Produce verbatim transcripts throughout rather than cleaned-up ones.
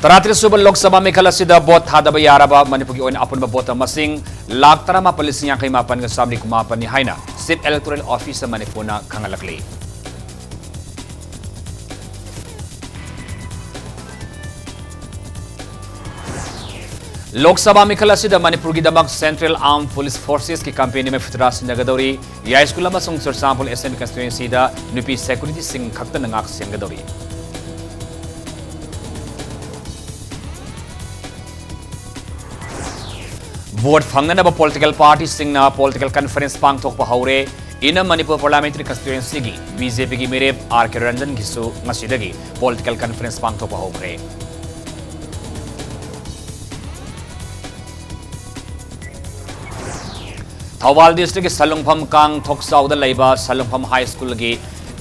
ꯇꯔꯥꯇꯔꯦꯠ ꯁꯨꯕ ꯂꯣꯛ ꯁꯚꯥ ꯃꯤꯈꯜ ꯑꯁꯤꯗ ꯚꯣꯠ ꯊꯥꯗꯕ ꯌꯥꯔꯕ ꯃꯅꯤꯄꯨꯔꯒꯤ ꯑꯣꯏꯅ ꯑꯄꯨꯟꯕ ꯚꯣꯇꯔ ꯃꯁꯤꯡ ꯂꯥꯈ ꯇꯔꯥꯃꯥꯄꯜ ꯂꯤꯁꯤꯡ ꯌꯥꯡꯈꯩ ꯃꯥꯄꯟꯒ ꯆꯥꯃꯔꯤ ꯀꯨꯟꯃꯥꯄꯟꯅꯤ ꯍꯥꯏꯅ Chief Electoral Officer ꯃꯅꯤꯄꯨꯔꯅ ꯈꯪꯍꯜꯂꯛꯂꯤ꯫ ꯂꯣꯛ ꯁꯚꯥ ꯃꯤꯈꯜ ꯑꯁꯤꯗ ꯃꯅꯤꯄꯨꯔꯒꯤꯗꯃꯛ Central Armed Police Forcesꯀꯤ ꯀꯝꯄꯦꯅꯤ ꯃꯐꯨꯇꯔꯥ ꯁꯤꯟꯅꯒꯗꯧꯔꯤ꯫ ꯌꯥꯏꯁ꯭ꯀꯨꯜ ꯑꯃꯁꯨꯡ ꯆꯨꯔꯆꯥꯟꯄꯨꯔ Assembly Constituencyꯗ ꯅꯨꯄꯤ securityꯁꯤꯡ ꯈꯛꯇꯅ ꯉꯥꯛ ꯁꯦꯟꯒꯗꯧꯔꯤ꯫ ꯚꯣꯠ ꯐꯪꯅꯅꯕ political partyꯁꯤꯡꯅ political conference ꯄꯥꯡꯊꯣꯛꯄ ꯍꯧꯔꯦ꯫ Inner Manipur Parliamentary Constituencyꯒꯤ BJPꯒꯤ ꯃꯤꯔꯦꯞ R K Ranjanꯒꯤꯁꯨ ꯉꯁꯤꯗꯒꯤ political conference ꯄꯥꯡꯊꯣꯛꯄ ꯍꯧꯈ꯭ꯔꯦ꯫ ꯊꯧꯕꯥꯜ districtꯀꯤ ꯁꯂꯨꯡꯐꯝ ꯀꯥꯡ ꯊꯣꯛꯆꯥꯎꯗ ꯂꯩꯕ ꯁꯂꯨꯡꯐꯝ High Schoolꯒꯤ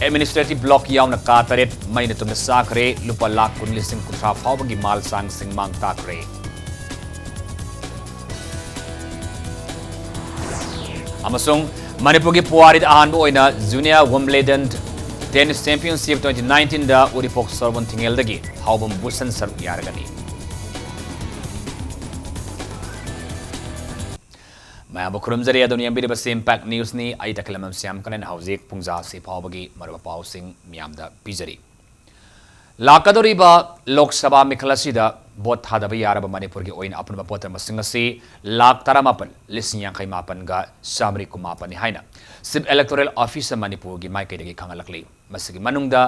administrative block ꯌꯥꯎꯅ ꯀꯥ ꯇꯔꯦꯠ ꯃꯩꯅ ꯇꯨꯝꯅ ꯆꯥꯈ꯭ꯔꯦ꯫ ꯂꯨꯄꯥ ꯂꯥꯈ ꯀꯨꯟ ꯂꯤꯁꯤꯡ ꯀꯨꯟꯊ꯭ꯔꯥ ꯐꯥꯎꯕꯒꯤ ꯃꯥꯜ ꯆꯥꯡꯁꯤꯡ ꯃꯥꯡ ꯇꯥꯛꯈ꯭ꯔꯦ꯫ ꯑꯃꯁꯨꯡ ꯃꯅꯤꯄꯨꯔꯒꯤ ꯄꯨꯋꯥꯔꯤꯗ ꯑꯍꯥꯟꯕ ꯑꯣꯏꯅ Junior Wimbledon Tennis Championship twenty nineteenꯗ ꯎꯔꯤꯄꯣꯛ ꯁꯣꯔꯣꯛꯕꯟ ꯊꯤꯡꯉꯦꯜꯗꯒꯤ ꯍꯥꯎꯕꯝ ꯕꯨꯁꯟ ꯁꯔꯨꯛ ꯌꯥꯔꯒꯅꯤ꯫ ꯃꯌꯥꯝꯕꯨ ꯈꯨꯔꯨꯝꯖꯔꯤ꯫ ꯑꯗꯣꯝꯅ ꯌꯦꯡꯕꯤꯔꯤꯕꯁꯤ Impact Newsꯅꯤ꯫ ꯑꯩ ꯇꯈꯦꯂꯝꯕꯝ ꯁ꯭ꯌꯥꯝꯀꯔꯟ꯫ ꯍꯧꯖꯤꯛ ꯄꯨꯡꯖꯥꯁꯤ ꯐꯥꯎꯕꯒꯤ ꯃꯔꯨꯑꯣꯏꯕ ꯄꯥꯎꯁꯤꯡ ꯃꯤꯌꯥꯝꯗ ꯄꯤꯖꯔꯤ꯫ ꯂꯥꯛꯀꯗꯧꯔꯤꯕ ꯂꯣꯛ ꯁꯚꯥ ꯃꯤꯈꯜ ꯑꯁꯤꯗ ꯚꯣꯠ ꯊꯥꯗꯕ ꯌꯥꯔꯕ ꯃꯅꯤꯄꯨꯔꯒꯤ ꯑꯣꯏꯅ ꯑꯄꯨꯟꯕ ꯚꯣꯇꯔ ꯃꯁꯤꯡ ꯑꯁꯤ ꯂꯥꯛ ꯇꯔꯥꯃꯥꯄꯜ ꯂꯤꯁꯤꯡ ꯌꯥꯡꯈꯩ ꯃꯥꯄꯟꯒ ꯆꯥꯃꯔꯤ ꯀꯨꯟꯃꯥꯄꯟꯅꯤ ꯍꯥꯏꯅ Chief Electoral Officer ꯃꯅꯤꯄꯨꯔꯒꯤ ꯃꯥꯏꯀꯩꯗꯒꯤ ꯈꯪꯍꯜꯂꯛꯂꯤ꯫ ꯃꯁꯤꯒꯤ ꯃꯅꯨꯡꯗ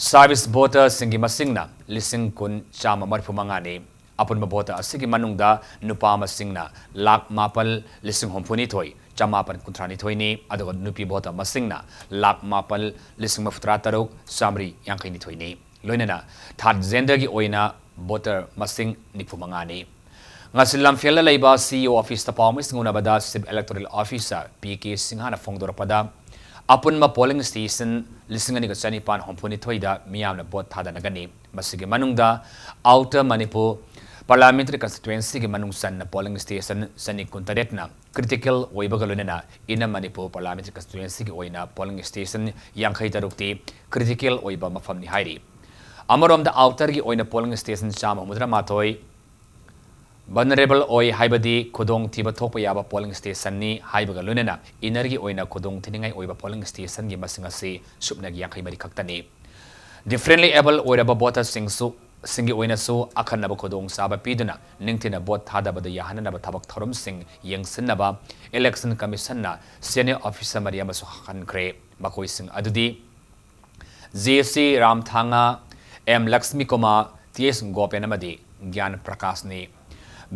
service voterꯁꯤꯡꯒꯤ ꯃꯁꯤꯡꯅ ꯂꯤꯁꯤꯡ ꯀꯨꯟ ꯆꯥꯝꯃ ꯃꯔꯤꯐꯨ ꯃꯉꯥꯅꯤ꯫ ꯑꯄꯨꯟꯕ voter ꯑꯁꯤꯒꯤ ꯃꯅꯨꯡꯗ ꯅꯨꯄꯥ ꯃꯁꯤꯡꯅ ꯂꯥꯛ ꯃꯥꯄꯜ ꯂꯤꯁꯤꯡ ꯍꯨꯝꯐꯨꯅꯤꯊꯣꯏ ꯆꯃꯥꯄꯟ ꯀꯨꯟꯊ꯭ꯔꯥꯅꯤꯊꯣꯏꯅꯤ, ꯑꯗꯨꯒ ꯅꯨꯄꯤ voter ꯃꯁꯤꯡꯅ ꯂꯥꯛ ꯃꯥꯄꯜ ꯂꯤꯁꯤꯡ ꯃꯔꯤꯐꯨꯇꯔꯥ ꯇꯔꯨꯛ ꯆꯥꯃꯔꯤ ꯌꯥꯡꯈꯩꯅꯤꯊꯣꯏꯅꯤ꯫ ꯂꯣꯏꯅꯅ third genderꯒꯤ ꯑꯣꯏꯅ voter ꯃꯁꯤꯡ ꯅꯤꯐꯨ ꯃꯉꯥꯅꯤ꯫ ꯉꯁꯤ ꯂꯝꯐꯦꯜꯗ ꯂꯩꯕ CEO officeꯇ ꯄꯥꯎꯃꯤꯁꯤꯡ ꯎꯅꯕꯗ Chief Electoral Officer P K ꯁꯤꯡꯍꯅ ꯐꯣꯡꯗꯣꯔꯛꯄꯗ, ꯑꯄꯨꯟꯕ polling station ꯂꯤꯁꯤꯡ ꯑꯅꯤꯒ ꯆꯅꯤꯄꯥꯟ ꯍꯨꯝꯐꯨꯅꯤꯊꯣꯏꯗ ꯃꯤꯌꯥꯝꯅ ꯚꯣꯠ ꯊꯥꯗꯅꯒꯅꯤ꯫ ꯃꯁꯤꯒꯤ ꯃꯅꯨꯡꯗ Outer Manipur Parliamentary Constituencyꯒꯤ ꯃꯅꯨꯡ ꯆꯟꯅ polling station ꯆꯅꯤ ꯀꯨꯟꯇꯔꯦꯠꯅ critical ꯑꯣꯏꯕꯒ ꯂꯣꯏꯅꯅ Inner Manipur Parliamentary Constituencyꯒꯤ ꯑꯣꯏꯅ polling station ꯌꯥꯡꯈꯩ ꯇꯔꯨꯛꯇꯤ critical ꯑꯣꯏꯕ ꯃꯐꯝꯅꯤ ꯍꯥꯏꯔꯤ꯫ ꯑꯃꯔꯣꯝꯗ ꯑꯥꯎꯇꯔꯒꯤ ꯑꯣꯏꯅ ꯄꯣꯂꯤꯡ ꯁ꯭ꯇꯦꯁꯟ ꯆꯥꯝꯃ ꯍꯨꯝꯐꯨꯇꯔꯥ ꯃꯥꯊꯣꯏ ꯚꯜꯅꯔꯦꯕꯜ ꯑꯣꯏ, ꯍꯥꯏꯕꯗꯤ ꯈꯨꯗꯣꯡꯊꯤꯕ ꯊꯣꯛꯄ ꯌꯥꯕ ꯄꯣꯂꯤꯡ ꯁ꯭ꯇꯦꯁꯟꯅꯤ ꯍꯥꯏꯕꯒ ꯂꯣꯏꯅꯅ ꯏꯅꯔꯒꯤ ꯑꯣꯏꯅ ꯈꯨꯗꯣꯡꯊꯤꯅꯤꯡꯉꯥꯏ ꯑꯣꯏꯕ ꯄꯣꯂꯤꯡ ꯁ꯭ꯇꯦꯁꯟꯒꯤ ꯃꯁꯤꯡ ꯑꯁꯤ ꯁꯨꯞꯅꯒꯤ ꯌꯥꯡꯈꯩ ꯃꯔꯤ ꯈꯛꯇꯅꯤ꯫ ꯗꯤꯐꯔꯦꯟꯂꯤ ꯑꯦꯕꯜ ꯑꯣꯏꯔꯕ ꯚꯣꯇꯔꯁꯤꯡꯁꯨ ꯁꯤꯡꯒꯤ ꯑꯣꯏꯅꯁꯨ ꯑꯈꯟꯅꯕ ꯈꯨꯗꯣꯡꯆꯥꯕ ꯄꯤꯗꯨꯅ ꯅꯤꯡꯊꯤꯅ ꯚꯣꯠ ꯊꯥꯗꯕꯗ ꯌꯥꯍꯟꯅꯅꯕ ꯊꯕꯛ ꯊꯧꯔꯝꯁꯤꯡ ꯌꯦꯡꯁꯤꯟꯅꯕ ꯏꯂꯦꯛꯁꯟ ꯀꯃꯤꯁꯟꯅ ꯁꯦꯅꯤꯌꯔ ꯑꯣꯐꯤꯁꯔ ꯃꯔꯤ ꯑꯃꯁꯨ ꯍꯥꯞꯍꯟꯈ꯭ꯔꯦ꯫ ꯃꯈꯣꯏꯁꯤꯡ ꯑꯗꯨꯗꯤ ꯖꯦ ꯁꯤ ꯔꯥꯝꯊꯥꯉꯥ, ꯑꯦꯝ ꯂꯛꯁꯃꯤ ꯀꯨꯃꯥꯔ, ꯇꯤ ꯑꯦꯁ ꯒꯣꯄꯦꯟ ꯑꯃꯗꯤ ꯒ꯭ꯌꯥꯟ ꯄ꯭ꯔꯀꯥꯁꯅꯤ꯫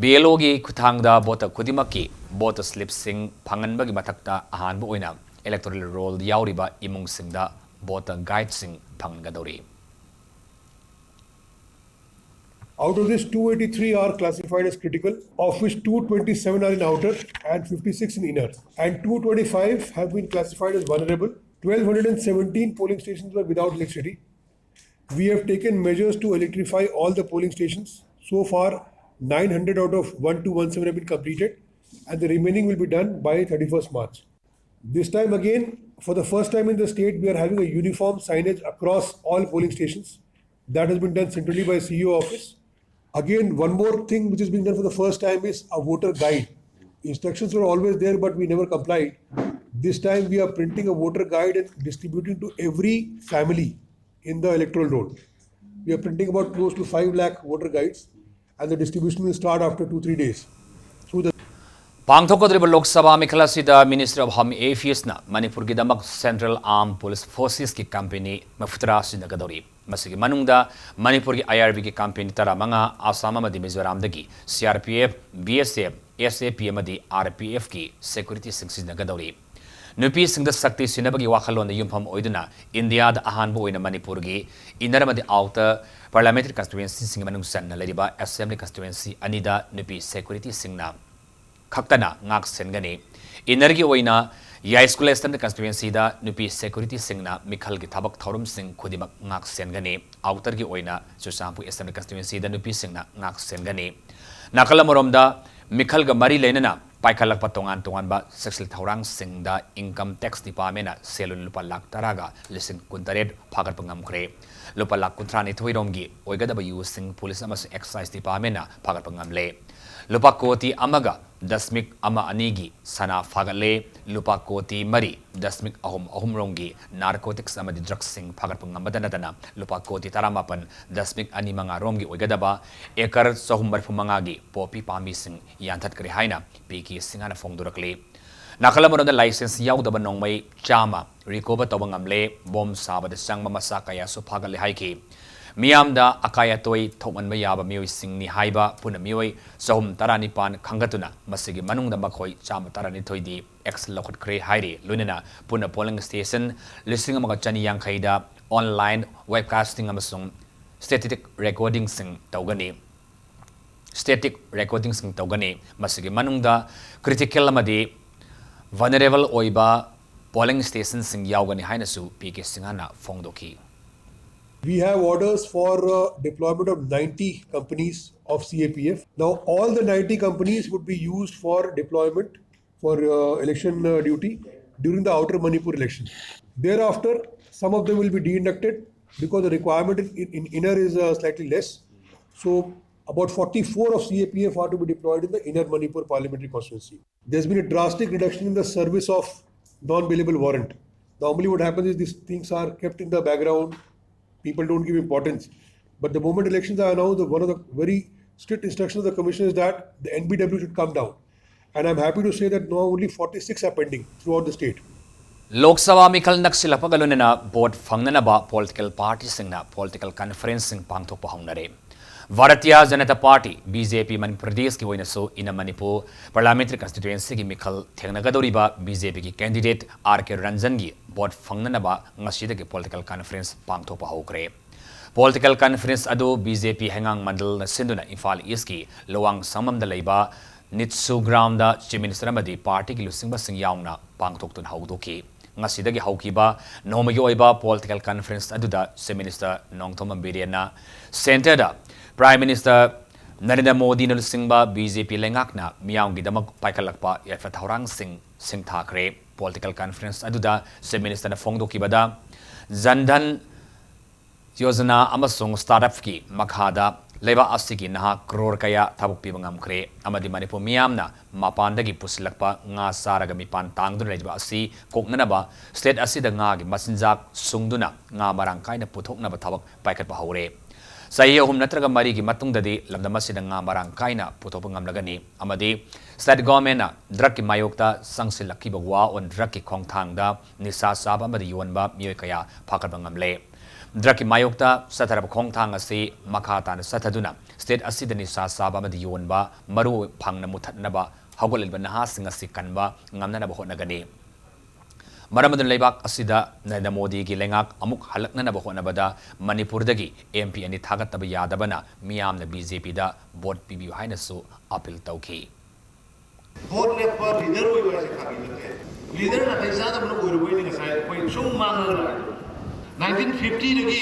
ꯕꯤ ꯑꯦꯜ ꯑꯣꯒꯤ ꯈꯨꯠꯊꯥꯡꯗ ꯚꯣꯇꯔ ꯈꯨꯗꯤꯡꯃꯛꯀꯤ ꯚꯣꯇꯔ ꯁ꯭ꯂꯤꯞꯁꯤꯡ ꯐꯪꯍꯟꯕꯒꯤ ꯃꯊꯛꯇ ꯑꯍꯥꯟꯕ ꯑꯣꯏꯅ ꯏꯂꯦꯛꯇꯣꯔꯦꯜ ꯔꯣꯜ ꯌꯥꯎꯔꯤꯕ ꯏꯃꯨꯡꯁꯤꯡꯗ voter ꯒꯥꯏꯗꯁꯤꯡ ꯐꯪꯒꯗꯧꯔꯤ꯫ Out of this, two eighty-three are classified as critical, of which two twenty-seven are in outer and fifty-six in inner, and two twenty-five have been classified as vulnerable. Twelve hundred and seventeen polling stations were without electricity. We have taken measures to electrify all the polling stations. So far, nine hundred out of one two one seven have been completed, and the remaining will be done by thirty-first March. This time again, for the first time in the state, we are having a uniform signage across all polling stations. That has been done centrally by C E O office. Again, one more thing which is being done for the first time is a voter guide. Instructions were always there, but we never complied. This time we are printing a voter guide and distributing to every family in the electoral roll. We are printing about close to five lakh voter guides, and the distribution will start after two, three days. So the ꯄꯥꯡꯊꯣꯛꯀꯗꯧꯔꯤꯕ ꯂꯣꯛ ꯁꯚꯥ ꯃꯤꯈꯜ ꯑꯁꯤꯗ Ministry of Home Affairsꯅ ꯃꯅꯤꯄꯨꯔꯒꯤꯗꯃꯛ Central Armed Police Forcesꯀꯤ company ꯃꯔꯤꯐꯨꯇꯔꯥ ꯁꯤꯖꯤꯟꯅꯒꯗꯧꯔꯤ꯫ ꯃꯁꯤꯒꯤ ꯃꯅꯨꯡꯗ ꯃꯅꯤꯄꯨꯔꯒꯤ ꯑꯥꯏ ꯑꯥꯔ ꯕꯤꯒꯤ ꯀꯝꯄꯦꯅꯤ ꯇꯔꯥꯃꯉꯥ, ꯑꯁꯥꯝ ꯑꯃꯗꯤ ꯃꯤꯖꯣꯔꯥꯝꯗꯒꯤ C R P F, B S F, S A P ꯑꯃꯗꯤ ꯑꯥꯔ ꯄꯤ ꯑꯦꯐꯀꯤ ꯁꯦꯀ꯭ꯌꯨꯔꯤꯇꯤꯁꯤꯡ ꯁꯤꯖꯤꯟꯅꯒꯗꯧꯔꯤ꯫ ꯅꯨꯄꯤꯁꯤꯡꯗ ꯁꯛꯇꯤ ꯁꯤꯟꯅꯕꯒꯤ ꯋꯥꯈꯜꯂꯣꯟꯗ ꯌꯨꯝꯐꯝ ꯑꯣꯏꯗꯨꯅ ꯏꯟꯗꯤꯌꯥꯗ ꯑꯍꯥꯟꯕ ꯑꯣꯏꯅ ꯃꯅꯤꯄꯨꯔꯒꯤ ꯏꯟꯅꯔ ꯑꯃꯗꯤ ꯑꯥꯎꯇꯔ ꯄꯥꯔꯂꯤꯌꯥꯃꯦꯟꯇꯔꯤ ꯀꯟꯁꯇꯤꯇ꯭ꯋꯦꯟꯁꯤꯁꯤꯡꯒꯤ ꯃꯅꯨꯡ ꯆꯟꯅ ꯂꯩꯔꯤꯕ ꯑꯦꯁꯦꯝꯕ꯭ꯂꯤ ꯀꯟꯁꯇꯤꯇ꯭ꯋꯦꯟꯁꯤ ꯑꯅꯤꯗ ꯅꯨꯄꯤ ꯁꯦꯀ꯭ꯌꯨꯔꯤꯇꯤꯁꯤꯡꯅ ꯈꯛꯇꯅ ꯉꯥꯛ ꯁꯦꯟꯒꯅꯤ꯫ ꯏꯟꯅꯔꯒꯤ ꯑꯣꯏꯅ ꯌꯥꯏꯁ꯭ꯀꯨꯜ ꯑꯦꯁꯦꯝꯕ꯭ꯂꯤ ꯀꯟꯁꯇꯤꯇ꯭ꯋꯦꯟꯁꯤꯗ ꯅꯨꯄꯤ ꯁꯦꯀ꯭ꯌꯨꯔꯤꯇꯤꯁꯤꯡꯅ ꯃꯤꯈꯜꯒꯤ ꯊꯕꯛ ꯊꯧꯔꯝꯁꯤꯡ ꯈꯨꯗꯤꯡꯃꯛ ꯉꯥꯛ ꯁꯦꯟꯒꯅꯤ꯫ ꯑꯥꯎꯇꯔꯒꯤ ꯑꯣꯏꯅ ꯆꯨꯔꯆꯥꯟꯄꯨꯔ ꯑꯦꯁꯦꯝꯕ꯭ꯂꯤ ꯀꯟꯁꯇꯤꯇ꯭ꯋꯦꯟꯁꯤꯗ ꯅꯨꯄꯤꯁꯤꯡꯅ ꯉꯥꯛ ꯁꯦꯟꯒꯅꯤ꯫ ꯅꯥꯀꯜ ꯑꯃꯔꯣꯝꯗ ꯃꯤꯈꯜꯒ ꯃꯔꯤ ꯂꯩꯅꯅ ꯄꯥꯏꯈꯠꯂꯛꯄ ꯇꯣꯉꯥꯟ ꯇꯣꯉꯥꯟꯕ ꯆꯦꯛꯁꯤꯜ ꯊꯧꯔꯥꯡꯁꯤꯡꯗ Income Tax Departmentꯅ ꯁꯦꯜ ꯂꯨꯄꯥ ꯂꯥꯈ ꯇꯔꯥꯒ ꯂꯤꯁꯤꯡ ꯀꯨꯟꯇꯔꯦꯠ ꯐꯥꯒꯠꯄ ꯉꯝꯈ꯭ꯔꯦ꯫ ꯂꯨꯄꯥ ꯂꯥꯈ ꯀꯨꯟꯊ꯭ꯔꯥ ꯅꯤꯊꯣꯏ ꯔꯣꯝꯒꯤ ꯑꯣꯏꯒꯗꯕ ꯌꯨꯁꯤꯡ Police ꯑꯃꯁꯨꯡ Excise Departmentꯅ ꯐꯥꯒꯠꯄ ꯉꯝꯂꯦ꯫ ꯂꯨꯄꯥ ꯀꯣꯇꯤ ꯑꯃꯒ ꯗꯁꯃꯤꯛ ꯑꯃ ꯑꯅꯤꯒꯤ ꯁꯅꯥ ꯐꯥꯒꯠꯂꯦ꯫ ꯂꯨꯄꯥ ꯀꯣꯇꯤ ꯃꯔꯤ ꯗꯁꯃꯤꯛ ꯑꯍꯨꯝ ꯑꯍꯨꯝ ꯔꯣꯝꯒꯤ narcotics ꯑꯃꯗꯤ drugsꯁꯤꯡ ꯐꯥꯒꯠꯄ ꯉꯝꯕꯗ ꯅꯠꯇꯅ ꯂꯨꯄꯥ ꯀꯣꯇꯤ ꯇꯔꯥꯃꯥꯄꯟ ꯗꯁꯃꯤꯛ ꯑꯅꯤ ꯃꯉꯥ ꯔꯣꯝꯒꯤ ꯑꯣꯏꯒꯗꯕ acre ꯆꯍꯨꯝ ꯃꯔꯤꯐꯨ ꯃꯉꯥꯒꯤ poppy ꯄꯥꯝꯕꯤꯁꯤꯡ ꯌꯥꯟꯊꯠꯈ꯭ꯔꯦ ꯍꯥꯏꯅ ꯄꯤ ꯀꯦ ꯁꯤꯡꯍꯅ ꯐꯣꯡꯗꯣꯔꯛꯂꯤ꯫ ꯅꯥꯀꯜ ꯑꯃꯔꯣꯝꯗ license ꯌꯥꯎꯗꯕ ꯅꯣꯡꯃꯩ ꯆꯥꯝꯃ recover ꯇꯧꯕ ꯉꯝꯂꯦ꯫ Bomb ꯁꯥꯕꯗ ꯆꯪꯕ ꯃꯆꯥꯛ ꯀꯌꯥꯁꯨ ꯐꯥꯒꯠꯂꯦ ꯍꯥꯏꯈꯤ꯫ ꯃꯤꯌꯥꯝꯗ ꯑꯀꯥꯏ ꯑꯇꯣꯏ ꯊꯣꯛꯍꯟꯕ ꯌꯥꯕ ꯃꯤꯑꯣꯏꯁꯤꯡꯅꯤ ꯍꯥꯏꯕ ꯄꯨꯟꯅ ꯃꯤꯑꯣꯏ ꯆꯍꯨꯝ ꯇꯔꯥꯅꯤꯄꯥꯟ ꯈꯪꯒꯠꯇꯨꯅ ꯃꯁꯤꯒꯤ ꯃꯅꯨꯡꯗ ꯃꯈꯣꯏ ꯆꯥꯝꯃ ꯇꯔꯥꯅꯤꯊꯣꯏꯗꯤ action ꯂꯧꯈꯠꯈ꯭ꯔꯦ ꯍꯥꯏꯔꯤ꯫ ꯂꯣꯏꯅꯅ ꯄꯨꯟꯅ polling station ꯂꯤꯁꯤꯡ ꯑꯃꯒ ꯆꯅꯤ ꯌꯥꯡꯈꯩꯗ online webcasting ꯑꯃꯁꯨꯡ static recordingꯁꯤꯡ ꯇꯧꯒꯅꯤ꯫ Static recordingꯁꯤꯡ ꯇꯧꯒꯅꯤ꯫ ꯃꯁꯤꯒꯤ ꯃꯅꯨꯡꯗ critical ꯑꯃꯗꯤ vulnerable ꯑꯣꯏꯕ polling stationꯁꯤꯡ ꯌꯥꯎꯒꯅꯤ ꯍꯥꯏꯅꯁꯨ ꯄꯤ ꯀꯦ ꯁꯤꯡꯍꯅ ꯐꯣꯡꯗꯣꯛꯈꯤ꯫ We have orders for uh, deployment of ninety companies of C A P F. Now, all the ninety companies would be used for deployment for uh, election uh, duty during the outer Manipur election. Thereafter, some of them will be deinducted because the requirement in, in, in inner is uh, slightly less. So, about forty-four of C A P F are to be deployed in the inner Manipur parliamentary constituency. There's been a drastic reduction in the service of non-bailable warrant. Normally, what happens is these things are kept in the background, people don't give importance. But the moment elections are announced, the, one of the very strict instructions of the commission is that the N B W should come down. And I'm happy to say that now only forty-six are pending throughout the state. ꯂꯣꯛ ꯁꯚꯥ ꯃꯤꯈꯜ ꯅꯛꯁꯤꯜꯂꯛꯄꯒ ꯂꯣꯏꯅꯅ vote ꯐꯪꯅꯅꯕ political partyꯁꯤꯡꯅ political conferenceꯁꯤꯡ ꯄꯥꯡꯊꯣꯛꯄ ꯍꯧꯅꯔꯦ꯫ Bharatiya Janata party, B J ꯄꯤ, ꯃꯅꯤꯄꯨꯔ ꯄ꯭ꯔꯗꯦꯁꯀꯤ ꯑꯣꯏꯅꯁꯨ ꯏꯅ Manipur parliamentary constituencyꯒꯤ ꯃꯤꯈꯜ ꯊꯦꯡꯅꯒꯗꯧꯔꯤꯕ B J ꯄꯤꯒꯤ candidate R ꯀꯦ ꯔꯟꯖꯟꯒꯤ vote ꯐꯪꯅꯅꯕ ꯉꯁꯤꯗꯒꯤ political conference ꯄꯥꯡꯊꯣꯛꯄ ꯍꯧꯈ꯭ꯔꯦ꯫ Political conference ꯑꯗꯨ ꯕꯤ ꯖꯦ ꯄꯤ ꯍꯩꯉꯥꯡ ꯃꯟꯗꯜꯅ ꯁꯤꯟꯗꯨꯅ ꯏꯝꯐꯥꯜ ꯏꯁꯀꯤ ꯂꯨꯋꯥꯡ ꯁꯪꯉꯝꯗ ꯂꯩꯕ ꯅꯤꯠꯁꯨ groundꯗ Chief Minister ꯑꯃꯗꯤ ꯄꯥꯔꯇꯤꯒꯤ ꯂꯨꯆꯤꯡꯕꯁꯤꯡ ꯌꯥꯎꯅ ꯄꯥꯡꯊꯣꯛꯇꯨꯅ ꯍꯧꯗꯣꯛꯈꯤ꯫ ꯉꯁꯤꯗꯒꯤ ꯍꯧꯈꯤꯕ ꯅꯣꯡꯃꯒꯤ ꯑꯣꯏꯕ political conference ꯑꯗꯨꯗ Chief Minister Nongthombam ꯕꯤꯔꯦꯟꯅ centreꯗ Prime Minister Narendra ꯃꯣꯗꯤꯅ ꯂꯨꯆꯤꯡꯕ ꯕꯤ ꯖꯦ ꯄꯤ ꯂꯩꯉꯥꯛꯅ ꯃꯤꯌꯥꯝꯒꯤꯗꯃꯛ ꯄꯥꯏꯈꯠꯂꯛꯄ ꯌꯥꯏꯐ ꯊꯧꯔꯥꯡꯁꯤꯡ ꯁꯤꯡꯊꯥꯈ꯭ꯔꯦ꯫ Political conference ꯑꯗꯨꯗ Chief Minister ꯅ ꯐꯣꯡꯗꯣꯛꯈꯤꯕꯗ, ꯖꯟ ꯙꯟ ꯌꯣꯖꯅꯥ ꯑꯃꯁꯨꯡ startup ꯀꯤ ꯃꯈꯥꯗ ꯂꯩꯕꯥꯛ ꯑꯁꯤꯒꯤ ꯅꯍꯥ ꯀ꯭ꯔꯣꯔ ꯀꯌꯥ ꯊꯕꯛ ꯄꯤꯕ ꯉꯝꯈ꯭ꯔꯦ ꯑꯃꯗꯤ ꯃꯅꯤꯄꯨꯔ ꯃꯤꯌꯥꯝꯅ ꯃꯄꯥꯟꯗꯒꯤ ꯄꯨꯁꯤꯜꯂꯛꯄ ꯉꯥ ꯆꯥꯔꯒ ꯃꯤꯄꯥꯟ ꯇꯥꯡꯗꯨꯅ ꯂꯩꯔꯤꯕ ꯑꯁꯤ ꯀꯣꯛꯅꯅꯕ state ꯑꯁꯤꯗ ꯉꯥꯒꯤ ꯃꯆꯤꯟꯖꯥꯛ ꯁꯨꯡꯗꯨꯅ ꯉꯥ ꯃꯔꯥꯡ ꯀꯥꯏꯅ ꯄꯨꯊꯣꯛꯅꯕ ꯊꯕꯛ ꯄꯥꯏꯈꯠꯄ ꯍꯧꯔꯦ꯫ ꯆꯍꯤ ꯑꯍꯨꯝ ꯅꯠꯇ꯭ꯔꯒ ꯃꯔꯤꯒꯤ ꯃꯇꯨꯡꯗꯗꯤ ꯂꯝꯗꯝ ꯑꯁꯤꯗ ꯉꯥ ꯃꯔꯥꯡ ꯀꯥꯏꯅ ꯄꯨꯊꯣꯛꯄ ꯉꯝꯂꯒꯅꯤ ꯑꯃꯗꯤ state government ꯅ drug ꯀꯤ ꯃꯥꯌꯣꯛꯇ ꯆꯪꯁꯤꯜꯂꯛꯈꯤꯕ war on drug ꯀꯤ ꯈꯣꯡꯊꯥꯡꯗ ꯅꯤꯁꯥ ꯆꯥꯕ ꯑꯃꯗꯤ ꯌꯣꯟꯕ ꯃꯤꯑꯣꯏ ꯀꯌꯥ ꯐꯥꯒꯠꯄ ꯉꯝꯂꯦ꯫ Drug ꯀꯤ ꯃꯥꯌꯣꯛꯇ ꯆꯠꯊꯔꯕ ꯈꯣꯡꯊꯥꯡ ꯑꯁꯤ ꯃꯈꯥ ꯇꯥꯅ ꯆꯠꯊꯗꯨꯅ state ꯑꯁꯤꯗ ꯅꯤꯁꯥ ꯆꯥꯕ ꯑꯃꯗꯤ ꯌꯣꯟꯕ ꯃꯔꯨ ꯐꯪꯅ ꯃꯨꯊꯠꯅꯕ ꯍꯧꯒꯠꯂꯤꯕ ꯅꯍꯥꯁꯤꯡ ꯑꯁꯤ ꯀꯟꯕ ꯉꯝꯅꯅꯕ ꯍꯣꯠꯅꯒꯅꯤ꯫ ꯃꯔꯝ ꯑꯗꯨꯅ ꯂꯩꯕꯥꯛ ꯑꯁꯤꯗ ꯅꯔꯦꯟꯗ꯭ꯔ ꯃꯣꯗꯤꯒꯤ ꯂꯩꯉꯥꯛ ꯑꯃꯨꯛ ꯍꯜꯂꯛꯅꯅꯕ ꯍꯣꯠꯅꯕꯗ ꯃꯅꯤꯄꯨꯔꯗꯒꯤ M P ꯑꯅꯤ ꯊꯥꯒꯠꯇꯕ ꯌꯥꯗꯕꯅ ꯃꯤꯌꯥꯝꯅ B J P ꯗ vote ꯄꯤꯕꯤꯌꯨ ꯍꯥꯏꯅꯁꯨ appeal ꯇꯧꯈꯤ꯫ Vote ꯂꯦꯞꯄ leader ꯑꯣꯏꯕ ꯍꯥꯏꯁꯦ ꯐꯥꯒꯤ ꯅꯠꯇꯦ꯫ Leader ꯅꯥꯇꯩ ꯆꯥꯗꯕꯅ ꯑꯣꯏꯔꯨꯕꯩꯅꯤ ꯉꯁꯥꯏ ꯑꯩꯈꯣꯏ ꯁꯨꯝ ꯃꯥꯡꯉꯒ ꯂꯥꯛꯏꯗꯣ꯫ Nineteen fifty ꯗꯒꯤ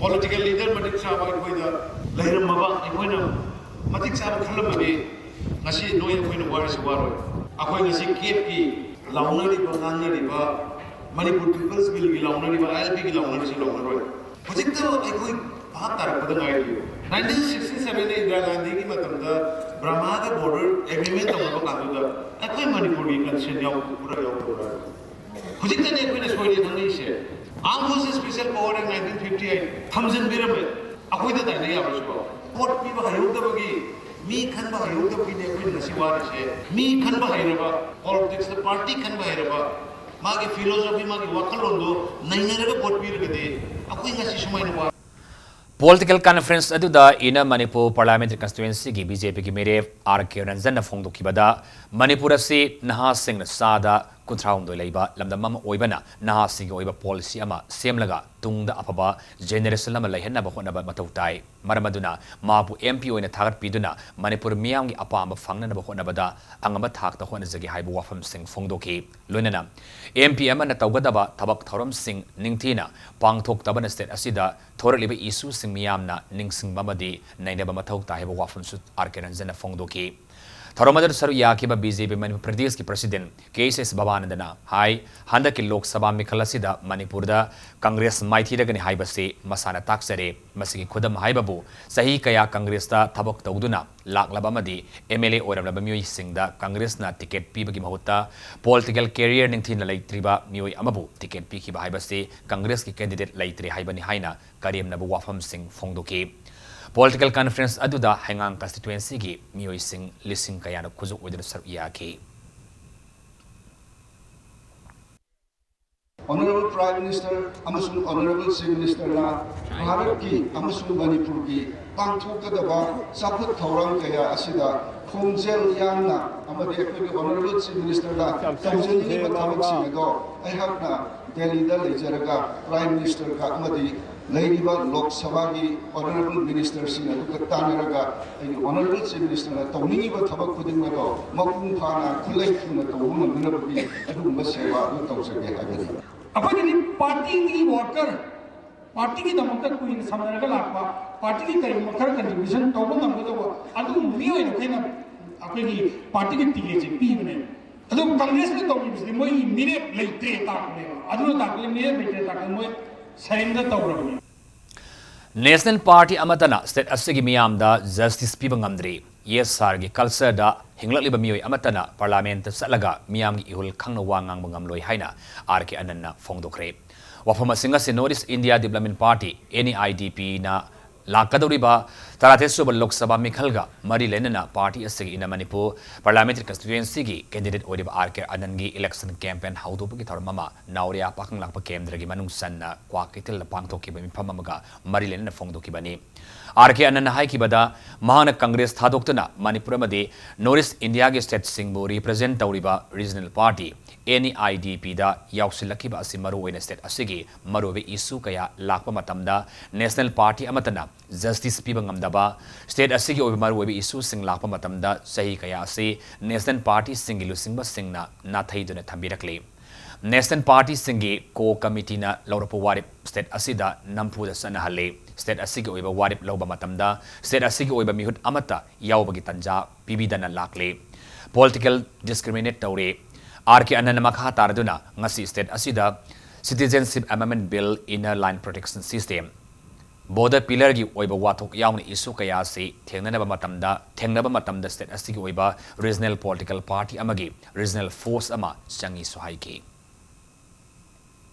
political leader ꯃꯇꯤꯛ ꯆꯥꯕ ꯑꯩꯈꯣꯏꯗ ꯂꯩꯔꯝꯃꯕ, ꯑꯩꯈꯣꯏꯅ ꯃꯇꯤꯛ ꯆꯥꯕ ꯈꯜꯂꯝꯃꯗꯤ ꯉꯁꯤ ꯅꯣꯏ ꯑꯩꯈꯣꯏꯅ ꯋꯥꯔꯤꯁꯤ ꯋꯥꯔꯣꯏ꯫ ꯑꯩꯈꯣꯏ ꯉꯁꯤ ꯀꯦꯞꯀꯤ ꯂꯥꯎꯅꯔꯤꯕ, ꯉꯥꯡꯅꯔꯤꯕ, ꯃꯅꯤꯄꯨꯔ People's Bill ꯒꯤ ꯂꯥꯎꯅꯔꯤꯕ, I L P ꯒꯤ ꯂꯥꯎꯅꯔꯤꯁꯤ ꯂꯥꯎꯅꯔꯣꯏ꯫ ꯍꯧꯖꯤꯛꯇ ꯑꯩꯈꯣꯏ ꯚꯥꯞ ꯇꯥꯔꯛꯄꯗ ꯉꯥꯏꯔꯤ꯫ Nineteen sixty seven ꯗ ꯏꯟꯗꯤꯔꯥ ꯒꯥꯟꯙꯤꯒꯤ ꯃꯇꯝꯗ ꯕꯔꯃꯥꯒ border agreement ꯇꯧꯅꯕ ꯀꯥꯟꯗꯨꯗ ꯑꯩꯈꯣꯏ ꯃꯅꯤꯄꯨꯔꯒꯤ consent ꯌꯥꯎꯕ꯭ꯔꯥ ꯌꯥꯎꯗꯕ꯭ꯔꯥ? ꯍꯧꯖꯤꯛꯇꯅꯦ ꯑꯩꯈꯣꯏꯅ ꯁꯣꯏꯔꯦ ꯈꯪꯉꯛꯏꯁꯦ꯫ Armed Forces Special Power Act nineteen fifty eight ꯊꯝꯖꯤꯟꯕꯤꯔꯝꯃꯦ꯫ ꯑꯩꯈꯣꯏꯗ ꯇꯥꯏꯅ ꯌꯥꯕ꯭ꯔꯥ ꯁꯤꯕꯣ? Vote ꯄꯤꯕ ꯍꯩꯍꯧꯗꯕꯒꯤ, ꯃꯤ ꯈꯟꯕ ꯍꯩꯍꯧꯗꯕꯒꯤꯅꯦ ꯑꯩꯈꯣꯏꯅ ꯉꯁꯤ ꯋꯥꯔꯤꯁꯦ꯫ ꯃꯤ ꯈꯟꯕ ꯍꯩꯔꯕ, politics ꯇ party ꯈꯟꯕ ꯍꯩꯔꯕ, ꯃꯥꯒꯤ philosophy, ꯃꯥꯒꯤ ꯋꯥꯈꯜꯂꯣꯟꯗꯣ ꯅꯩꯅꯔꯒ vote ꯄꯤꯔꯒꯗꯤ ꯑꯩꯈꯣꯏ ꯉꯁꯤ ꯁꯨꯃꯥꯏꯅ ꯋꯥ Political conference ꯑꯗꯨꯗ Inner Manipur Parliamentary Constituency ꯒꯤ B J P ꯒꯤ ꯃꯤꯔꯦꯞ R K Ranjan ꯅ ꯐꯣꯡꯗꯣꯛꯈꯤꯕꯗ, ꯃꯅꯤꯄꯨꯔ ꯑꯁꯤ ꯅꯍꯥꯁꯤꯡꯅ ꯆꯥꯗ ꯀꯨꯟꯊ꯭ꯔꯥꯍꯨꯝꯗꯣꯏ ꯂꯩꯕ ꯂꯝꯗꯝ ꯑꯃ ꯑꯣꯏꯕꯅ ꯅꯍꯥꯁꯤꯡꯒꯤ ꯑꯣꯏꯕ ꯄꯣꯂꯤꯁꯤ ꯑꯃ ꯁꯦꯝꯂꯒ ꯇꯨꯡꯗ ꯑꯐꯕ ꯖꯦꯅꯦꯔꯦꯁꯟ ꯑꯃ ꯂꯩꯍꯟꯅꯕ ꯍꯣꯠꯅꯕ ꯃꯊꯧ ꯇꯥꯏ꯫ ꯃꯔꯝ ꯑꯗꯨꯅ ꯃꯍꯥꯛꯄꯨ ꯑꯦꯝ ꯄꯤ ꯑꯣꯏꯅ ꯊꯥꯒꯠꯄꯤꯗꯨꯅ ꯃꯅꯤꯄꯨꯔ ꯃꯤꯌꯥꯝꯒꯤ ꯑꯄꯥꯝꯕ ꯐꯪꯅꯅꯕ ꯍꯣꯠꯅꯕꯗ ꯑꯉꯝꯕ ꯊꯥꯛꯇ ꯍꯣꯠꯅꯖꯒꯦ ꯍꯥꯏꯕ ꯋꯥꯐꯝꯁꯤꯡ ꯐꯣꯡꯗꯣꯛꯈꯤ꯫ ꯂꯣꯏꯅꯅ ꯑꯦꯝ ꯄꯤ ꯑꯃꯅ ꯇꯧꯒꯗꯕ ꯊꯕꯛ ꯊꯧꯔꯝꯁꯤꯡ ꯅꯤꯡꯊꯤꯅ ꯄꯥꯡꯊꯣꯛꯇꯕꯅ ꯁ꯭ꯇꯦꯠ ꯑꯁꯤꯗ ꯊꯣꯔꯛꯂꯤꯕ ꯏꯁꯨꯁꯤꯡ ꯃꯤꯌꯥꯝꯅ ꯅꯤꯡꯁꯤꯡꯕ ꯑꯃꯗꯤ ꯅꯩꯅꯕ ꯃꯊꯧ ꯇꯥꯏ ꯍꯥꯏꯕ ꯋꯥꯐꯝꯁꯨ ꯑꯥꯔ ꯀꯦ ꯔꯟꯖꯟꯅ ꯐꯣꯡꯗꯣꯛꯈꯤ꯫ ꯊꯧꯔꯝ ꯑꯗꯨꯗ ꯁꯔꯨꯛ ꯌꯥꯈꯤꯕ ꯕꯤ ꯖꯦ ꯄꯤ ꯃꯅꯤꯄꯨꯔ ꯄ꯭ꯔꯗꯦꯁꯀꯤ ꯄ꯭ꯔꯁꯤꯗꯦꯟ ꯀꯦ ꯑꯦꯁ ꯑꯦꯁ ꯚꯕꯥꯅꯟꯗꯅ ꯍꯥꯏ, ꯍꯟꯗꯛꯀꯤ ꯂꯣꯛ ꯁꯚꯥ ꯃꯤꯈꯜ ꯑꯁꯤꯗ ꯃꯅꯤꯄꯨꯔꯗ ꯀꯪꯒ꯭ꯔꯦꯁ ꯃꯥꯏꯊꯤꯔꯒꯅꯤ ꯍꯥꯏꯕꯁꯤ ꯃꯁꯥꯅ ꯇꯥꯛꯆꯔꯦ꯫ ꯃꯁꯤꯒꯤ ꯈꯨꯗꯝ ꯍꯥꯏꯕꯕꯨ ꯆꯍꯤ ꯀꯌꯥ ꯀꯪꯒ꯭ꯔꯦꯁꯇ ꯊꯕꯛ ꯇꯧꯗꯨꯅ ꯂꯥꯛꯂꯕ ꯑꯃꯗꯤ ꯑꯦꯝ ꯑꯦꯜ ꯑꯦ ꯑꯣꯏꯔꯝꯂꯕ ꯃꯤꯑꯣꯏꯁꯤꯡꯗ ꯀꯪꯒ꯭ꯔꯦꯁꯅ ꯇꯤꯀꯦꯠ ꯄꯤꯕꯒꯤ ꯃꯍꯨꯠꯇ ꯄꯣꯂꯤꯇꯤꯀꯦꯜ ꯀꯦꯔꯤꯌꯔ ꯅꯤꯡꯊꯤꯅ ꯂꯩꯇ꯭ꯔꯤꯕ ꯃꯤꯑꯣꯏ ꯑꯃꯕꯨ ꯇꯤꯀꯦꯠ ꯄꯤꯈꯤꯕ ꯍꯥꯏꯕꯁꯤ ꯀꯪꯒ꯭ꯔꯦꯁꯀꯤ ꯀꯦꯟꯗꯤꯗꯦꯠ ꯂꯩꯇ꯭ꯔꯦ ꯍꯥꯏꯕꯅꯤ ꯍꯥꯏꯅ ꯀꯔꯦꯝꯅꯕ ꯋꯥꯐꯝꯁꯤꯡ ꯐꯣꯡꯗꯣꯛꯈꯤ꯫ ꯄꯣꯂꯤꯇꯤꯀꯦꯜ ꯀꯟꯐꯔꯦꯟꯁ ꯑꯗꯨꯗ ꯍꯩꯉꯥꯡ ꯀꯟꯁꯇꯤꯇ꯭ꯋꯦꯟꯁꯤꯒꯤ ꯃꯤꯑꯣꯏꯁꯤꯡ ꯂꯤꯁꯤꯡ ꯀꯌꯥꯅ ꯈꯨꯖꯨ ꯑꯣꯏꯗꯨꯅ ꯁꯔꯨꯛ ꯌꯥꯈꯤ꯫ Honourable Prime Minister ꯑꯃꯁꯨꯡ Honourable Chief Ministerꯅ ꯚꯥꯔꯠꯀꯤ ꯑꯃꯁꯨꯡ ꯃꯅꯤꯄꯨꯔꯒꯤ ꯄꯥꯡꯊꯣꯛꯀꯗꯕ ꯆꯥꯎꯈꯠ ꯊꯧꯔꯥꯡ ꯀꯌꯥ ꯑꯁꯤꯗ ꯈꯣꯡꯖꯦꯜ ꯌꯥꯡꯅ ꯑꯃꯗꯤ ꯑꯩꯈꯣꯏꯒꯤ Honourable Chief Ministerꯅ ꯇꯧꯖꯅꯤꯡꯂꯤꯕ ꯊꯕꯛꯁꯤꯡ ꯑꯗꯣ ꯑꯩꯍꯥꯛꯅ ꯗꯦꯜꯂꯤꯗ ꯂꯩꯖꯔꯒ Prime Ministerꯒ ꯑꯃꯗꯤ ꯂꯩꯔꯤꯕ ꯂꯣꯛ ꯁꯚꯥꯒꯤ Honourable Ministerꯁꯤꯡ ꯑꯗꯨꯒ ꯇꯥꯟꯅꯔꯒ ꯑꯩꯒꯤ Honourable Chief Ministerꯅ ꯇꯧꯅꯤꯡꯉꯤꯕ ꯊꯕꯛ ꯈꯨꯗꯤꯡꯃꯛꯇꯣ ꯃꯄꯨꯡ ꯐꯥꯅ ꯈꯨꯠꯂꯩ ꯊꯨꯅ ꯇꯧꯕ ꯉꯝꯅꯅꯕꯒꯤ ꯑꯗꯨꯒꯨꯝꯕ ꯁꯦꯕꯥ ꯑꯗꯨ ꯇꯧꯖꯒꯦ ꯍꯥꯏꯕꯅꯤ꯫ ꯑꯩꯈꯣꯏꯒꯤꯗꯤ ꯄꯥꯔꯇꯤꯒꯤ ꯋꯥꯔꯀꯔ, ꯄꯥꯔꯇꯤꯒꯤꯗꯃꯛꯇ ꯀꯨꯏꯅ ꯁꯝꯅꯔꯒ ꯂꯥꯛꯄ, ꯄꯥꯔꯇꯤꯒꯤ ꯀꯔꯤꯒꯨꯝꯕ ꯈꯔ ꯀꯟꯇ꯭ꯔꯤꯕ꯭ꯌꯨꯁꯟ ꯇꯧꯕ ꯉꯝꯒꯗꯧꯕ ꯑꯗꯨꯒꯨꯝꯕ ꯃꯤꯑꯣꯏ ꯑꯩꯈꯣꯏꯅ ꯑꯩꯈꯣꯏꯒꯤ ꯄꯥꯔꯇꯤꯒꯤ ꯇꯤꯀꯦꯠꯁꯦ ꯄꯤꯕꯅꯦ꯫ ꯑꯗꯨ ꯀꯪꯒ꯭ꯔꯦꯁꯅ ꯇꯧꯔꯤꯕꯁꯤꯗꯤ ꯃꯣꯏꯒꯤ ꯃꯤꯔꯦꯞ ꯂꯩꯇ꯭ꯔꯦ ꯇꯥꯛꯄꯅꯦꯕ꯫ ꯑꯗꯨꯅ ꯇꯥꯛꯄꯗꯤ ꯃꯤꯔꯦꯞ ꯂꯩꯇ꯭ꯔꯦ ꯇꯥꯛꯄꯗꯤ ꯃꯣꯏ ꯁꯔꯦꯟꯗꯔ ꯇꯧꯔꯕꯅꯤ꯫ ꯅꯦꯁꯅꯦꯜ ꯄꯥꯔꯇꯤ ꯑꯃꯠꯇꯅ ꯁ꯭ꯇꯦꯠ ꯑꯁꯤꯒꯤ ꯃꯤꯌꯥꯝꯗ ꯖꯁꯇꯤꯁ ꯄꯤꯕ ꯉꯝꯗ꯭ꯔꯤ꯫ ꯌꯦꯁ ꯁꯥꯔꯒꯤ ꯀꯜꯆꯔꯗ ꯍꯤꯡꯂꯛꯂꯤꯕ ꯃꯤꯑꯣꯏ ꯑꯃꯠꯇꯅ ꯄꯥꯔꯂꯥꯃꯦꯟꯠꯇ ꯆꯠꯂꯒ ꯃꯤꯌꯥꯝꯒꯤ ꯏꯍꯨꯜ ꯈꯪꯅ ꯋꯥ ꯉꯥꯡꯕ ꯉꯝꯂꯣꯏ ꯍꯥꯏꯅ ꯑꯥꯔ ꯀꯦ ꯑꯅꯟꯅ ꯐꯣꯡꯗꯣꯛꯈ꯭ꯔꯦ꯫ ꯋꯥꯐꯝꯁꯤꯡ ꯑꯁꯤ north east India development party, N E I D ꯄꯤꯅ ꯂꯥꯛꯀꯗꯧꯔꯤꯕ ꯇꯔꯥꯇꯔꯦꯠ ꯁꯨꯕ ꯂꯣꯛ ꯁꯚꯥ ꯃꯤꯈꯜꯒ ꯃꯔꯤ ꯂꯩꯅꯅ ꯄꯥꯔꯇꯤ ꯑꯁꯤꯒꯤ ꯏꯟꯅꯔ ꯃꯅꯤꯄꯨꯔ ꯄꯥꯔꯂꯤꯌꯥꯃꯦꯟꯇꯔꯤ ꯀꯟꯁꯇꯤꯇ꯭ꯋꯦꯟꯁꯤꯒꯤ ꯀꯦꯟꯗꯤꯗꯦꯠ ꯑꯣꯏꯔꯤꯕ ꯑꯥꯔ ꯀꯦ ꯑꯅꯟꯒꯤ ꯏꯂꯦꯛꯁꯟ ꯀꯦꯝꯄꯦꯟ ꯍꯧꯗꯣꯛꯄꯒꯤ ꯊꯧꯔꯝ ꯑꯃ ꯅꯥꯎꯔꯤꯌꯥ ꯄꯥꯈꯪꯂꯥꯛꯄ ꯀꯦꯟꯗ꯭ꯔꯒꯤ ꯃꯅꯨꯡ ꯆꯟꯅ ꯀ꯭ꯋꯥꯀꯩꯊꯦꯜꯗ ꯄꯥꯡꯊꯣꯛꯈꯤꯕ ꯃꯤꯐꯝ ꯑꯃꯒ ꯃꯔꯤ ꯂꯩꯅꯅ ꯐꯣꯡꯗꯣꯛꯈꯤꯕꯅꯤ꯫ ꯑꯥꯔ ꯀꯦ ꯑꯅꯟꯅ ꯍꯥꯏꯈꯤꯕꯗ, ꯃꯍꯥꯛꯅ ꯀꯪꯒ꯭ꯔꯦꯁ ꯊꯥꯗꯣꯛꯇꯨꯅ ꯃꯅꯤꯄꯨꯔ ꯑꯃꯗꯤ ꯅꯣꯔꯠ ꯏꯁ ꯏꯟꯗꯤꯌꯥꯒꯤ ꯁ꯭ꯇꯦꯠꯁꯤꯡꯕꯨ ꯔꯤꯄ꯭ꯔꯖꯦꯟ ꯇꯧꯔꯤꯕ regional party N E I ꯗꯤ ꯄꯤꯗ ꯌꯥꯎꯁꯤꯜꯂꯛꯈꯤꯕ ꯑꯁꯤ ꯃꯔꯨꯑꯣꯏꯅ ꯁ꯭ꯇꯦꯠ ꯑꯁꯤꯒꯤ ꯃꯔꯨꯑꯣꯏꯕ ꯏꯁꯨ ꯀꯌꯥ ꯂꯥꯛꯄ ꯃꯇꯝꯗ ꯅꯦꯁꯅꯦꯜ ꯄꯥꯔꯇꯤ ꯑꯃꯠꯇꯅ ꯖꯁꯇꯤꯁ ꯄꯤꯕ ꯉꯝꯗꯕ, ꯁ꯭ꯇꯦꯠ ꯑꯁꯤꯒꯤ ꯑꯣꯏꯕ ꯃꯔꯨꯑꯣꯏꯕ ꯏꯁꯨꯁꯤꯡ ꯂꯥꯛꯄ ꯃꯇꯝꯗ ꯆꯍꯤ ꯀꯌꯥ ꯑꯁꯤ ꯅꯦꯁꯅꯦꯜ ꯄꯥꯔꯇꯤꯁꯤꯡꯒꯤ ꯂꯨꯆꯤꯡꯕꯁꯤꯡꯅ ꯅꯥꯊꯩꯗꯨꯅ ꯊꯝꯕꯤꯔꯛꯂꯤ꯫ ꯅꯦꯁꯅꯦꯜ ꯄꯥꯔꯇꯤꯁꯤꯡꯒꯤ ꯀꯣ ꯀꯃꯤꯇꯤꯅ ꯂꯧꯔꯛꯄ ꯋꯥꯔꯦꯞ ꯁ꯭ꯇꯦꯠ ꯑꯁꯤꯗ ꯅꯝꯐꯨꯗ ꯆꯠꯅꯍꯜꯂꯤ꯫ ꯁ꯭ꯇꯦꯠ ꯑꯁꯤꯒꯤ ꯑꯣꯏꯕ ꯋꯥꯔꯦꯞ ꯂꯧꯕ ꯃꯇꯝꯗ ꯁ꯭ꯇꯦꯠ ꯑꯁꯤꯒꯤ ꯑꯣꯏꯕ ꯃꯤꯍꯨꯠ ꯑꯃꯠꯇ ꯌꯥꯎꯕꯒꯤ ꯇꯥꯟꯖꯥ ꯄꯤꯕꯤꯗꯅ ꯂꯥꯛꯂꯤ꯫ ꯄꯣꯂꯤꯇꯤꯀꯦꯜ ꯗꯤꯁꯀ꯭ꯔꯤꯃꯤꯅꯦꯠ ꯇꯧꯔꯤ꯫ ꯑꯥꯔ ꯀꯦ ꯑꯅꯟꯅ ꯃꯈꯥ ꯇꯥꯔꯗꯨꯅ ꯉꯁꯤ ꯁ꯭ꯇꯦꯠ ꯑꯁꯤꯗ Citizenship Amendment Bill, Inner Line Protection System, border ꯄꯤꯂꯔꯒꯤ ꯑꯣꯏꯕ ꯋꯥꯊꯣꯛ ꯌꯥꯎꯅ ꯏꯁꯨ ꯀꯌꯥ ꯑꯁꯤ ꯊꯦꯡꯅꯅꯕ ꯃꯇꯝꯗ, ꯊꯦꯡꯅꯕ ꯃꯇꯝꯗ ꯁ꯭ꯇꯦꯠ ꯑꯁꯤꯒꯤ ꯑꯣꯏꯕ ꯔꯤꯖꯅꯦꯜ ꯄꯣꯂꯤꯇꯤꯀꯦꯜ ꯄꯥꯔꯇꯤ ꯑꯃꯒꯤ ꯔꯤꯖꯅꯦꯜ ꯐꯣꯔꯁ ꯑꯃ ꯆꯪꯏꯁꯨ ꯍꯥꯏꯈꯤ꯫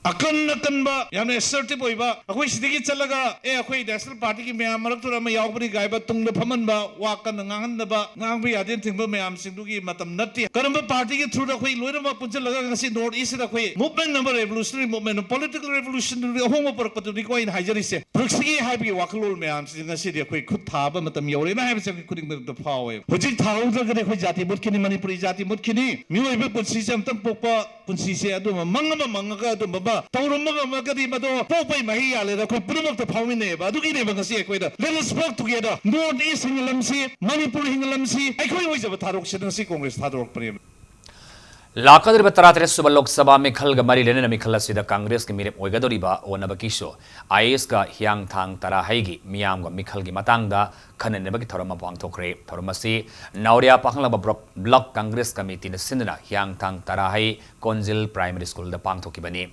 ꯑꯀꯟ ꯑꯀꯟꯕ, ꯌꯥꯝꯅ ꯑꯦꯁꯔꯇꯤꯚ ꯑꯣꯏꯕ, ꯑꯩꯈꯣꯏ ꯁꯤꯗꯒꯤ ꯆꯠꯂꯒ, "ꯑꯦ, ꯑꯩꯈꯣꯏ ꯅꯦꯁꯅꯦꯜ ꯄꯥꯔꯇꯤꯒꯤ ꯃꯌꯥꯝ ꯃꯔꯛꯇꯨꯗ ꯑꯃ ꯌꯥꯎꯕꯅꯤ" ꯀꯥꯏꯕ ꯇꯨꯡꯗ ꯐꯝꯍꯟꯕ, ꯋꯥ ꯀꯟꯅ ꯉꯥꯡꯍꯟꯗꯕ, ꯉꯥꯡꯕ ꯌꯥꯗꯦꯅ ꯊꯤꯡꯕ ꯃꯌꯥꯝꯁꯤꯡꯗꯨꯒꯤ ꯃꯇꯝ ꯅꯠꯇꯦ꯫ ꯀꯔꯝꯕ ꯄꯥꯔꯇꯤꯒꯤ ꯊ꯭ꯔꯨꯗ ꯑꯩꯈꯣꯏ ꯂꯣꯏꯅꯃꯛ ꯄꯨꯟꯁꯤꯜꯂꯒ ꯉꯁꯤ ꯅꯣꯔꯠ ꯏꯁꯁꯤꯗ ꯑꯩꯈꯣꯏ movement ꯑꯃ, revolutionary movement, political revolutionary ꯑꯍꯣꯡꯕ ꯄꯨꯔꯛꯄꯗꯨꯅꯤꯀꯣ ꯑꯩꯅ ꯍꯥꯏꯖꯔꯤꯁꯦ꯫ ꯄꯨꯔꯛꯁꯤꯒꯦ ꯍꯥꯏꯕꯒꯤ ꯋꯥꯈꯜꯂꯣꯟ ꯃꯌꯥꯝꯁꯤꯗꯤ ꯉꯁꯤꯗꯤ ꯑꯩꯈꯣꯏ ꯈꯨꯠ ꯊꯥꯕ ꯃꯇꯝ ꯌꯧꯔꯦꯅ ꯍꯥꯏꯕꯁꯦ ꯑꯩꯈꯣꯏ ꯈꯨꯗꯤꯡꯃꯛꯇ ꯐꯥꯎꯋꯦ꯫ ꯍꯧꯖꯤꯛ ꯊꯥꯍꯧꯗ꯭ꯔꯒꯗꯤ ꯑꯩꯈꯣꯏ ꯖꯥꯇꯤ ꯃꯨꯠꯈꯤꯅꯤ, ꯃꯅꯤꯄꯨꯔꯤ ꯖꯥꯇꯤ ꯃꯨꯠꯈꯤꯅꯤ꯫ ꯃꯤꯑꯣꯏꯕ ꯄꯨꯟꯁꯤꯁꯦ ꯑꯝꯇꯪ ꯄꯣꯛꯄ ꯄꯨꯟꯁꯤꯁꯦ ꯑꯗꯨꯝꯕ ꯃꯪ ꯑꯃ ꯃꯪꯉꯒ ꯑꯗꯨꯝꯕ ꯑꯃ ꯇꯧꯔꯝꯃꯒꯗꯤ ꯃꯗꯣ ꯄꯣꯛꯄꯩ ꯃꯍꯩ ꯌꯥꯜꯂꯦꯅ ꯑꯩꯈꯣꯏ ꯄꯨꯝꯅꯃꯛꯇ ꯐꯥꯎꯃꯤꯟꯅꯩꯑꯕ꯫ ꯑꯗꯨꯒꯤꯅꯦꯕ ꯉꯁꯤ ꯑꯩꯈꯣꯏꯗ "Let us work together, North East ꯍꯤꯡꯍꯜꯂꯝꯁꯤ, Manipur ꯍꯤꯡꯍꯜꯂꯝꯁꯤ", ꯑꯩꯈꯣꯏ ꯑꯣꯏꯖꯕ ꯊꯥꯗꯣꯛꯁꯦꯅ ꯉꯁꯤ ꯀꯣꯡꯒ꯭ꯔꯦꯁ ꯊꯥꯗꯣꯔꯛꯄꯅꯦꯕ꯫ ꯂꯥꯛꯀꯗꯧꯔꯤꯕ ꯇꯔꯥꯇꯔꯦꯠ ꯁꯨꯕ ꯂꯣꯛ ꯁꯚꯥ ꯃꯤꯈꯜꯒ ꯃꯔꯤ ꯂꯩꯅꯅ ꯃꯤꯈꯜ ꯑꯁꯤꯗ ꯀꯪꯒ꯭ꯔꯦꯁꯀꯤ ꯃꯤꯔꯦꯞ ꯑꯣꯏꯒꯗꯧꯔꯤꯕ ꯑꯣꯅꯕ ꯀꯤꯁꯣ ꯑꯥꯏ ꯑꯦꯁꯀ ꯍꯤꯌꯥꯡꯊꯥꯡ ꯇꯔꯥꯍꯩꯒꯤ ꯃꯤꯌꯥꯝꯒ ꯃꯤꯈꯜꯒꯤ ꯃꯇꯥꯡꯗ ꯈꯟꯅꯅꯕꯒꯤ ꯊꯧꯔꯝ ꯑꯃ ꯄꯥꯡꯊꯣꯛꯈ꯭ꯔꯦ꯫ ꯊꯧꯔꯝ ꯑꯁꯤ ꯅꯥꯎꯔꯤꯌꯥ ꯄꯥꯈꯪꯂꯥꯡꯕ ꯕ꯭ꯂꯣꯛ, ꯕ꯭ꯂꯣꯛ ꯀꯪꯒ꯭ꯔꯦꯁ ꯀꯃꯤꯇꯤꯅ ꯁꯤꯟꯗꯨꯅ ꯍꯤꯌꯥꯡꯊꯥꯡ ꯇꯔꯥꯍꯩ ꯀꯣꯟꯖꯤꯜ ꯄ꯭ꯔꯥꯏꯃꯔꯤ ꯁ꯭ꯀꯨꯜꯗ ꯄꯥꯡꯊꯣꯛꯈꯤꯕꯅꯤ꯫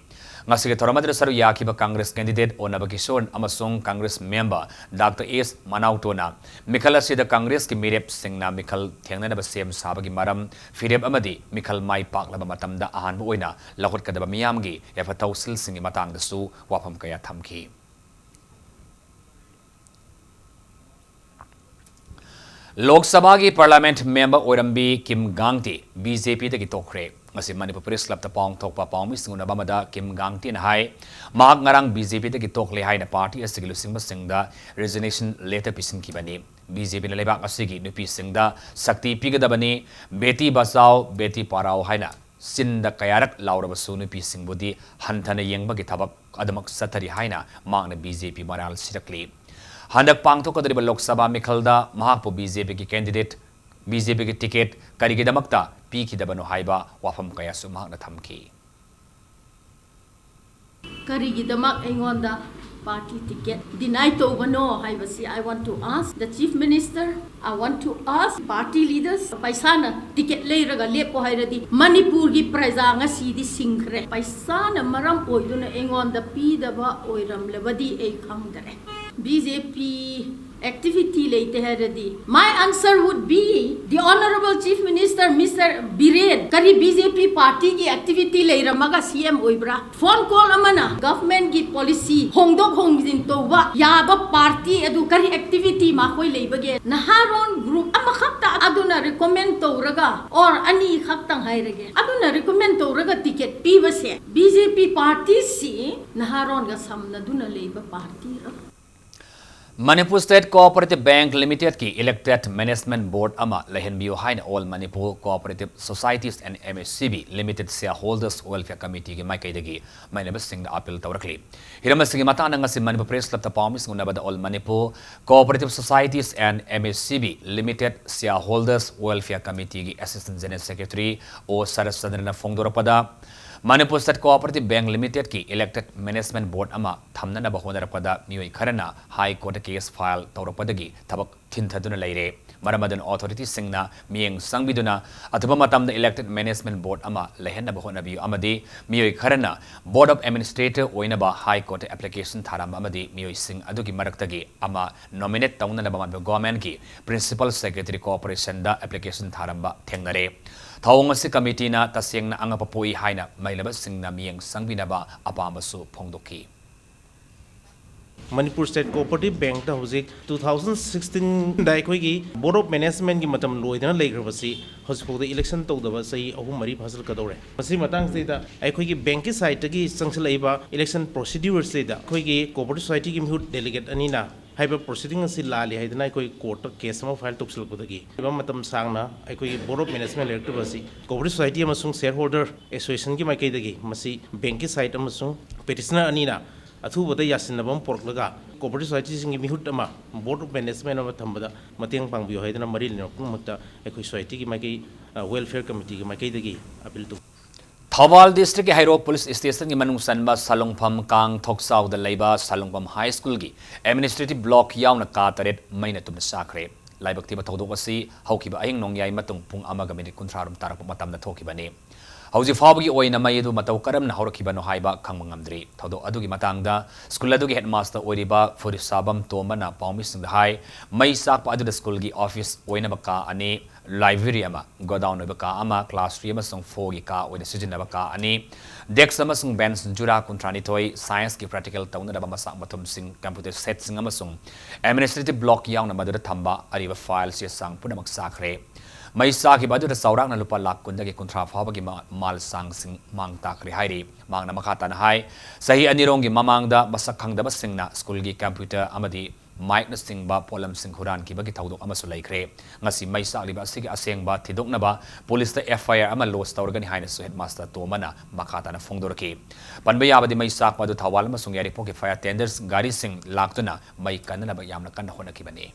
ꯉꯁꯤꯒꯤ ꯊꯧꯔꯝ ꯑꯗꯨꯗ ꯁꯔꯨꯛ ꯌꯥꯈꯤꯕ ꯀꯪꯒ꯭ꯔꯦꯁ ꯀꯦꯟꯗꯤꯗꯦꯠ ꯑꯣꯅꯕ ꯀꯤꯁꯣꯔ ꯑꯃꯁꯨꯡ ꯀꯪꯒ꯭ꯔꯦꯁ ꯃꯦꯝꯕꯔ ꯗꯥꯛꯇꯔ ꯑꯦꯁ ꯃꯅꯥꯎꯇꯣꯅ ꯃꯤꯈꯜ ꯑꯁꯤꯗ ꯀꯪꯒ꯭ꯔꯦꯁꯀꯤ ꯃꯤꯔꯦꯞꯁꯤꯡꯅ ꯃꯤꯈꯜ ꯊꯦꯡꯅꯅꯕ ꯁꯦꯝ ꯁꯥꯕꯒꯤ ꯃꯔꯝ, ꯐꯤꯔꯦꯞ ꯑꯃꯗꯤ ꯃꯤꯈꯜ ꯃꯥꯏ ꯄꯥꯛꯂꯕ ꯃꯇꯝꯗ ꯑꯍꯥꯟꯕ ꯑꯣꯏꯅ ꯂꯧꯈꯠꯀꯗꯕ ꯃꯤꯌꯥꯝꯒꯤ ꯌꯥꯏꯐ ꯊꯧꯁꯤꯜꯁꯤꯡꯒꯤ ꯃꯇꯥꯡꯗꯁꯨ ꯋꯥꯐꯝ ꯀꯌꯥ ꯊꯝꯈꯤ꯫ ꯂꯣꯛ ꯁꯚꯥꯒꯤ ꯄꯥꯔꯂꯤꯌꯥꯃꯦꯟꯠ ꯃꯦꯝꯕꯔ ꯑꯣꯏꯔꯝꯕꯤ ꯀꯤꯝ ꯒꯥꯡꯇꯤ ꯕꯤ ꯖꯦ ꯄꯤꯗꯒꯤ ꯇꯣꯛꯈ꯭ꯔꯦ꯫ ꯉꯁꯤ ꯃꯅꯤꯄꯨꯔ ꯄ꯭ꯔꯦꯁ ꯀ꯭ꯂꯕꯇ ꯄꯥꯡꯊꯣꯛꯄ ꯄꯥꯎꯃꯤꯁꯤꯡ ꯎꯅꯕ ꯑꯃꯗ ꯀꯤꯝ ꯒꯥꯡꯇꯤꯅ ꯍꯥꯏ, ꯃꯍꯥꯛ ꯉꯔꯥꯡ ꯕꯤ ꯖꯦ ꯄꯤꯗꯒꯤ ꯇꯣꯛꯂꯦ ꯍꯥꯏꯅ ꯄꯥꯔꯇꯤ ꯑꯁꯤꯒꯤ ꯂꯨꯆꯤꯡꯕꯁꯤꯡꯗ ꯔꯤꯖꯤꯒꯅꯦꯁꯟ ꯂꯦꯇꯔ ꯄꯤꯁꯤꯟꯈꯤꯕꯅꯤ꯫ ꯕꯤ ꯖꯦ ꯄꯤꯅ ꯂꯩꯕꯥꯛ ꯑꯁꯤꯒꯤ ꯅꯨꯄꯤꯁꯤꯡꯗ ꯁꯛꯇꯤ ꯄꯤꯒꯗꯕꯅꯤ, ꯕꯦꯇꯤ ꯕꯆꯥꯎ, ꯕꯦꯇꯤ ꯄꯔꯥꯎ ꯍꯥꯏꯅ ꯆꯤꯟꯗ ꯀꯌꯥꯔꯛ ꯂꯥꯎꯔꯕꯁꯨ ꯅꯨꯄꯤꯁꯤꯡꯕꯨꯗꯤ ꯍꯟꯊꯅ ꯌꯦꯡꯕꯒꯤ ꯊꯕꯛ ꯑꯗꯨꯃꯛ ꯆꯠꯊꯔꯤ ꯍꯥꯏꯅ ꯃꯍꯥꯛꯅ ꯕꯤ ꯖꯦ ꯄꯤ ꯃꯔꯥꯜ ꯁꯤꯔꯛꯂꯤ꯫ ꯍꯟꯗꯛ ꯄꯥꯡꯊꯣꯛꯀꯗꯧꯔꯤꯕ ꯂꯣꯛ ꯁꯚꯥ ꯃꯤꯈꯜꯗ ꯃꯍꯥꯛꯄꯨ ꯕꯤ ꯖꯦ ꯄꯤꯒꯤ ꯀꯦꯟꯗꯤꯗꯦꯠ, ꯕꯤ ꯖꯦ ꯄꯤꯒꯤ ꯇꯤꯀꯦꯠ ꯀꯔꯤꯒꯤꯗꯃꯛꯇ ꯄꯤꯈꯤꯗꯕꯅꯣ ꯍꯥꯏꯕ ꯋꯥꯐꯝ ꯀꯌꯥꯁꯨ ꯃꯍꯥꯛꯅ ꯊꯝꯈꯤ꯫ ꯀꯔꯤꯒꯤꯗꯃꯛ ꯑꯩꯉꯣꯟꯗ ꯄꯥꯔꯇꯤ ꯇꯤꯀꯦꯠ ꯗꯤꯅꯥꯏ ꯇꯧꯕꯅꯣ ꯍꯥꯏꯕꯁꯤ I want to ask the Chief Minister, I want to ask party leaders꯫ ꯄꯩꯁꯥꯅ ꯇꯤꯀꯦꯠ ꯂꯩꯔꯒ ꯂꯦꯞꯄꯣ ꯍꯥꯏꯔꯗꯤ ꯃꯅꯤꯄꯨꯔꯒꯤ ꯄ꯭ꯔꯖꯥ ꯉꯁꯤꯗꯤ ꯁꯤꯡꯈ꯭ꯔꯦ꯫ ꯄꯩꯁꯥꯅ ꯃꯔꯝ ꯑꯣꯏꯗꯨꯅ ꯑꯩꯉꯣꯟꯗ ꯄꯤꯗꯕ ꯑꯣꯏꯔꯝꯂꯕꯗꯤ ꯑꯩ ꯈꯪꯗꯔꯦ꯫ ꯕꯤ ꯖꯦ ꯄꯤ ꯑꯦꯛꯇꯤꯚꯤꯇꯤ ꯂꯩꯇꯦ ꯍꯥꯏꯔꯗꯤ, my answer would be, the Honorable Chief Minister, Mister Biren, ꯀꯔꯤ ꯕꯤ ꯖꯦ ꯄꯤ ꯄꯥꯔꯇꯤꯒꯤ ꯑꯦꯛꯇꯤꯚꯤꯇꯤ ꯂꯩꯔꯝꯃꯒ ꯁꯤ ꯑꯦꯝ ꯑꯣꯏꯕ꯭ꯔꯥ? ꯐꯣꯟ ꯀꯣꯜ ꯑꯃꯅ ꯒꯚꯔꯟꯃꯦꯟꯠꯀꯤ ꯄꯣꯂꯤꯁꯤ ꯍꯣꯡꯗꯣꯛ ꯍꯣꯡꯖꯤꯟ ꯇꯧꯕ ꯌꯥꯕ ꯄꯥꯔꯇꯤ ꯑꯗꯨ ꯀꯔꯤ ꯑꯦꯛꯇꯤꯚꯤꯇꯤ ꯃꯈꯣꯏ ꯂꯩꯕꯒꯦ? ꯅꯍꯥꯔꯣꯟ ꯒ꯭ꯔꯨꯞ ꯑꯃꯈꯛꯇ ꯑꯗꯨꯅ ꯔꯤꯀꯃꯦꯟ ꯇꯧꯔꯒ, ꯑꯣꯔ ꯑꯅꯤ ꯈꯛꯇꯪ ꯍꯥꯏꯔꯒꯦ, ꯑꯗꯨꯅ ꯔꯤꯀꯃꯦꯟ ꯇꯧꯔꯒ ꯇꯤꯀꯦꯠ ꯄꯤꯕꯁꯦ ꯕꯤ ꯖꯦ ꯄꯤ ꯄꯥꯔꯇꯤꯁꯤ ꯅꯍꯥꯔꯣꯟꯒ ꯁꯝꯅꯗꯨꯅ ꯂꯩꯕ ꯄꯥꯔꯇꯤꯔ? ꯃꯅꯤꯄꯨꯔ ꯁ꯭ꯇꯦꯠ ꯀꯣꯑꯣꯄꯔꯦꯇꯤꯚ ꯕꯦꯡꯛ ꯂꯤꯃꯤꯇꯦꯗꯀꯤ ꯏꯂꯦꯛꯇꯦꯗ ꯃꯦꯅꯦꯖꯃꯦꯟꯠ ꯕꯣꯔꯗ ꯑꯃ ꯂꯩꯍꯟꯕꯤꯌꯨ ꯍꯥꯏꯅ All Manipur Cooperative Societies and M A C B Limited Shareholders Welfare Committeeꯒꯤ ꯃꯥꯏꯀꯩꯗꯒꯤ ꯃꯩꯅꯕꯁꯤꯡꯗ ꯑꯄꯤꯜ ꯇꯧꯔꯛꯂꯤ꯫ ꯍꯤꯔꯝ ꯑꯁꯤꯒꯤ ꯃꯇꯥꯡꯗ ꯉꯁꯤ ꯃꯅꯤꯄꯨꯔ ꯄ꯭ꯔꯦꯁ ꯀ꯭ꯂꯕꯇ ꯄꯥꯎꯃꯤꯁꯤꯡ ꯎꯅꯕꯗ All Manipur Cooperative Societies and M A C B Limited Shareholders Welfare Committeeꯒꯤ Assistant General Secretary O ꯁꯔꯠꯆꯟꯗ꯭ꯔꯅ ꯐꯣꯡꯗꯣꯔꯛꯄꯗ, ꯃꯅꯤꯄꯨꯔ ꯁ꯭ꯇꯦꯠ ꯀꯣꯑꯣꯄꯔꯦꯇꯤꯚ ꯕꯦꯡꯛ ꯂꯤꯃꯤꯇꯦꯗꯀꯤ ꯏꯂꯦꯛꯇꯦꯗ ꯃꯦꯅꯦꯖꯃꯦꯟꯠ ꯕꯣꯔꯗ ꯑꯃ ꯊꯝꯅꯅꯕ ꯍꯣꯠꯅꯔꯛꯄꯗ ꯃꯤꯑꯣꯏ ꯈꯔꯅ ꯍꯥꯏ ꯀꯣꯔꯠꯇ ꯀꯦꯁ ꯐꯥꯏꯜ ꯇꯧꯔꯛꯄꯗꯒꯤ ꯊꯕꯛ ꯊꯤꯟꯊꯗꯨꯅ ꯂꯩꯔꯦ꯫ ꯃꯔꯝ ꯑꯗꯨꯅ ꯑꯣꯊꯣꯔꯤꯇꯤꯁꯤꯡꯅ ꯃꯤꯠꯌꯦꯡ ꯆꯪꯕꯤꯗꯨꯅ ꯑꯊꯨꯕ ꯃꯇꯝꯗ ꯏꯂꯦꯛꯇꯦꯗ ꯃꯦꯅꯦꯖꯃꯦꯟꯠ ꯕꯣꯔꯗ ꯑꯃ ꯂꯩꯍꯟꯅꯕ ꯍꯣꯠꯅꯕꯤꯌꯨ ꯑꯃꯗꯤ ꯃꯤꯑꯣꯏ ꯈꯔꯅ ꯕꯣꯔꯗ ꯑꯣꯐ ꯑꯦꯗꯃꯤꯅꯤꯁꯇ꯭ꯔꯦꯇꯔ ꯑꯣꯏꯅꯕ ꯍꯥꯏ ꯀꯣꯔꯠꯇ ꯑꯦꯄ꯭ꯂꯤꯀꯦꯁꯟ ꯊꯥꯔꯝꯕ ꯑꯃꯗꯤ ꯃꯤꯑꯣꯏꯁꯤꯡ ꯑꯗꯨꯒꯤ ꯃꯔꯛꯇꯒꯤ ꯑꯃ ꯅꯣꯃꯤꯅꯦꯠ ꯇꯧꯅꯅꯕ ꯃꯅꯤꯄꯨꯔ ꯒꯣꯚꯔꯟꯃꯦꯟꯠꯀꯤ ꯄ꯭ꯔꯤꯟꯁꯤꯄꯜ ꯁꯦꯀ꯭ꯔꯦꯇꯔꯤ ꯀꯣꯑꯣꯄꯔꯦꯁꯟꯗ ꯑꯦꯄ꯭ꯂꯤꯀꯦꯁꯟ ꯊꯥꯔꯝꯕ ꯊꯦꯡꯅꯔꯦ꯫ ꯊꯧꯑꯣꯡ ꯑꯁꯤ ꯀꯃꯤꯇꯤꯅ ꯇꯁꯦꯡꯅ ꯑꯉꯛꯄ ꯄꯣꯛꯏ ꯍꯥꯏꯅ ꯃꯩꯅꯕꯁꯤꯡꯅ ꯃꯤꯠꯌꯦꯡ ꯆꯪꯕꯤꯅꯕ ꯑꯄꯥꯝꯕꯁꯨ ꯐꯣꯡꯗꯣꯛꯈꯤ꯫ ꯃꯅꯤꯄꯨꯔ ꯁ꯭ꯇꯦꯠ ꯀꯣꯑꯣꯄꯔꯦꯇꯤꯚ ꯕꯦꯡꯛꯇ ꯍꯧꯖꯤꯛ two thousand sixteen ꯑꯩꯈꯣꯏꯒꯤ ꯕꯣꯔꯗ ꯑꯣꯐ ꯃꯦꯅꯦꯖꯃꯦꯟꯒꯤ ꯃꯇꯝ ꯂꯣꯏꯗꯅ ꯂꯩꯈ꯭ꯔꯕꯁꯤ ꯍꯧꯖꯤꯛꯐꯥꯎꯗ ꯏꯂꯦꯛꯁꯟ ꯇꯧꯗꯕ ꯆꯍꯤ ꯑꯍꯨꯝ ꯃꯔꯤ ꯐꯥꯖꯤꯜꯂꯛꯀꯗꯧꯔꯦ꯫ ꯃꯁꯤꯒꯤ ꯃꯇꯥꯡꯁꯤꯗꯩꯗ ꯑꯩꯈꯣꯏꯒꯤ ꯕꯦꯡꯛꯀꯤ ꯁꯥꯏꯠꯇꯒꯤ ꯆꯪꯁꯤꯜꯂꯛꯏꯕ ꯏꯂꯦꯛꯁꯟ ꯄ꯭ꯔꯣꯁꯤꯗ꯭ꯌꯨꯔꯁꯤꯗ ꯑꯩꯈꯣꯏꯒꯤ ꯀꯣꯑꯣꯄꯔꯦꯇꯤꯚ ꯁꯣꯁꯥꯏꯇꯤꯒꯤ ꯃꯤꯍꯨꯠ ꯗꯦꯂꯤꯒꯦꯠ ꯑꯅꯤꯅ ꯍꯥꯏꯕ ꯄ꯭ꯔꯣꯁꯤꯗꯤꯡ ꯑꯁꯤ ꯂꯥꯜꯂꯤ ꯍꯥꯏꯗꯅ ꯑꯩꯈꯣꯏ ꯀꯣꯔꯠꯇ ꯀꯦꯁ ꯑꯃ ꯐꯥꯏꯜ ꯇꯧꯁꯤꯜꯂꯛꯄꯗꯒꯤ ꯃꯇꯝ ꯁꯥꯡꯅ ꯑꯩꯈꯣꯏꯒꯤ ꯕꯣꯔꯗ ꯑꯣꯐ ꯃꯦꯅꯦꯖꯃꯦꯟ ꯂꯩꯔꯛꯇꯕ ꯑꯁꯤ ꯀꯣꯑꯣꯄꯔꯦꯇꯤꯚ ꯁꯣꯁꯥꯏꯇꯤ ꯑꯃꯁꯨꯡ ꯁꯦꯌꯔ ꯍꯣꯜꯗꯔ ꯑꯦꯁꯣꯁꯤꯌꯦꯁꯟꯒꯤ ꯃꯥꯏꯀꯩꯗꯒꯤ ꯃꯁꯤ ꯕꯦꯡꯛꯀꯤ ꯁꯥꯏꯠ ꯑꯃꯁꯨꯡ ꯄꯦꯇꯤꯁꯅꯔ ꯑꯅꯤꯅ ꯑꯊꯨꯕꯗ ꯌꯥꯁꯤꯟꯅꯕ ꯑꯃ ꯄꯨꯔꯛꯂꯒ ꯀꯣꯑꯣꯄꯔꯦꯇꯤꯚ ꯁꯣꯁꯥꯏꯇꯤꯁꯤꯡꯒꯤ ꯃꯤꯍꯨꯠ ꯑꯃ ꯕꯣꯔꯗ ꯑꯣꯐ ꯃꯦꯅꯦꯖꯃꯦꯟ ꯑꯃ ꯊꯝꯕꯗ ꯃꯇꯦꯡ ꯄꯥꯡꯕꯤꯌꯨ ꯍꯥꯏꯗꯅ ꯃꯔꯤ ꯂꯩꯅꯕ ꯄꯨꯝꯅꯃꯛꯇ ꯑꯩꯈꯣꯏ ꯁꯣꯁꯥꯏꯇꯤꯒꯤ ꯃꯥꯏꯀꯩ, ꯑ, ꯋꯦꯜꯐꯤꯌꯔ ꯀꯃꯤꯇꯤꯒꯤ ꯃꯥꯏꯀꯩꯗꯒꯤ ꯑꯄꯤꯜ ꯇꯧ꯫ ꯊꯧꯕꯥꯜ ꯗꯤꯁꯇ꯭ꯔꯤꯛꯀꯤ ꯍꯩꯔꯣꯛ ꯄꯨꯂꯤꯁ ꯁ꯭ꯇꯦꯁꯟꯒꯤ ꯃꯅꯨꯡ ꯆꯟꯕ ꯁꯂꯨꯡꯐꯝ ꯀꯥꯡ ꯊꯣꯛꯆꯥꯎꯗ ꯂꯩꯕ ꯁꯂꯨꯡꯐꯝ ꯍꯥꯏ ꯁ꯭ꯀꯨꯜꯒꯤ ꯑꯦꯗꯃꯤꯅꯤꯁꯇ꯭ꯔꯦꯇꯤꯚ ꯕ꯭ꯂꯣꯛ ꯌꯥꯎꯅ ꯀꯥ ꯇꯔꯦꯠ ꯃꯩꯅ ꯇꯨꯝꯅ ꯆꯥꯈ꯭ꯔꯦ꯫ ꯂꯥꯏꯕꯛ ꯊꯤꯕ ꯊꯧꯗꯣꯛ ꯑꯁꯤ ꯍꯧꯈꯤꯕ ꯑꯍꯤꯡ ꯅꯣꯡꯌꯥꯏ ꯃꯇꯨꯡ ꯄꯨꯡ ꯑꯃꯒ ꯃꯤꯅꯤꯠ ꯀꯨꯟꯊ꯭ꯔꯥ ꯔꯣꯝ ꯇꯥꯔꯛꯄ ꯃꯇꯝꯗ ꯊꯣꯛꯈꯤꯕꯅꯤ꯫ ꯍꯧꯖꯤꯛ ꯐꯥꯎꯕꯒꯤ ꯑꯣꯏꯅ ꯃꯩ ꯑꯗꯨ ꯃꯇꯧ ꯀꯔꯝꯅ ꯍꯧꯔꯛꯈꯤꯕꯅꯣ ꯍꯥꯏꯕ ꯈꯪꯕ ꯉꯝꯗ꯭ꯔꯤ꯫ ꯊꯧꯗꯣꯛ ꯑꯗꯨꯒꯤ ꯃꯇꯥꯡꯗ ꯁ꯭ꯀꯨꯜ ꯑꯗꯨꯒꯤ ꯍꯦꯗꯃꯥꯁꯇꯔ ꯑꯣꯏꯔꯤꯕ ꯐꯨꯔꯤꯁꯥꯕꯝ ꯇꯣꯝꯕꯅ ꯄꯥꯎꯃꯤꯁꯤꯡꯗ ꯍꯥꯏ, ꯃꯩ ꯆꯥꯛꯄ ꯑꯗꯨꯗ ꯁ꯭ꯀꯨꯜꯒꯤ ꯑꯣꯐꯤꯁ ꯑꯣꯏꯅꯕ ꯀꯥ ꯑꯅꯤ, ꯂꯥꯏꯕ꯭ꯔꯦꯔꯤ ꯑꯃ, ꯒꯣꯗꯥꯎꯟ ꯑꯣꯏꯕ ꯀꯥ ꯑꯃ, ꯀ꯭ꯂꯥꯁ ꯊ꯭ꯔꯤ ꯑꯃꯁꯨꯡ ꯐꯣꯔꯒꯤ ꯀꯥ ꯑꯣꯏꯅ ꯁꯤꯖꯤꯟꯅꯕ ꯀꯥ ꯑꯅꯤ, ꯗꯦꯁ꯭ꯛ ꯑꯃꯁꯨꯡ ꯕꯦꯟꯆ ꯖꯨꯔꯥ ꯀꯨꯟꯊ꯭ꯔꯥ ꯅꯤꯊꯣꯏ, ꯁꯥꯏꯟꯁꯀꯤ ꯄ꯭ꯔꯦꯛꯇꯤꯀꯦꯜ ꯇꯧꯅꯅꯕ ꯃꯆꯥꯛ ꯃꯊꯨꯝꯁꯤꯡ, ꯀꯝꯄ꯭ꯌꯨꯇꯔ ꯁꯦꯠꯁꯤꯡ ꯑꯃꯁꯨꯡ ꯑꯦꯗꯃꯤꯅꯤꯁꯇ꯭ꯔꯦꯇꯤꯚ ꯕ꯭ꯂꯣꯛ ꯌꯥꯎꯅ ꯃꯗꯨꯗ ꯊꯝꯕ ꯑꯔꯤꯕ ꯐꯥꯏꯜ ꯆꯦ ꯆꯥꯡ ꯄꯨꯝꯅꯃꯛ ꯆꯥꯈ꯭ꯔꯦ꯫ ꯃꯩ ꯆꯥꯈꯤꯕ ꯑꯗꯨꯗ ꯆꯥꯎꯔꯥꯛꯅ ꯂꯨꯄꯥ ꯂꯥꯈ ꯀꯨꯟꯗꯒꯤ ꯀꯨꯟꯊ꯭ꯔꯥ ꯐꯥꯎꯕꯒꯤ ꯃ-, ꯃꯥꯜ ꯆꯥꯡꯁꯤꯡ ꯃꯥꯡ ꯇꯥꯛꯈ꯭ꯔꯦ ꯍꯥꯏꯔꯤ꯫ ꯃꯍꯥꯛꯅ ꯃꯈꯥ ꯇꯥꯅ ꯍꯥꯏ, ꯆꯍꯤ ꯑꯅꯤꯔꯣꯝꯒꯤ ꯃꯃꯥꯡꯗ ꯃꯁꯛ ꯈꯪꯗꯕꯁꯤꯡꯅ ꯁ꯭ꯀꯨꯜꯒꯤ ꯀꯝꯄ꯭ꯌꯨꯇꯔ ꯑꯃꯗꯤ ꯃꯥꯏꯛꯅꯆꯤꯡꯕ ꯄꯣꯠꯂꯝꯁꯤꯡ ꯍꯨꯔꯥꯟꯈꯤꯕꯒꯤ ꯊꯧꯗꯣꯛ ꯑꯃꯁꯨ ꯂꯩꯈ꯭ꯔꯦ꯫ ꯉꯁꯤ ꯃꯩ ꯆꯥꯛꯂꯤꯕ ꯑꯁꯤꯒꯤ ꯑꯁꯦꯡꯕ ꯊꯤꯗꯣꯛꯅꯕ ꯄꯨꯂꯤꯁꯇ ꯑꯦꯐ ꯑꯥꯏ ꯑꯥꯔ ꯑꯃ ꯂꯣꯗꯖ ꯇꯧꯔꯒꯅꯤ ꯍꯥꯏꯅꯁꯨ ꯍꯦꯗꯃꯥꯁꯇꯔ ꯇꯣꯝꯕꯅ ꯃꯈꯥ ꯇꯥꯅ ꯐꯣꯡꯗꯣꯔꯛꯈꯤ꯫ ꯄꯟꯕ ꯌꯥꯕꯗꯤ ꯃꯩ ꯆꯥꯛꯄ ꯑꯗꯨ ꯊꯧꯕꯥꯜ ꯑꯃꯁꯨꯡ ꯌꯥꯏꯔꯤꯄꯣꯛꯀꯤ ꯐꯥꯌꯔ ꯇꯦꯟꯗꯔꯁ ꯒꯥꯔꯤꯁꯤꯡ ꯂꯥꯛꯇꯨꯅ ꯃꯩ ꯀꯟꯅꯅꯕ ꯌꯥꯝꯅ ꯀꯟꯅ ꯍꯣꯠꯅꯈꯤꯕꯅꯤ꯫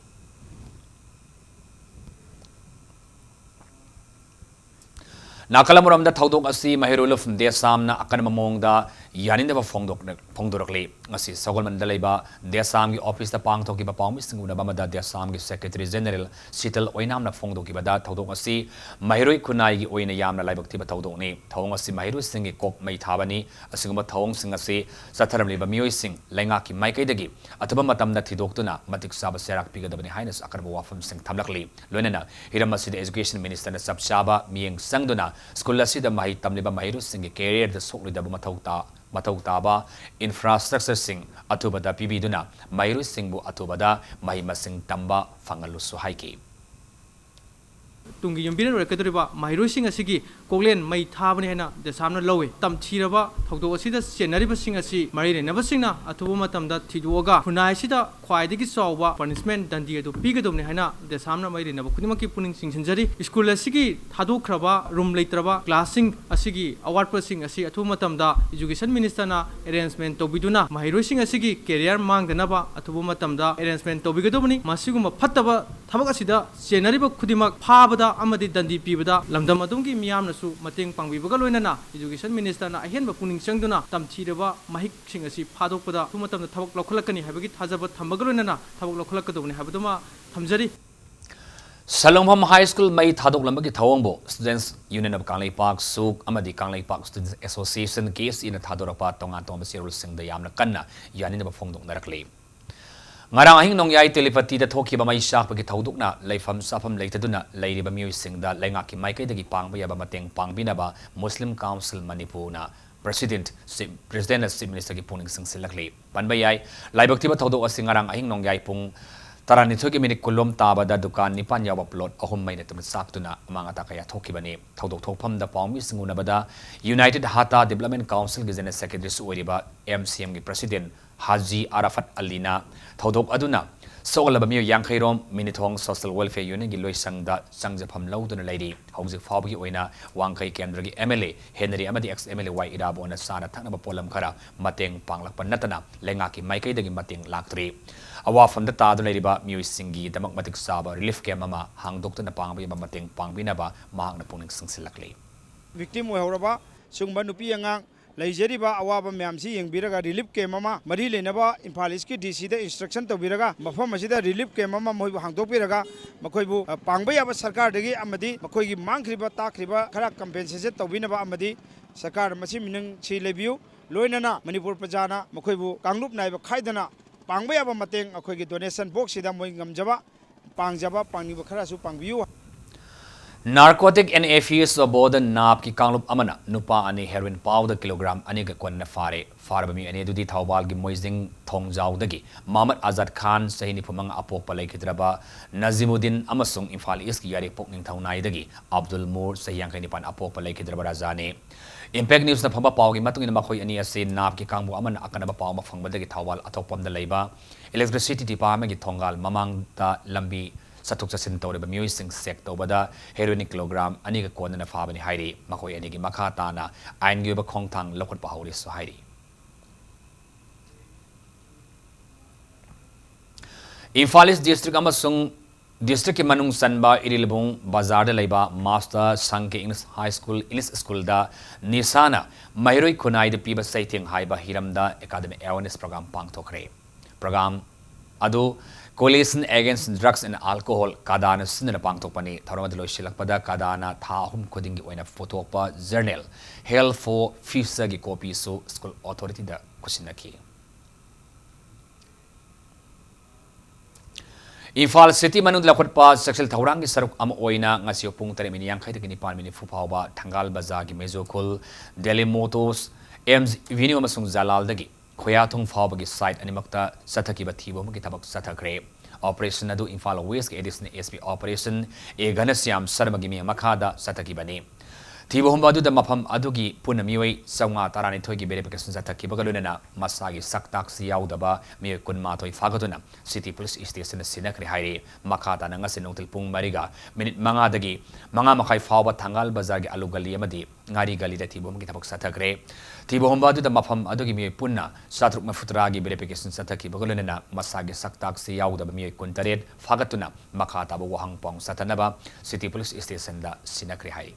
ꯅꯥꯀꯜ ꯑꯃꯔꯣꯝꯗ ꯊꯧꯗꯣꯛ ꯑꯁꯤ ꯃꯍꯩꯔꯣꯏ ꯂꯨꯞ ꯗꯦꯁꯥꯝꯅ ꯑꯀꯟꯕ ꯃꯑꯣꯡꯗ ꯌꯥꯅꯤꯡꯗꯕ ꯐꯣꯡꯗꯣꯛ-, ꯐꯣꯡꯗꯣꯔꯛꯂꯤ꯫ ꯉꯁꯤ ꯁꯒꯣꯜꯕꯟꯗ ꯂꯩꯕ ꯗꯦꯁꯥꯝꯒꯤ ꯑꯣꯐꯤꯁꯇ ꯄꯥꯡꯊꯣꯛꯈꯤꯕ ꯄꯥꯎꯃꯤꯁꯤꯡ ꯎꯅꯕ ꯑꯃꯗ ꯗꯦꯁꯥꯝꯒꯤ ꯁꯦꯀ꯭ꯔꯦꯇꯔꯤ ꯖꯦꯅꯔꯦꯜ ꯁꯤꯇꯜ ꯑꯣꯏꯅꯥꯝꯅ ꯐꯣꯡꯗꯣꯛꯈꯤꯕꯗ ꯊꯧꯗꯣꯛ ꯑꯁꯤ ꯃꯍꯩꯔꯣꯏ ꯈꯨꯟꯅꯥꯏꯒꯤ ꯑꯣꯏꯅ ꯌꯥꯝꯅ ꯂꯥꯏꯕꯛ ꯊꯤꯕ ꯊꯧꯗꯣꯛꯅꯤ꯫ ꯊꯧꯑꯣꯡ ꯑꯁꯤ ꯃꯍꯩꯔꯣꯏꯁꯤꯡꯒꯤ ꯀꯣꯛ ꯃꯩ ꯊꯥꯕꯅꯤ꯫ ꯑꯁꯤꯒꯨꯝꯕ ꯊꯧꯑꯣꯡꯁꯤꯡ ꯑꯁꯤ ꯆꯠꯊꯔꯝꯂꯤꯕ ꯃꯤꯑꯣꯏꯁꯤꯡ ꯂꯩꯉꯥꯛꯀꯤ ꯃꯥꯏꯀꯩꯗꯒꯤ ꯑꯊꯨꯕ ꯃꯇꯝꯗ ꯊꯤꯗꯣꯛꯇꯨꯅ ꯃꯇꯤꯛ ꯆꯥꯕ ꯆꯩꯔꯥꯛ ꯄꯤꯒꯗꯕꯅꯤ ꯍꯥꯏꯅꯁꯨ ꯑꯀꯟꯕ ꯋꯥꯐꯝꯁꯤꯡ ꯊꯝꯂꯛꯂꯤ꯫ ꯂꯣꯏꯅꯅ ꯍꯤꯔꯝ ꯑꯁꯤꯗ ꯑꯦꯖꯨꯀꯦꯁꯟ ꯃꯤꯅꯤꯁꯇꯔꯅ ꯆꯞ ꯆꯥꯕ ꯃꯤꯠꯌꯦꯡ ꯆꯪꯗꯨꯅ ꯁ꯭ꯀꯨꯜ ꯑꯁꯤꯗ ꯃꯍꯩ ꯇꯝꯂꯤꯕ ꯃꯍꯩꯔꯣꯏꯁꯤꯡꯒꯤ ꯀꯦꯔꯤꯌꯔꯗ ꯁꯣꯛꯂꯣꯏꯗꯕ ꯃꯊꯧ ꯇꯥ-, ꯃꯊꯧ ꯇꯥꯕ ꯏꯟꯐ꯭ꯔꯥꯁ꯭ꯇ꯭ꯔꯛꯆꯔꯁꯤꯡ ꯑꯊꯨꯕꯗ ꯄꯤꯕꯤꯗꯨꯅ ꯃꯍꯩꯔꯣꯏꯁꯤꯡꯕꯨ ꯑꯊꯨꯕꯗ ꯃꯍꯩ ꯃꯁꯤꯡ ꯇꯝꯕ ꯐꯪꯍꯜꯂꯨꯁꯨ ꯍꯥꯏꯈꯤ꯫ ꯇꯨꯡꯒꯤ ꯌꯨꯝꯕꯤꯔꯦꯟ ꯑꯣꯏꯔꯛꯀꯗꯧꯔꯤꯕ ꯃꯍꯩꯔꯣꯏꯁꯤꯡ ꯑꯁꯤꯒꯤ ꯀꯣꯛꯂꯦꯟ ꯃꯩ ꯊꯥꯕꯅꯤ ꯍꯥꯏꯅ ꯗꯦꯁꯥꯝꯅ ꯂꯧꯏ꯫ ꯇꯝꯊꯤꯔꯕ ꯊꯧꯗꯣꯛ ꯑꯁꯤꯗ ꯆꯦꯟꯅꯔꯤꯕꯁꯤꯡ ꯑꯁꯤ ꯃꯔꯤ ꯂꯩꯅꯕꯁꯤꯡꯅ ꯑꯊꯨꯕ ꯃꯇꯝꯗ ꯊꯤꯗꯣꯛꯑꯒ ꯈꯨꯟꯅꯥꯏ ꯑꯁꯤꯗ ꯈ꯭ꯋꯥꯏꯗꯒꯤ ꯆꯥꯎꯕ ꯄꯅꯤꯁꯃꯦꯟ ꯗꯟꯗꯤ ꯑꯗꯨ ꯄꯤꯒꯗꯕꯅꯤ ꯍꯥꯏꯅ ꯗꯦꯁꯥꯝꯅ ꯃꯔꯤ ꯂꯩꯅꯕ ꯈꯨꯗꯤꯡꯃꯛꯀꯤ ꯄꯨꯛꯅꯤꯡ ꯆꯤꯡꯁꯤꯟꯖꯔꯤ꯫ ꯁ꯭ꯀꯨꯜ ꯑꯁꯤꯒꯤ ꯊꯥꯗꯣꯛꯈ꯭ꯔꯕ ꯔꯨꯝ ꯂꯩꯇ꯭ꯔꯕ ꯀ꯭ꯂꯥꯁꯁꯤꯡ ꯑꯁꯤꯒꯤ ꯑꯋꯥꯠꯄꯁꯤꯡ ꯑꯁꯤ ꯑꯊꯨꯕ ꯃꯇꯝꯗ ꯏꯖꯨꯀꯦꯁꯟ ꯃꯤꯅꯤꯁꯇꯔꯅ ꯑꯦꯔꯦꯟꯖꯃꯦꯟ ꯇꯧꯕꯤꯗꯨꯅ ꯃꯍꯩꯔꯣꯏꯁꯤꯡ ꯑꯁꯤꯒꯤ ꯀꯦꯔꯤꯌꯔ ꯃꯥꯡꯗꯅꯕ ꯑꯊꯨꯕ ꯃꯇꯝꯗ ꯑꯦꯔꯦꯟꯖꯃꯦꯟ ꯇꯧꯕꯤꯒꯗꯕꯅꯤ꯫ ꯃꯁꯤꯒꯨꯝꯕ ꯐꯠꯇꯕ ꯊꯕꯛ ꯑꯁꯤꯗ ꯆꯦꯟꯅꯔꯤꯕ ꯈꯨꯗꯤꯡꯃꯛ ꯐꯥꯕꯗ ꯑꯃꯗꯤ ꯗꯟꯗꯤ ꯄꯤꯕꯗ ꯂꯝꯗꯝ ꯑꯗꯨꯝꯒꯤ ꯃꯤꯌꯥꯝꯅꯁꯨ ꯃꯇꯦꯡ ꯄꯥꯡꯕꯤꯕꯒ ꯂꯣꯏꯅꯅ ꯏꯖꯨꯀꯦꯁꯟ ꯃꯤꯅꯤꯁꯇꯔꯅ ꯑꯍꯦꯟꯕ ꯄꯨꯛꯅꯤꯡ ꯆꯪꯗꯨꯅ ꯇꯝꯊꯤꯔꯕ ꯃꯍꯤꯛꯁꯤꯡ ꯑꯁꯤ ꯐꯥꯗꯣꯛꯄꯗ ꯑꯊꯨꯕ ꯃꯇꯝꯗ ꯊꯕꯛ ꯂꯧꯈꯠꯂꯛꯀꯅꯤ ꯍꯥꯏꯕꯒꯤ ꯊꯥꯖꯕ ꯊꯝꯕꯒ ꯂꯣꯏꯅꯅ ꯊꯕꯛ ꯂꯧꯈꯠꯂꯛꯀꯗꯧꯕꯅꯤ ꯍꯥꯏꯕꯗꯨꯃ ꯊꯝꯖꯔꯤ꯫ ꯁꯂꯨꯡꯕꯝ ꯍꯥꯏ ꯁ꯭ꯀꯨꯜ ꯃꯩ ꯊꯥꯗꯣꯛꯂꯝꯕꯒꯤ ꯊꯧꯑꯣꯡꯕꯨ Students Union of ꯀꯪꯂꯩꯄꯥꯛ, ꯁꯨꯛ ꯑꯃꯗꯤ ꯀꯪꯂꯩꯄꯥꯛ Students Association, ꯀꯦ ꯑꯦꯁ ꯏꯅ ꯊꯥꯗꯣꯔꯛꯄ ꯇꯣꯉꯥꯟ ꯇꯣꯉꯥꯟꯕ ꯆꯦꯔꯣꯜꯁꯤꯡꯗ ꯌꯥꯝꯅ ꯀꯟꯅ ꯌꯥꯅꯤꯡꯗꯕ ꯐꯣꯡꯗꯣꯛꯅꯔꯛꯂꯤ꯫ ꯉꯔꯥꯡ ꯑꯍꯤꯡ ꯅꯣꯡꯌꯥꯏ ꯇꯦꯂꯤꯄꯇꯤꯗ ꯊꯣꯛꯈꯤꯕ ꯃꯩ ꯆꯥꯛꯄꯒꯤ ꯊꯧꯗꯣꯛꯅ ꯂꯩꯐꯝ ꯆꯥꯐꯝ ꯂꯩꯇꯗꯨꯅ ꯂꯩꯔꯤꯕ ꯃꯤꯑꯣꯏꯁꯤꯡꯗ ꯂꯩꯉꯥꯛꯀꯤ ꯃꯥꯏꯀꯩꯗꯒꯤ ꯄꯥꯡꯕ ꯌꯥꯕ ꯃꯇꯦꯡ ꯄꯥꯡꯕꯤꯅꯕ Muslim Council Manipurꯅ President, Chief, Presidentꯅ Chief Ministerꯒꯤ ꯄꯨꯛꯅꯤꯡ ꯆꯤꯡꯁꯤꯜꯂꯛꯂꯤ꯫ ꯄꯟꯕ ꯌꯥꯏ, ꯂꯥꯏꯕꯛ ꯊꯤꯕ ꯊꯧꯗꯣꯛ ꯑꯁꯤ ꯉꯔꯥꯡ ꯑꯍꯤꯡ ꯅꯣꯡꯌꯥꯏ ꯄꯨꯡ ꯇꯔꯥꯅꯤꯊꯣꯏꯒꯤ ꯃꯤꯅꯤꯠ ꯀꯨꯟꯂꯣꯝ ꯇꯥꯕꯗ ꯗꯨꯀꯥꯟ ꯅꯤꯄꯥꯟ ꯌꯥꯎꯕ plot ꯑꯍꯨꯝ ꯃꯩꯅ ꯇꯨꯅ ꯆꯥꯛꯇꯨꯅ ꯑꯃꯥꯡ ꯑꯇꯥ ꯀꯌꯥ ꯊꯣꯛꯈꯤꯕꯅꯤ꯫ ꯊꯧꯗꯣꯛ ꯊꯣꯛꯐꯝꯗ ꯄꯥꯎꯃꯤꯁꯤꯡ ꯎꯅꯕꯗ United Hatta Development Councilꯒꯤ General Secretaryꯁꯨ ꯑꯣꯏꯔꯤꯕ M C Mꯒꯤ President ꯍꯥꯖꯤ ꯑꯔꯥꯐꯠ ꯑꯂꯤꯅ ꯊꯧꯗꯣꯛ ꯑꯗꯨꯅ ꯁꯣꯛꯍꯜꯂꯕ ꯃꯤꯑꯣꯏ ꯌꯥꯡꯈꯩ ꯔꯣꯝ ꯃꯤꯅꯤꯊꯣꯡ Social Welfare Unionꯒꯤ ꯂꯣꯏꯁꯪꯗ ꯆꯪꯖꯐꯝ ꯂꯧꯗꯨꯅ ꯂꯩꯔꯤ꯫ ꯍꯧꯖꯤꯛ ꯐꯥꯎꯕꯒꯤ ꯑꯣꯏꯅ ꯋꯥꯡꯈꯩ ꯀꯦꯟꯗ꯭ꯔꯒꯤ M L A ꯍꯦꯅꯔꯤ ꯑꯃꯗꯤ ex M L A ꯋꯥꯏ ꯏꯔꯥꯕꯣꯟꯅ ꯆꯥꯅ ꯊꯛꯅꯕ ꯄꯣꯠꯂꯝ ꯈꯔ ꯃꯇꯦꯡ ꯄꯥꯡꯂꯛꯄ ꯅꯠꯇꯅ ꯂꯩꯉꯥꯛꯀꯤ ꯃꯥꯏꯀꯩꯗꯒꯤ ꯃꯇꯦꯡ ꯂꯥꯛꯇ꯭ꯔꯤ꯫ ꯑꯋꯥꯐꯝꯗ ꯇꯥꯗꯨꯅ ꯂꯩꯔꯤꯕ ꯃꯤꯑꯣꯏꯁꯤꯡꯒꯤꯗꯃꯛ ꯃꯇꯤꯛ ꯆꯥꯕ relief camp ꯑꯃ ꯍꯥꯡꯗꯣꯛꯇꯨꯅ ꯄꯥꯡꯕ ꯌꯥꯕ ꯃꯇꯦꯡ ꯄꯥꯡꯕꯤꯅꯕ ꯃꯍꯥꯛꯅ ꯄꯨꯛꯅꯤꯡ ꯆꯤꯡꯁꯤꯜꯂꯛꯂꯤ꯫ Victim ꯑꯣꯏꯍꯧꯔꯕ ꯁꯤꯒꯨꯝꯕ ꯅꯨꯄꯤ ꯑꯉꯥꯡ ꯂꯩꯖꯔꯤꯕ ꯑꯋꯥꯕ ꯃꯌꯥꯝꯁꯤ ꯌꯦꯡꯕꯤꯔꯒ relief camp ꯑꯃ ꯃꯔꯤ ꯂꯩꯅꯕ ꯏꯝꯐꯥꯜ ꯏꯁꯀꯤ D Cꯗ instruction ꯇꯧꯕꯤꯔꯒ ꯃꯐꯝ ꯑꯁꯤꯗ relief camp ꯑꯃ ꯃꯈꯣꯏꯕꯨ ꯍꯥꯡꯗꯣꯛꯄꯤꯔꯒ ꯃꯈꯣꯏꯕꯨ, ꯑ, ꯄꯥꯡꯕ ꯌꯥꯕ ꯁꯔꯀꯥꯔꯗꯒꯤ ꯑꯃꯗꯤ ꯃꯈꯣꯏꯒꯤ ꯃꯥꯡꯈ꯭ꯔꯤꯕ ꯇꯥꯈ꯭ꯔꯤꯕ ꯈꯔ compensation ꯇꯧꯕꯤꯅꯕ ꯑꯃꯗꯤ ꯁꯔꯀꯥꯔ ꯃꯁꯤ ꯃꯤꯅꯨꯡꯁꯤ ꯂꯩꯕꯤꯌꯨ꯫ ꯂꯣꯏꯅꯅ ꯃꯅꯤꯄꯨꯔ ꯄ꯭ꯔꯖꯥꯅ ꯃꯈꯣꯏꯕꯨ ꯀꯥꯡꯂꯨꯞ ꯅꯥꯏꯕ ꯈꯥꯏꯗꯅ ꯄꯥꯡꯕ ꯌꯥꯕ ꯃꯇꯦꯡ ꯑꯩꯈꯣꯏꯒꯤ donation boxꯁꯤꯗ ꯃꯣꯏ ꯉꯝꯖꯕ ꯄꯥꯡꯖꯕ ꯄꯥꯡꯅꯤꯡꯕ ꯈꯔꯁꯨ ꯄꯥꯡꯕꯤꯌꯨ꯫ Narcotic and Affairs of Border, ꯅꯥꯞꯀꯤ ꯀꯥꯡꯂꯨꯞ ꯑꯃꯅ ꯅꯨꯄꯥ ꯑꯅꯤ heroin powder kilogram ꯑꯅꯤꯒ ꯀꯣꯟꯅ ꯐꯥꯔꯦ꯫ ꯐꯥꯔꯕ ꯃꯤꯑꯣꯏ ꯑꯅꯤ ꯑꯗꯨꯗꯤ ꯊꯧꯕꯥꯜꯒꯤ ꯃꯣꯏꯖꯤꯡ ꯊꯣꯡꯖꯥꯎꯗꯒꯤ ꯃꯍꯃꯗ ꯑꯖꯥꯗ ꯈꯥꯟ, ꯆꯍꯤ ꯅꯤꯐꯨ ꯃꯉꯥ, ꯑꯄꯣꯛꯄ ꯂꯩꯈꯤꯗ꯭ꯔꯕ ꯅꯖꯤꯃꯨꯗꯤꯟ, ꯑꯃꯁꯨꯡ ꯏꯝꯐꯥꯜ ꯏꯁꯀꯤ ꯌꯥꯏꯔꯤꯄꯣꯛ ꯅꯤꯡꯊꯧ ꯅꯥꯏꯗꯒꯤ ꯑꯕꯗꯨꯜ ꯃꯨꯔ, ꯆꯍꯤ ꯌꯥꯡꯈꯩ ꯅꯤꯄꯥꯟ, ꯑꯄꯣꯛꯄ ꯂꯩꯈꯤꯗ꯭ꯔꯕ ꯔꯥꯖꯥꯅꯤ꯫ Impact News ꯅ ꯐꯪꯕ ꯄꯥꯎꯒꯤ ꯃꯇꯨꯡ ꯏꯟꯅ, ꯃꯈꯣꯏ ꯑꯅꯤ ꯑꯁꯤ ꯅꯥꯞꯀꯤ ꯀꯥꯡꯕꯨ ꯑꯃꯅ ꯑꯀꯟꯕ ꯄꯥꯎ ꯑꯃ ꯐꯪꯕꯗꯒꯤ ꯊꯧꯕꯥꯜ ꯑꯊꯣꯛꯄꯝꯗ ꯂꯩꯕ Electricity Department ꯒꯤ ꯊꯣꯡꯒꯥꯜ ꯃꯃꯥꯡꯗ ꯂꯝꯕꯤ ꯆꯠꯊꯣꯛ ꯆꯠꯁꯤꯟ ꯇꯧꯔꯤꯕ ꯃꯤꯑꯣꯏꯁꯤꯡ check ꯇꯧꯕꯗ heroin kilogram ꯑꯅꯤꯒ ꯀꯣꯟꯅꯅ ꯐꯥꯕꯅꯤ ꯍꯥꯏꯔꯤ꯫ ꯃꯈꯣꯏ ꯑꯅꯤꯒꯤ ꯃꯈꯥ ꯇꯥꯅ ꯑꯥꯏꯟꯒꯤ ꯑꯣꯏꯕ ꯈꯣꯡꯊꯥꯡ ꯂꯧꯈꯠꯄ ꯍꯧꯔꯦꯁꯨ ꯍꯥꯏꯔꯤ꯫ ꯏꯝꯐꯥꯜ ꯏꯁ district ꯑꯃꯁꯨꯡ district ꯀꯤ ꯃꯅꯨꯡ ꯆꯟꯕ ꯏꯔꯤꯜꯕꯨꯡ ꯕꯖꯥꯔꯗ ꯂꯩꯕ Master Sankey English High School, English school ꯗ ꯅꯤꯁꯥꯅ ꯃꯍꯩꯔꯣꯏ ꯈꯨꯟꯅꯥꯏꯗ ꯄꯤꯕ ꯆꯩꯊꯦꯡ ꯍꯥꯏꯕ ꯍꯤꯔꯝꯗ academic awareness program ꯄꯥꯡꯊꯣꯛꯈ꯭ꯔꯦ꯫ Program ꯑꯗꯨ Coalition Against Drugs and Alcohol, ꯀꯥꯗꯥꯅ ꯁꯤꯟꯗꯨꯅ ꯄꯥꯡꯊꯣꯛꯄꯅꯤ꯫ ꯊꯧꯔꯝ ꯑꯗꯨ ꯂꯣꯏꯁꯤꯜꯂꯛꯄꯗ ꯀꯥꯗꯥꯅ ꯊꯥ ꯑꯍꯨꯝ ꯈꯨꯗꯤꯡꯒꯤ ꯑꯣꯏꯅ ꯄꯨꯊꯣꯛꯄ journal Health for Future ꯒꯤ copy ꯁꯨ school authority ꯗ ꯈꯨꯠꯁꯤꯟꯅꯈꯤ꯫ ꯏꯝꯐꯥꯜ city ꯃꯅꯨꯡꯗ ꯂꯧꯈꯠꯄ ꯆꯦꯛꯁꯤꯜ ꯊꯧꯔꯥꯡꯒꯤ ꯁꯔꯨꯛ ꯑꯃ ꯑꯣꯏꯅ ꯉꯁꯤ ꯄꯨꯡ ꯇꯔꯦꯠ minute ꯌꯥꯡꯈꯩꯗꯒꯤ ꯅꯤꯄꯥꯟ minute ꯅꯤꯐꯨ ꯐꯥꯎꯕ ꯊꯪꯒꯥꯜ ꯕꯖꯥꯔꯒꯤ ꯃꯩꯖꯣꯈꯨꯜ, Delhi Motors, ꯑꯦꯝꯁ Avenue ꯑꯃꯁꯨꯡ ꯖꯂꯥꯜꯗꯒꯤ ꯈꯣꯌꯥꯊꯣꯡ ꯐꯥꯎꯕꯒꯤ side ꯑꯅꯤꯃꯛꯇ ꯆꯠꯊꯈꯤꯕ ꯊꯤꯕ ꯍꯨꯝꯕꯒꯤ ꯊꯕꯛ ꯆꯠꯊꯈ꯭ꯔꯦ꯫ Operation ꯑꯗꯨ ꯏꯝꯐꯥꯜ West ꯀꯤ Additional S P Operation A ꯘꯅꯁ꯭ꯌꯥꯝ ꯁꯔꯃꯒꯤ ꯃꯤꯠꯌꯦꯡ ꯃꯈꯥꯗ ꯆꯠꯊꯈꯤꯕꯅꯤ꯫ ꯊꯤꯕ ꯍꯨꯝꯕ ꯑꯗꯨꯗ ꯃꯐꯝ ꯑꯗꯨꯒꯤ ꯄꯨꯟꯅ ꯃꯤꯑꯣꯏ ꯆꯥꯝꯃꯉꯥ ꯇꯔꯥꯅꯤꯊꯣꯏꯒꯤ verification ꯆꯠꯊꯈꯤꯕꯒ ꯂꯣꯏꯅꯅ ꯃꯁꯥꯒꯤ ꯁꯛ ꯇꯥꯛꯁꯤ ꯌꯥꯎꯗꯕ ꯃꯤꯑꯣꯏ ꯀꯨꯟꯃꯥꯊꯣꯏ ꯐꯥꯒꯠꯇꯨꯅ city police station ꯗ ꯁꯤꯟꯅꯈ꯭ꯔꯦ ꯍꯥꯏꯔꯤ꯫ ꯃꯈꯥ ꯇꯥꯅ ꯉꯁꯤ ꯅꯨꯡꯊꯤꯜ ꯄꯨꯡ ꯃꯔꯤꯒ minute ꯃꯉꯥꯗꯒꯤ ꯃꯉꯥ ꯃꯈꯥꯏ ꯐꯥꯎꯕ ꯊꯪꯒꯥꯜ ꯕꯖꯥꯔꯒꯤ ꯑꯂꯨ ꯒꯂꯤ ꯑꯃꯗꯤ ꯉꯥꯔꯤ ꯒꯂꯤꯗ ꯊꯤꯕ ꯍꯨꯝꯕꯒꯤ ꯊꯕꯛ ꯆꯠꯊꯈ꯭ꯔꯦ꯫ ꯊꯤꯕ ꯍꯨꯝꯕ ꯑꯗꯨꯗ ꯃꯐꯝ ꯑꯗꯨꯒꯤ ꯃꯤꯑꯣꯏ ꯄꯨꯟꯅ ꯆꯥꯇ꯭ꯔꯨꯛ ꯃꯔꯤꯐꯨꯇꯔꯥꯒꯤ verification ꯆꯠꯊꯈꯤꯕꯒ ꯂꯣꯏꯅꯅ ꯃꯁꯥꯒꯤ ꯁꯛ ꯇꯥꯛꯁꯤ ꯌꯥꯎꯗꯕ ꯃꯤꯑꯣꯏ ꯀꯨꯟꯇꯔꯦꯠ ꯐꯥꯒꯠꯇꯨꯅ ꯃꯈꯥ ꯇꯥꯕ ꯋꯥꯍꯪ ꯄꯥꯎ ꯆꯠꯊꯅꯕ city police station ꯗ ꯁꯤꯟꯅꯈ꯭ꯔꯦ ꯍꯥꯏꯔꯤ꯫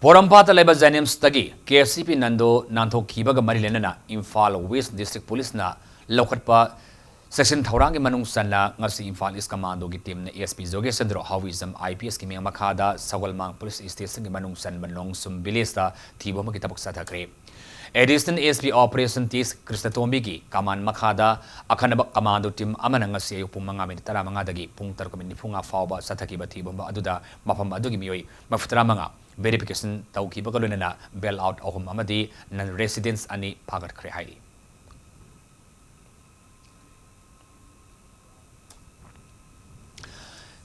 ꯄꯣꯔꯣꯝꯄꯥꯠꯇ ꯂꯩꯕ JNIMS ꯇꯒꯤ KCP ꯅꯟꯗꯣ ꯅꯥꯟꯊꯣꯛꯈꯤꯕꯒ ꯃꯔꯤ ꯂꯩꯅꯅ ꯏꯝꯐꯥꯜ West District Police ꯅ ꯂꯧꯈꯠꯄ ꯆꯦꯛꯁꯤꯟ ꯊꯧꯔꯥꯡꯒꯤ ꯃꯅꯨꯡ ꯆꯟꯅ ꯉꯁꯤ ꯏꯝꯐꯥꯜ East Commando ꯒꯤ team ꯅ S P ꯖꯣꯒꯦꯁ Chandra ꯍꯥꯎꯏꯖꯝ I P S ꯀꯤ ꯃꯤꯠꯌꯦꯡ ꯃꯈꯥꯗ ꯁꯒꯣꯜꯃꯥꯡ Police Station ꯒꯤ ꯃꯅꯨꯡ ꯆꯟꯕ ꯅꯣꯡꯁꯨꯝ village ꯇ ꯊꯤꯕ ꯍꯨꯝꯕꯒꯤ ꯊꯕꯛ ꯆꯠꯊꯈ꯭ꯔꯦ꯫ Additional S P Operation T. ꯀ꯭ꯔꯤꯁꯅꯇꯣꯝꯕꯤꯒꯤ command ꯃꯈꯥꯗ ꯑꯈꯟꯅꯕ commando team ꯑꯃꯅ ꯉꯁꯤ ꯑꯌꯨꯛ ꯄꯨꯡ ꯃꯉꯥ ꯃꯤꯅꯤꯠ ꯇꯔꯥꯃꯉꯥꯗꯒꯤ ꯄꯨꯡ ꯇꯔꯨꯛ ꯃꯤꯅꯤꯠ ꯅꯤꯐꯨꯃꯉꯥ ꯐꯥꯎꯕ ꯆꯠꯊꯈꯤꯕ ꯊꯤꯕ ꯍꯨꯝꯕ ꯑꯗꯨꯗ ꯃꯐꯝ ꯑꯗꯨꯒꯤ ꯃꯤꯑꯣꯏ ꯃꯔꯤꯐꯨꯇꯔꯥꯃꯉꯥ verification ꯇꯧꯈꯤꯕꯒ ꯂꯣꯏꯅꯅ bail out ꯑꯍꯨꯝ ꯑꯃꯗꯤ non residents ꯑꯅꯤ ꯐꯥꯒꯠꯈ꯭ꯔꯦ ꯍꯥꯏꯔꯤ꯫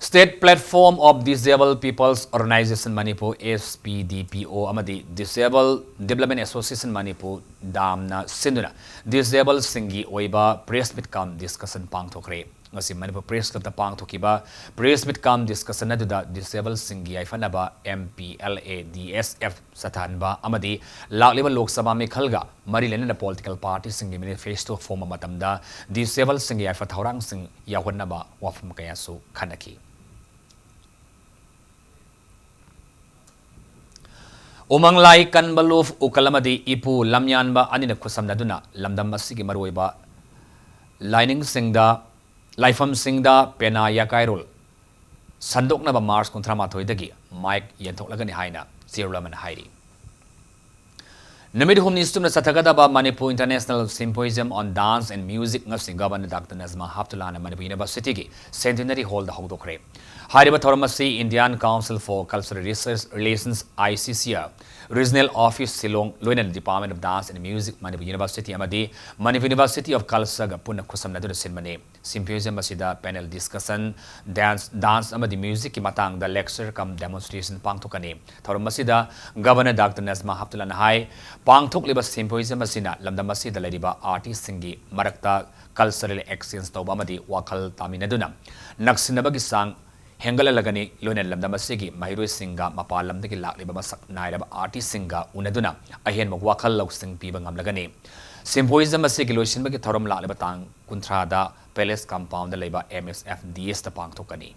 State Platform of Disabled People's Organisation Manipur, S P D P O, ꯑꯃꯗꯤ Disabled Development Association Manipur, ꯗꯥꯝꯅ ꯁꯤꯟꯗꯨꯅ disabled ꯁꯤꯡꯒꯤ ꯑꯣꯏꯕ press meet cum discussion ꯄꯥꯡꯊꯣꯛꯈ꯭ꯔꯦ꯫ ꯉꯁꯤ ꯃꯅꯤꯄꯨꯔ Press Club ꯇ ꯄꯥꯡꯊꯣꯛꯈꯤꯕ press meet cum discussion ꯑꯗꯨꯗ disabled ꯁꯤꯡꯒꯤ ꯌꯥꯏꯐꯅꯕ M P L A D S F ꯆꯠꯊꯍꯟꯕ ꯑꯃꯗꯤ ꯂꯥꯛꯂꯤꯕ ꯂꯣꯛ ꯁꯚꯥ ꯃꯤꯈꯜꯒ ꯃꯔꯤ ꯂꯩꯅꯅ political party ꯁꯤꯡꯒꯤ manifesto ꯐꯣꯡꯕ ꯃꯇꯝꯗ disabled ꯁꯤꯡꯒꯤ ꯌꯥꯏꯐ ꯊꯧꯔꯥꯡꯁꯤꯡ ꯌꯥꯎꯍꯟꯅꯕ ꯋꯥꯐꯝ ꯀꯌꯥꯁꯨ ꯈꯟꯅꯈꯤ꯫ ꯎꯃꯪ ꯂꯥꯏ ꯀꯟꯕ ꯂꯨꯞ ꯎꯀꯜ ꯑꯃꯗꯤ ꯏꯄꯨ ꯂꯝꯌꯥꯟꯕ ꯑꯅꯤꯅ ꯈꯨꯠꯁꯝꯅꯗꯨꯅ ꯂꯝꯗꯝ ꯑꯁꯤꯒꯤ ꯃꯔꯨꯑꯣꯏꯕ ꯂꯥꯏꯅꯤꯡꯁꯤꯡꯗ, ꯂꯥꯏꯐꯝꯁꯤꯡꯗ ꯄꯦꯅꯥ ꯌꯥꯀꯥꯏꯔꯣꯜ ꯁꯟꯗꯣꯛꯅꯕ March ꯀꯨꯟꯊ꯭ꯔꯥ ꯃꯥꯊꯣꯏꯗꯒꯤ ꯃꯥꯏꯛ ꯌꯦꯟꯊꯣꯛꯂꯒꯅꯤ ꯍꯥꯏꯅ ꯆꯦꯔꯣꯜ ꯑꯃꯅ ꯍꯥꯏꯔꯤ꯫ ꯅꯨꯃꯤꯠ ꯍꯨꯝꯅꯤ ꯆꯨꯞꯅ ꯆꯠꯊꯒꯗꯕ Manipur International Symposium on Dance and Music ꯉꯁꯤ Governor Doctor Najma Heptullahꯅ Manipur Universityꯒꯤ Centenary Hallꯗ ꯍꯧꯗꯣꯛꯈ꯭ꯔꯦ꯫ ꯍꯥꯏꯔꯤꯕ ꯊꯧꯔꯝ ꯑꯁꯤ Indian Council for Cultural Research Relations, I C C R, Regional Office Shillong, ꯂꯣꯏꯅꯅ Department of Dance and Music, Manipur University ꯑꯃꯗꯤ Manipur University of Cultureꯒ ꯄꯨꯟꯅ ꯈꯨꯠꯁꯝꯅꯗꯨꯅ ꯁꯤꯟꯕꯅꯤ꯫ Symposium ꯑꯁꯤꯗ panel discussion, dance, dance ꯑꯃꯗꯤ musicꯀꯤ ꯃꯇꯥꯡꯗ lecture cum demonstration ꯄꯥꯡꯊꯣꯛꯀꯅꯤ꯫ ꯊꯧꯔꯝ ꯑꯁꯤꯗ Governor Doctor Najma Heptullahꯅ ꯍꯥꯏ, ꯄꯥꯡꯊꯣꯛꯂꯤꯕ symposium ꯑꯁꯤꯅ ꯂꯝꯗꯝ ꯑꯁꯤꯗ ꯂꯩꯔꯤꯕ artistꯁꯤꯡꯒꯤ ꯃꯔꯛꯇ cultural exchange ꯇꯧꯕ ꯑꯃꯗꯤ ꯋꯥꯈꯜ ꯇꯥꯃꯤꯟꯅꯗꯨꯅ ꯅꯛꯁꯤꯟꯅꯕꯒꯤ ꯆꯥꯡ ꯍꯦꯟꯒꯠꯍꯜꯂꯒꯅꯤ, ꯂꯣꯏꯅꯅ ꯂꯝꯗꯝ ꯑꯁꯤꯒꯤ ꯃꯍꯩꯔꯣꯏꯁꯤꯡꯒ ꯃꯄꯥꯟ ꯂꯝꯗꯒꯤ ꯂꯥꯛꯂꯤꯕ ꯃꯁꯛ ꯅꯥꯏꯔꯕ artistꯁꯤꯡꯒ ꯎꯅꯗꯨꯅ ꯑꯍꯦꯟꯕ ꯋꯥꯈꯜ ꯂꯧꯁꯤꯡ ꯄꯤꯕ ꯉꯝꯂꯒꯅꯤ꯫ Symposium ꯑꯁꯤꯒꯤ ꯂꯣꯏꯁꯤꯟꯕꯒꯤ ꯊꯧꯔꯝ ꯂꯥꯛꯂꯤꯕ ꯇꯥꯡ ꯀꯨꯟꯊ꯭ꯔꯥꯗ Palace Compoundꯗ ꯂꯩꯕ M S F D Sꯇ ꯄꯥꯡꯊꯣꯛꯀꯅꯤ꯫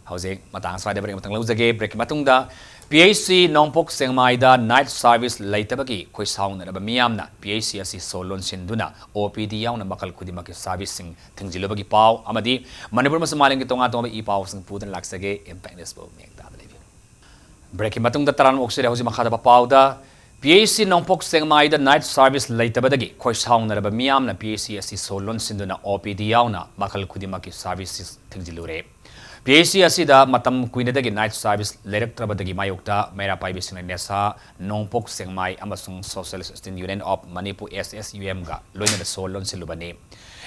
ꯍꯧꯖꯤꯛ ꯃꯇꯥꯡ ꯑꯁ꯭ꯋꯥꯏꯗ break ꯑꯃꯇꯪ ꯂꯧꯖꯒꯦ꯫ Breakꯀꯤ ꯃꯇꯨꯡꯗ P H C ꯅꯣꯡꯄꯣꯛ ꯁꯦꯛꯃꯥꯏꯗ night service ꯂꯩꯇꯕꯒꯤ ꯈꯣꯏꯁꯥꯎꯅꯔꯕ ꯃꯤꯌꯥꯝꯅ P H C ꯑꯁꯤ ꯁꯣ ꯂꯣꯟꯁꯤꯟꯗꯨꯅ O P D ꯌꯥꯎꯅ ꯃꯈꯜ ꯈꯨꯗꯤꯡꯃꯛꯀꯤ serviceꯁꯤꯡ ꯊꯤꯡꯖꯤꯜꯂꯨꯕꯒꯤ ꯄꯥꯎ ꯑꯃꯗꯤ ꯃꯅꯤꯄꯨꯔ ꯑꯃꯁꯨꯡ ꯃꯥꯂꯦꯝꯒꯤ ꯇꯣꯉꯥꯟ ꯇꯣꯉꯥꯟꯕ ꯏ ꯄꯥꯎꯁꯤꯡ ꯄꯨꯗꯨꯅ ꯂꯥꯛꯆꯒꯦ꯫ Impact Newsꯕꯨ ꯃꯤꯠꯌꯦꯡ ꯇꯥꯗ ꯂꯩꯕꯤꯌꯨ꯫ Breakꯀꯤ ꯃꯇꯨꯡꯗ ꯇꯔꯥꯝꯅ ꯑꯣꯛꯆꯔꯤ꯫ ꯍꯧꯖꯤꯛ ꯃꯈꯥ ꯇꯥꯕ ꯄꯥꯎꯗ, ꯄꯤ ꯑꯩꯆ ꯁꯤ ꯅꯣꯡꯄꯣꯛ ꯁꯦꯛꯃꯥꯏꯗ night service ꯂꯩꯇꯕꯗꯒꯤ ꯈꯣꯏꯁꯥꯎꯅꯔꯕ ꯃꯤꯌꯥꯝꯅ ꯄꯤ ꯑꯩꯆ ꯁꯤ ꯑꯁꯤ ꯁꯣ ꯂꯣꯟꯁꯤꯟꯗꯨꯅ ꯑꯣ ꯄꯤ ꯗꯤ ꯌꯥꯎꯅ ꯃꯈꯜ ꯈꯨꯗꯤꯡꯃꯛꯀꯤ services ꯊꯤꯡꯖꯤꯜꯂꯨꯔꯦ꯫ ꯄꯤ ꯑꯩꯆ ꯁꯤ ꯑꯁꯤꯗ ꯃꯇꯝ ꯀꯨꯏꯅꯗꯒꯤ night service ꯂꯩꯔꯛꯇ꯭ꯔꯕꯗꯒꯤ ꯃꯥꯌꯣꯛꯇ ꯃꯩꯔꯥ ꯄꯥꯏꯕꯤꯁꯤꯡꯅ ꯅꯦꯁꯥ ꯅꯣꯡꯄꯣꯛ ꯁꯦꯛꯃꯥꯏ ꯑꯃꯁꯨꯡ Socialist Student Union of Manipur, S S U M ꯒ ꯂꯣꯏꯅꯅ ꯁꯣ ꯂꯣꯟꯁꯤꯜꯂꯨꯕꯅꯤ꯫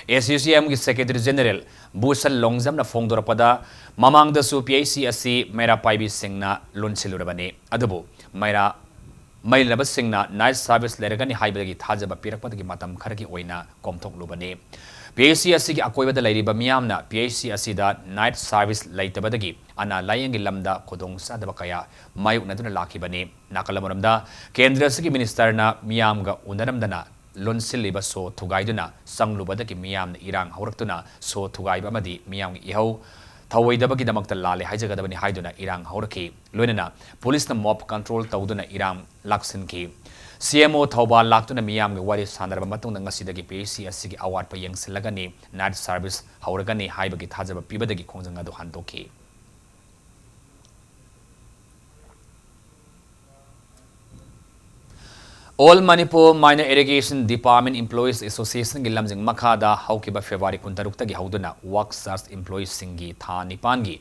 S S U M ꯒꯤ Secretary General ꯕꯨꯁꯟ ꯂꯣꯡꯖꯝꯅ ꯐꯣꯡꯗꯣꯔꯛꯄꯗ, ꯃꯃꯥꯡꯗꯁꯨ ꯄꯤ ꯑꯩꯆ ꯁꯤ ꯑꯁꯤ ꯃꯩꯔꯥ ꯄꯥꯏꯕꯤꯁꯤꯡꯅ ꯂꯣꯟꯁꯤꯜꯂꯨꯔꯕꯅꯤ, ꯑꯗꯨꯕꯨ ꯃꯩꯔꯥ ꯃꯩꯂꯕꯁꯤꯡꯅ night service ꯂꯩꯔꯒꯅꯤ ꯍꯥꯏꯕꯗꯒꯤ ꯊꯥꯖꯕ ꯄꯤꯔꯛꯄꯗꯒꯤ ꯃꯇꯝ ꯈꯔꯒꯤ ꯑꯣꯏꯅ ꯀꯣꯝꯊꯣꯛꯂꯨꯕꯅꯤ꯫ ꯄꯤ ꯑꯩꯆ ꯁꯤ ꯑꯁꯤꯒꯤ ꯑꯀꯣꯏꯕꯗ ꯂꯩꯔꯤꯕ ꯃꯤꯌꯥꯝꯅ ꯄꯤ ꯑꯩꯆ ꯁꯤ ꯑꯁꯤꯗ night service ꯂꯩꯇꯕꯗꯒꯤ ꯑꯅꯥ ꯂꯥꯌꯦꯡꯒꯤ ꯂꯝꯗ ꯈꯨꯗꯣꯡꯆꯥꯗꯕ ꯀꯌꯥ ꯃꯥꯌꯣꯛꯅꯗꯨꯅ ꯂꯥꯛꯈꯤꯕꯅꯤ꯫ ꯅꯥꯀꯜ ꯑꯃꯔꯣꯝꯗ, ꯀꯦꯟꯗ꯭ꯔ ꯑꯁꯤꯒꯤ ꯃꯤꯅꯤꯁꯇꯔꯅ ꯃꯤꯌꯥꯝꯒ ꯎꯅꯔꯝꯗꯅ ꯂꯣꯟꯁꯤꯜꯂꯤꯕ ꯁꯣ ꯊꯨꯒꯥꯏꯗꯨꯅ ꯆꯪꯂꯨꯕꯗꯒꯤ ꯃꯤꯌꯥꯝꯅ ꯏꯔꯥꯡ ꯍꯧꯔꯛꯇꯨꯅ ꯁꯣ ꯊꯨꯒꯥꯏꯕ ꯑꯃꯗꯤ ꯃꯤꯌꯥꯝꯒꯤ ꯏꯍꯧ ꯊꯧꯑꯣꯏꯗꯕꯒꯤꯗꯃꯛꯇ ꯂꯥꯜꯂꯦ ꯍꯥꯏꯖꯒꯗꯕꯅꯤ ꯍꯥꯏꯗꯨꯅ ꯏꯔꯥꯡ ꯍꯧꯔꯛꯈꯤ꯫ ꯂꯣꯏꯅꯅ ꯄꯨꯂꯤꯁꯅ mob control ꯇꯧꯗꯨꯅ ꯏꯔꯥꯡ ꯂꯥꯛꯁꯤꯟꯈꯤ꯫ ꯁꯤ ꯑꯦꯝ ꯑꯣ ꯊꯧꯕꯥꯜ ꯂꯥꯛꯇꯨꯅ ꯃꯤꯌꯥꯝꯒ ꯋꯥꯔꯤ ꯁꯥꯟꯅꯔꯕ ꯃꯇꯨꯡꯗ ꯉꯁꯤꯗꯒꯤ ꯄꯤ ꯑꯩꯆ ꯁꯤ ꯑꯁꯤꯒꯤ ꯑꯋꯥꯠꯄ ꯌꯦꯡꯁꯤꯜꯂꯒꯅꯤ, night service ꯍꯧꯔꯒꯅꯤ ꯍꯥꯏꯕꯒꯤ ꯊꯥꯖꯕ ꯄꯤꯕꯗꯒꯤ ꯈꯣꯡꯖꯪ ꯑꯗꯨ ꯍꯟꯗꯣꯛꯈꯤ꯫ All Manipur Minor Irrigation Department Employees Association ꯒꯤ ꯂꯝꯖꯤꯡ ꯃꯈꯥꯗ ꯍꯧꯈꯤꯕ February ꯀꯨꯟꯇꯔꯨꯛꯇꯒꯤ ꯍꯧꯗꯨꯅ WorkSearch employees ꯁꯤꯡꯒꯤ ꯊꯥ ꯅꯤꯄꯥꯟꯒꯤ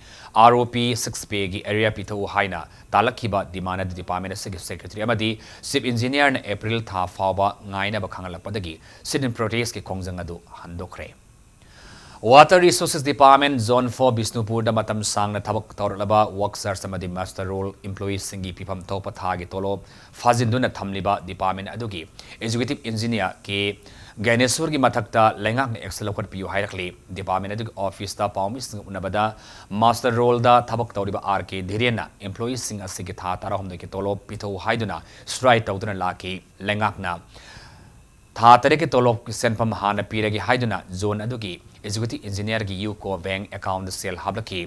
R O P six pay ꯒꯤ arrear ꯄꯤꯊꯣꯛꯎ ꯍꯥꯏꯅ ꯇꯥꯂꯛꯈꯤꯕ demand ꯑꯗꯨ department ꯑꯁꯤꯒꯤ secretary ꯑꯃꯗꯤ chief engineer ꯅ April ꯊꯥ ꯐꯥꯎꯕ ꯉꯥꯏꯅꯕ ꯈꯪꯍꯜꯂꯛꯄꯗꯒꯤ sit-in protest ꯀꯤ ꯈꯣꯡꯖꯪ ꯑꯗꯨ ꯍꯟꯗꯣꯛꯈ꯭ꯔꯦ꯫ Water Resources Department Zone four ꯕꯤꯁꯅꯨꯄꯨꯔꯗ ꯃꯇꯝ ꯁꯥꯡꯅ ꯊꯕꯛ ꯇꯧꯔꯛꯂꯕ WorkSearch ꯑꯃꯗꯤ muster roll employees ꯁꯤꯡꯒꯤ ꯄꯤꯐꯝ ꯊꯣꯛꯄ ꯊꯥꯒꯤ ꯇꯣꯂꯣꯞ ꯐꯥꯖꯤꯟꯗꯨꯅ ꯊꯝꯂꯤꯕ department ꯑꯗꯨꯒꯤ executive engineer ꯀꯦ ꯒ꯭ꯌꯥꯅꯦꯁꯣꯔꯒꯤ ꯃꯊꯛꯇ ꯂꯩꯉꯥꯛꯅ action ꯂꯧꯈꯠꯄꯤꯌꯨ ꯍꯥꯏꯔꯛꯂꯤ꯫ Department ꯑꯗꯨꯒꯤ office ꯇ ꯄꯥꯎꯃꯤꯁꯤꯡꯒ ꯎꯅꯕꯗ muster roll ꯗ ꯊꯕꯛ ꯇꯧꯔꯤꯕ ꯑꯥꯔ ꯀꯦ ꯙꯤꯔꯦꯟꯅ employees ꯁꯤꯡ ꯑꯁꯤꯒꯤ ꯊꯥ ꯇꯔꯥꯍꯨꯝꯗꯣꯏꯒꯤ ꯇꯣꯂꯣꯞ ꯄꯤꯊꯣꯛꯎ ꯍꯥꯏꯗꯨꯅ strike ꯇꯧꯗꯨꯅ ꯂꯥꯛꯈꯤ꯫ ꯂꯩꯉꯥꯛꯅ ꯊꯥ ꯇꯔꯦꯠꯀꯤ ꯇꯣꯂꯣꯞꯀꯤ ꯁꯦꯟꯐꯝ ꯍꯥꯟꯅ ꯄꯤꯔꯒꯦ ꯍꯥꯏꯗꯨꯅ zone ꯑꯗꯨꯒꯤ executive engineer ꯒꯤ UCO bank account ꯗ ꯁꯦꯜ ꯍꯥꯞꯂꯛꯈꯤ꯫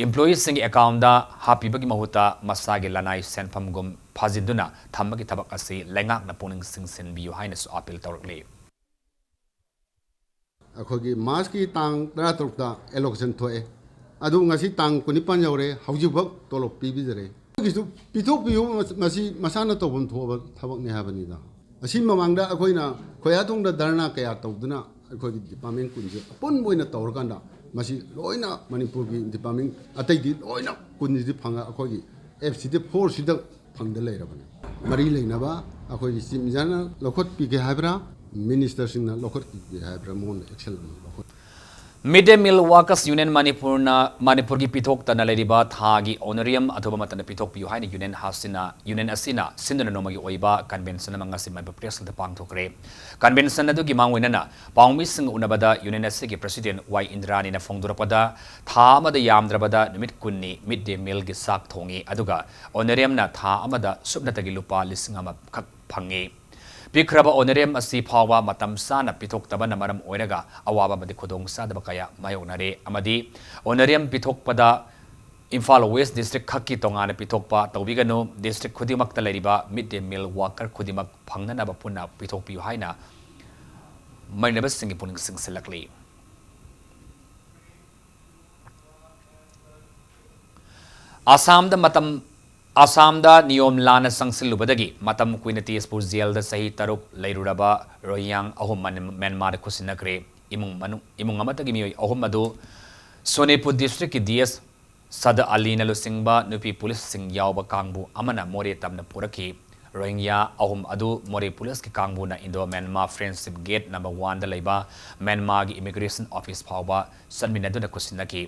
Employee ꯁꯤꯡꯒꯤ account ꯗ ꯍꯥꯞꯄꯤꯕꯒꯤ ꯃꯍꯨꯠꯇ ꯃꯁꯥꯒꯤ ꯂꯅꯥꯏ ꯁꯦꯟꯐꯝꯒꯨꯝ ꯐꯥꯖꯤꯟꯗꯨꯅ ꯊꯝꯕꯒꯤ ꯊꯕꯛ ꯑꯁꯤ ꯂꯩꯉꯥꯛꯅ ꯄꯨꯛꯅꯤꯡ ꯆꯤꯡꯁꯤꯟꯕꯤꯌꯨ ꯍꯥꯏꯅꯁꯨ appeal ꯇꯧꯔꯛꯂꯤ꯫ ꯑꯩꯈꯣꯏꯒꯤ March ꯀꯤ ꯇꯥꯡ ꯇꯔꯥꯇꯔꯨꯛꯇ allocation ꯊꯣꯛꯑꯦ, ꯑꯗꯨ ꯉꯁꯤ ꯇꯥꯡ ꯀꯨꯟꯅꯤꯄꯥꯟ ꯌꯧꯔꯦ, ꯍꯧꯖꯤꯛꯐꯥꯎ ꯇꯣꯂꯣꯞ ꯄꯤꯕꯤꯗꯔꯦ꯫ ꯒꯤꯁꯨ ꯄꯤꯊꯣꯛꯄꯤꯌꯨ꯫ ꯃꯁꯤ ꯃꯁꯥꯅ ꯇꯧꯐꯝ ꯊꯣꯛꯑꯕ ꯊꯕꯛꯅꯤ ꯍꯥꯏꯕꯅꯤꯗ꯫ ꯑꯁꯤ ꯃꯃꯥꯡꯗ ꯑꯩꯈꯣꯏꯅ ꯈꯣꯌꯥꯊꯣꯡꯗ ꯙꯔꯅꯥ ꯀꯌꯥ ꯇꯧꯗꯨꯅ ꯑꯩꯈꯣꯏꯒꯤ department ꯀꯨꯟꯁꯦ ꯑꯄꯨꯟꯕ ꯑꯣꯏꯅ ꯇꯧꯔꯀꯥꯟꯗ ꯃꯁꯤ ꯂꯣꯏꯅ ꯃꯅꯤꯄꯨꯔꯒꯤ department ꯑꯇꯩꯗꯤ ꯂꯣꯏꯅ ꯀꯨꯟꯁꯤꯗꯤ ꯐꯪꯉ ꯑꯩꯈꯣꯏꯒꯤ F C D four ꯁꯤꯗ ꯐꯪꯗ ꯂꯩꯔꯕꯅꯤ꯫ ꯃꯔꯤ ꯂꯩꯅꯕ ꯑꯩꯈꯣꯏꯒꯤ Chief Minister ꯅ ꯂꯧꯈꯠꯄꯤꯒꯦ ꯍꯥꯏꯕ꯭ꯔꯥ, minister ꯁꯤꯡꯅ ꯂꯧꯈꯠꯄꯤꯒꯦ ꯍꯥꯏꯕ꯭ꯔꯥ, ꯃꯉꯣꯟꯗ action ꯑꯃ ꯂꯧꯈꯠ Mid Day Meal Workers Union ꯃꯅꯤꯄꯨꯔꯅ ꯃꯅꯤꯄꯨꯔꯒꯤ ꯄꯤꯊꯣꯛꯇꯅ ꯂꯩꯔꯤꯕ ꯊꯥꯒꯤ honorarium ꯑꯊꯨꯕ ꯃꯇꯝꯗ ꯄꯤꯊꯣꯛꯄꯤꯌꯨ ꯍꯥꯏꯅ union ꯑꯁꯤꯅ, union ꯑꯁꯤꯅ ꯁꯤꯟꯗꯨꯅ ꯅꯣꯡꯃꯒꯤ ꯑꯣꯏꯕ convention ꯑꯃ ꯉꯁꯤ ꯃꯅꯤꯄꯨꯔ press club ꯗ ꯄꯥꯡꯊꯣꯛꯈ꯭ꯔꯦ꯫ Convention ꯑꯗꯨꯒꯤ ꯃꯥꯡꯑꯣꯏꯅꯅ ꯄꯥꯎꯃꯤꯁꯤꯡꯒ ꯎꯅꯕꯗ union ꯑꯁꯤꯒꯤ president ꯋꯥꯏ ꯏꯟꯗ꯭ꯔꯥꯅꯤꯅ ꯐꯣꯡꯗꯣꯔꯛꯄꯗ, ꯊꯥ ꯑꯃꯗ ꯌꯥꯝꯗ꯭ꯔꯕꯗ ꯅꯨꯃꯤꯠ ꯀꯨꯟꯅꯤ mid day meal ꯒꯤ ꯆꯥꯛ ꯊꯣꯡꯉꯤ, ꯑꯗꯨꯒ honorarium ꯅ ꯊꯥ ꯑꯃꯗ ꯁꯨꯞꯅꯇꯒꯤ ꯂꯨꯄꯥ ꯂꯤꯁꯤꯡ ꯑꯃꯈꯛ ꯐꯪꯉꯤ꯫ ꯄꯤꯛꯈ꯭ꯔꯕ honorarium ꯑꯁꯤ ꯐꯥꯎꯕ ꯃꯇꯝ ꯆꯥꯅ ꯄꯤꯊꯣꯛꯇꯕꯅ ꯃꯔꯝ ꯑꯣꯏꯔꯒ ꯑꯋꯥꯕ ꯑꯃꯗꯤ ꯈꯨꯗꯣꯡꯆꯥꯗꯕ ꯀꯌꯥ ꯃꯥꯌꯣꯛꯅꯔꯦ ꯑꯃꯗꯤ honorarium ꯄꯤꯊꯣꯛꯄꯗ ꯏꯝꯐꯥꯜ West district ꯈꯛꯀꯤ ꯇꯣꯉꯥꯟꯅ ꯄꯤꯊꯣꯛꯄ ꯇꯧꯕꯤꯒꯅꯨ, district ꯈꯨꯗꯤꯡꯃꯛꯇ ꯂꯩꯔꯤꯕ mid day meal worker ꯈꯨꯗꯤꯡꯃꯛ ꯐꯪꯅꯅꯕ ꯄꯨꯟꯅ ꯄꯤꯊꯣꯛꯄꯤꯌꯨ ꯍꯥꯏꯅ ꯃꯩꯅꯕꯁꯤꯡꯒꯤ ꯄꯨꯛꯅꯤꯡ ꯆꯤꯡꯁꯤꯜꯂꯛꯂꯤ꯫ ꯑꯁꯥꯝꯗ ꯃꯇꯝ, ꯑꯁꯥꯝꯗ ꯅꯤꯌꯣꯝ ꯂꯥꯟꯅ ꯆꯪꯁꯤꯜꯂꯨꯕꯗꯒꯤ ꯃꯇꯝ ꯀꯨꯏꯅ ꯇꯦꯖꯄꯨꯔ ꯖꯦꯜꯗ ꯆꯍꯤ ꯇꯔꯨꯛ ꯂꯩꯔꯨꯔꯕ ꯔꯣꯍꯤꯡꯌꯥ ꯑꯍꯨꯝ ꯃꯟ-, ꯃ꯭ꯌꯥꯟꯃꯥꯔꯗ ꯈꯨꯠꯁꯤꯟꯅꯈ꯭ꯔꯦ꯫ ꯏꯃꯨꯡ ꯃꯅꯨꯡ, ꯏꯃꯨꯡ ꯑꯃꯠꯇꯒꯤ ꯃꯤꯑꯣꯏ ꯑꯍꯨꯝ ꯑꯗꯨ ꯁꯣꯅꯤꯄꯨꯔ district ꯀꯤ D S ꯁꯗ ꯑꯂꯤꯅ ꯂꯨꯆꯤꯡꯕ ꯅꯨꯄꯤ ꯄꯨꯂꯤꯁꯁꯤꯡ ꯌꯥꯎꯕ ꯀꯥꯡꯕꯨ ꯑꯃꯅ ꯃꯣꯔꯦ ꯇꯝꯅ ꯄꯨꯔꯛꯈꯤ꯫ ꯔꯣꯍꯤꯡꯌꯥ ꯑꯍꯨꯝ ꯑꯗꯨ ꯃꯣꯔꯦ ꯄꯨꯂꯤꯁꯀꯤ ꯀꯥꯡꯕꯨꯅ Indo Myanmar Friendship Gate number one ꯗ ꯂꯩꯕ ꯃ꯭ꯌꯥꯟꯃꯥꯔꯒꯤ immigration office ꯐꯥꯎꯕ ꯆꯠꯃꯤꯟꯅꯗꯨꯅ ꯈꯨꯠꯁꯤꯟꯅꯈꯤ꯫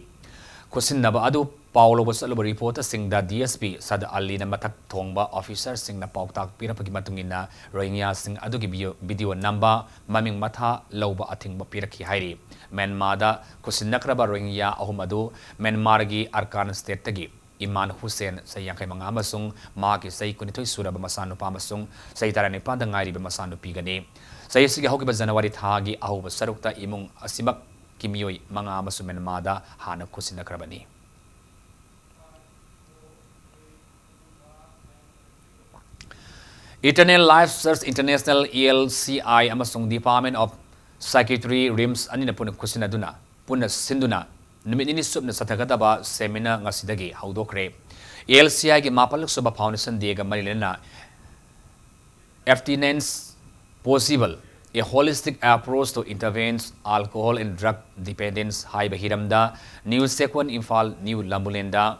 ꯈꯨꯠꯁꯤꯟꯅꯕ ꯑꯗꯨ ꯄꯥꯎ ꯂꯧꯕ ꯆꯠꯂꯨꯕ reporter ꯁꯤꯡꯗ D S P ꯁꯗ ꯑꯂꯤꯅ ꯃꯊꯛ ꯊꯣꯡꯕ officer ꯁꯤꯡꯅ ꯄꯥꯎꯇꯥꯛ ꯄꯤꯔꯛꯄꯒꯤ ꯃꯇꯨꯡ ꯏꯟꯅ ꯔꯣꯍꯤꯡꯌꯥꯁꯤꯡ ꯑꯗꯨꯒꯤ video, video ꯅꯝꯕ, ꯃꯃꯤꯡ ꯃꯊꯥ ꯂꯧꯕ ꯑꯊꯤꯡꯕ ꯄꯤꯔꯛꯈꯤ ꯍꯥꯏꯔꯤ꯫ ꯃ꯭ꯌꯥꯟꯃꯥꯔꯗ ꯈꯨꯠꯁꯤꯟꯅꯈ꯭ꯔꯕ ꯔꯣꯍꯤꯡꯌꯥ ꯑꯍꯨꯝ ꯑꯗꯨ ꯃ꯭ꯌꯥꯟꯃꯥꯔꯒꯤ ꯑꯔꯀꯥꯟ state ꯇꯒꯤ ꯏꯃꯥꯟ ꯍꯨꯁꯦꯟ, ꯆꯍꯤ ꯌꯥꯡꯈꯩ ꯃꯉꯥ, ꯑꯃꯁꯨꯡ ꯃꯍꯥꯛꯀꯤ ꯆꯍꯤ ꯀꯨꯟꯅꯤꯊꯣꯏ ꯁꯨꯔꯕ ꯃꯆꯥꯅꯨꯄꯥ ꯑꯃꯁꯨꯡ ꯆꯍꯤ ꯇꯔꯥꯅꯤꯄꯥꯟꯗ ꯉꯥꯏꯔꯤꯕ ꯃꯆꯥꯅꯨꯄꯤꯒꯅꯤ꯫ ꯆꯍꯤ ꯑꯁꯤꯒꯤ ꯍꯧꯈꯤꯕ January ꯊꯥꯒꯤ ꯑꯍꯧꯕ ꯁꯔꯨꯛꯇ ꯏꯃꯨꯡ ꯑꯁꯤꯃꯛꯀꯤ ꯃꯤꯑꯣꯏ ꯃꯉꯥ ꯑꯃꯁꯨ ꯃ꯭ꯌꯥꯟꯃꯥꯔꯗ ꯍꯥꯟꯅ ꯈꯨꯠꯁꯤꯟꯅꯈ꯭ꯔꯕꯅꯤ꯫ Eternal Life Church International, E L C I, ꯑꯃꯁꯨꯡ Department of Psychiatry, RIMS ꯑꯅꯤꯅ ꯄꯨꯟꯅ ꯈꯨꯠꯁꯤꯟꯅꯗꯨꯅ, ꯄꯨꯟꯅ ꯁꯤꯟꯗꯨꯅ ꯅꯨꯃꯤꯠ ꯅꯤꯅꯤ ꯆꯨꯞꯅ ꯆꯠꯊꯒꯗꯕ seminar ꯉꯁꯤꯗꯒꯤ ꯍꯧꯗꯣꯛꯈ꯭ꯔꯦ꯫ ꯑꯦꯜ ꯁꯤ ꯑꯥꯏꯒꯤ ꯃꯥꯄꯜꯂꯛ ꯁꯨꯕ Foundation Dayꯒ ꯃꯔꯤ ꯂꯩꯅꯅ Abstinence Possible, A Holistic Approach to Intervene Alcohol and Drug Dependence ꯍꯥꯏꯕ ꯍꯤꯔꯝꯗ New Sequent, Imphal New Lambulendꯗ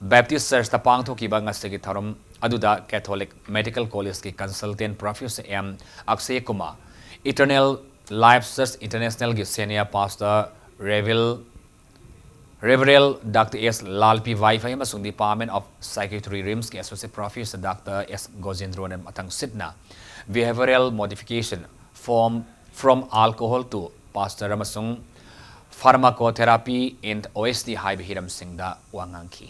Baptist Churchꯇ ꯄꯥꯡꯊꯣꯛꯈꯤꯕ ꯉꯁꯤꯒꯤ ꯊꯧꯔꯝ ꯑꯗꯨꯗ Catholic Medical Collegeꯀꯤ Consultant Professor M Akshay Kumar, Eternal Life Church Internationalꯒꯤ Senior Pastor Reverend Reverend Doctor S ꯂꯥꯜꯄꯤ ꯋꯥꯏꯐꯩ ꯑꯃꯁꯨꯡ Department of Psychiatry, RIMSꯀꯤ Associate Professor Doctor S ꯒꯣꯖꯦꯟꯗ꯭ꯔꯣꯅ ꯃꯊꯪ ꯁꯤꯠꯅ Behavioral Modification from, from Alcohol to Pastor ꯑꯃꯁꯨꯡ Pharmacotherapy in O S D ꯍꯥꯏꯕ ꯍꯤꯔꯝꯁꯤꯡꯗ ꯋꯥ ꯉꯥꯡꯈꯤ꯫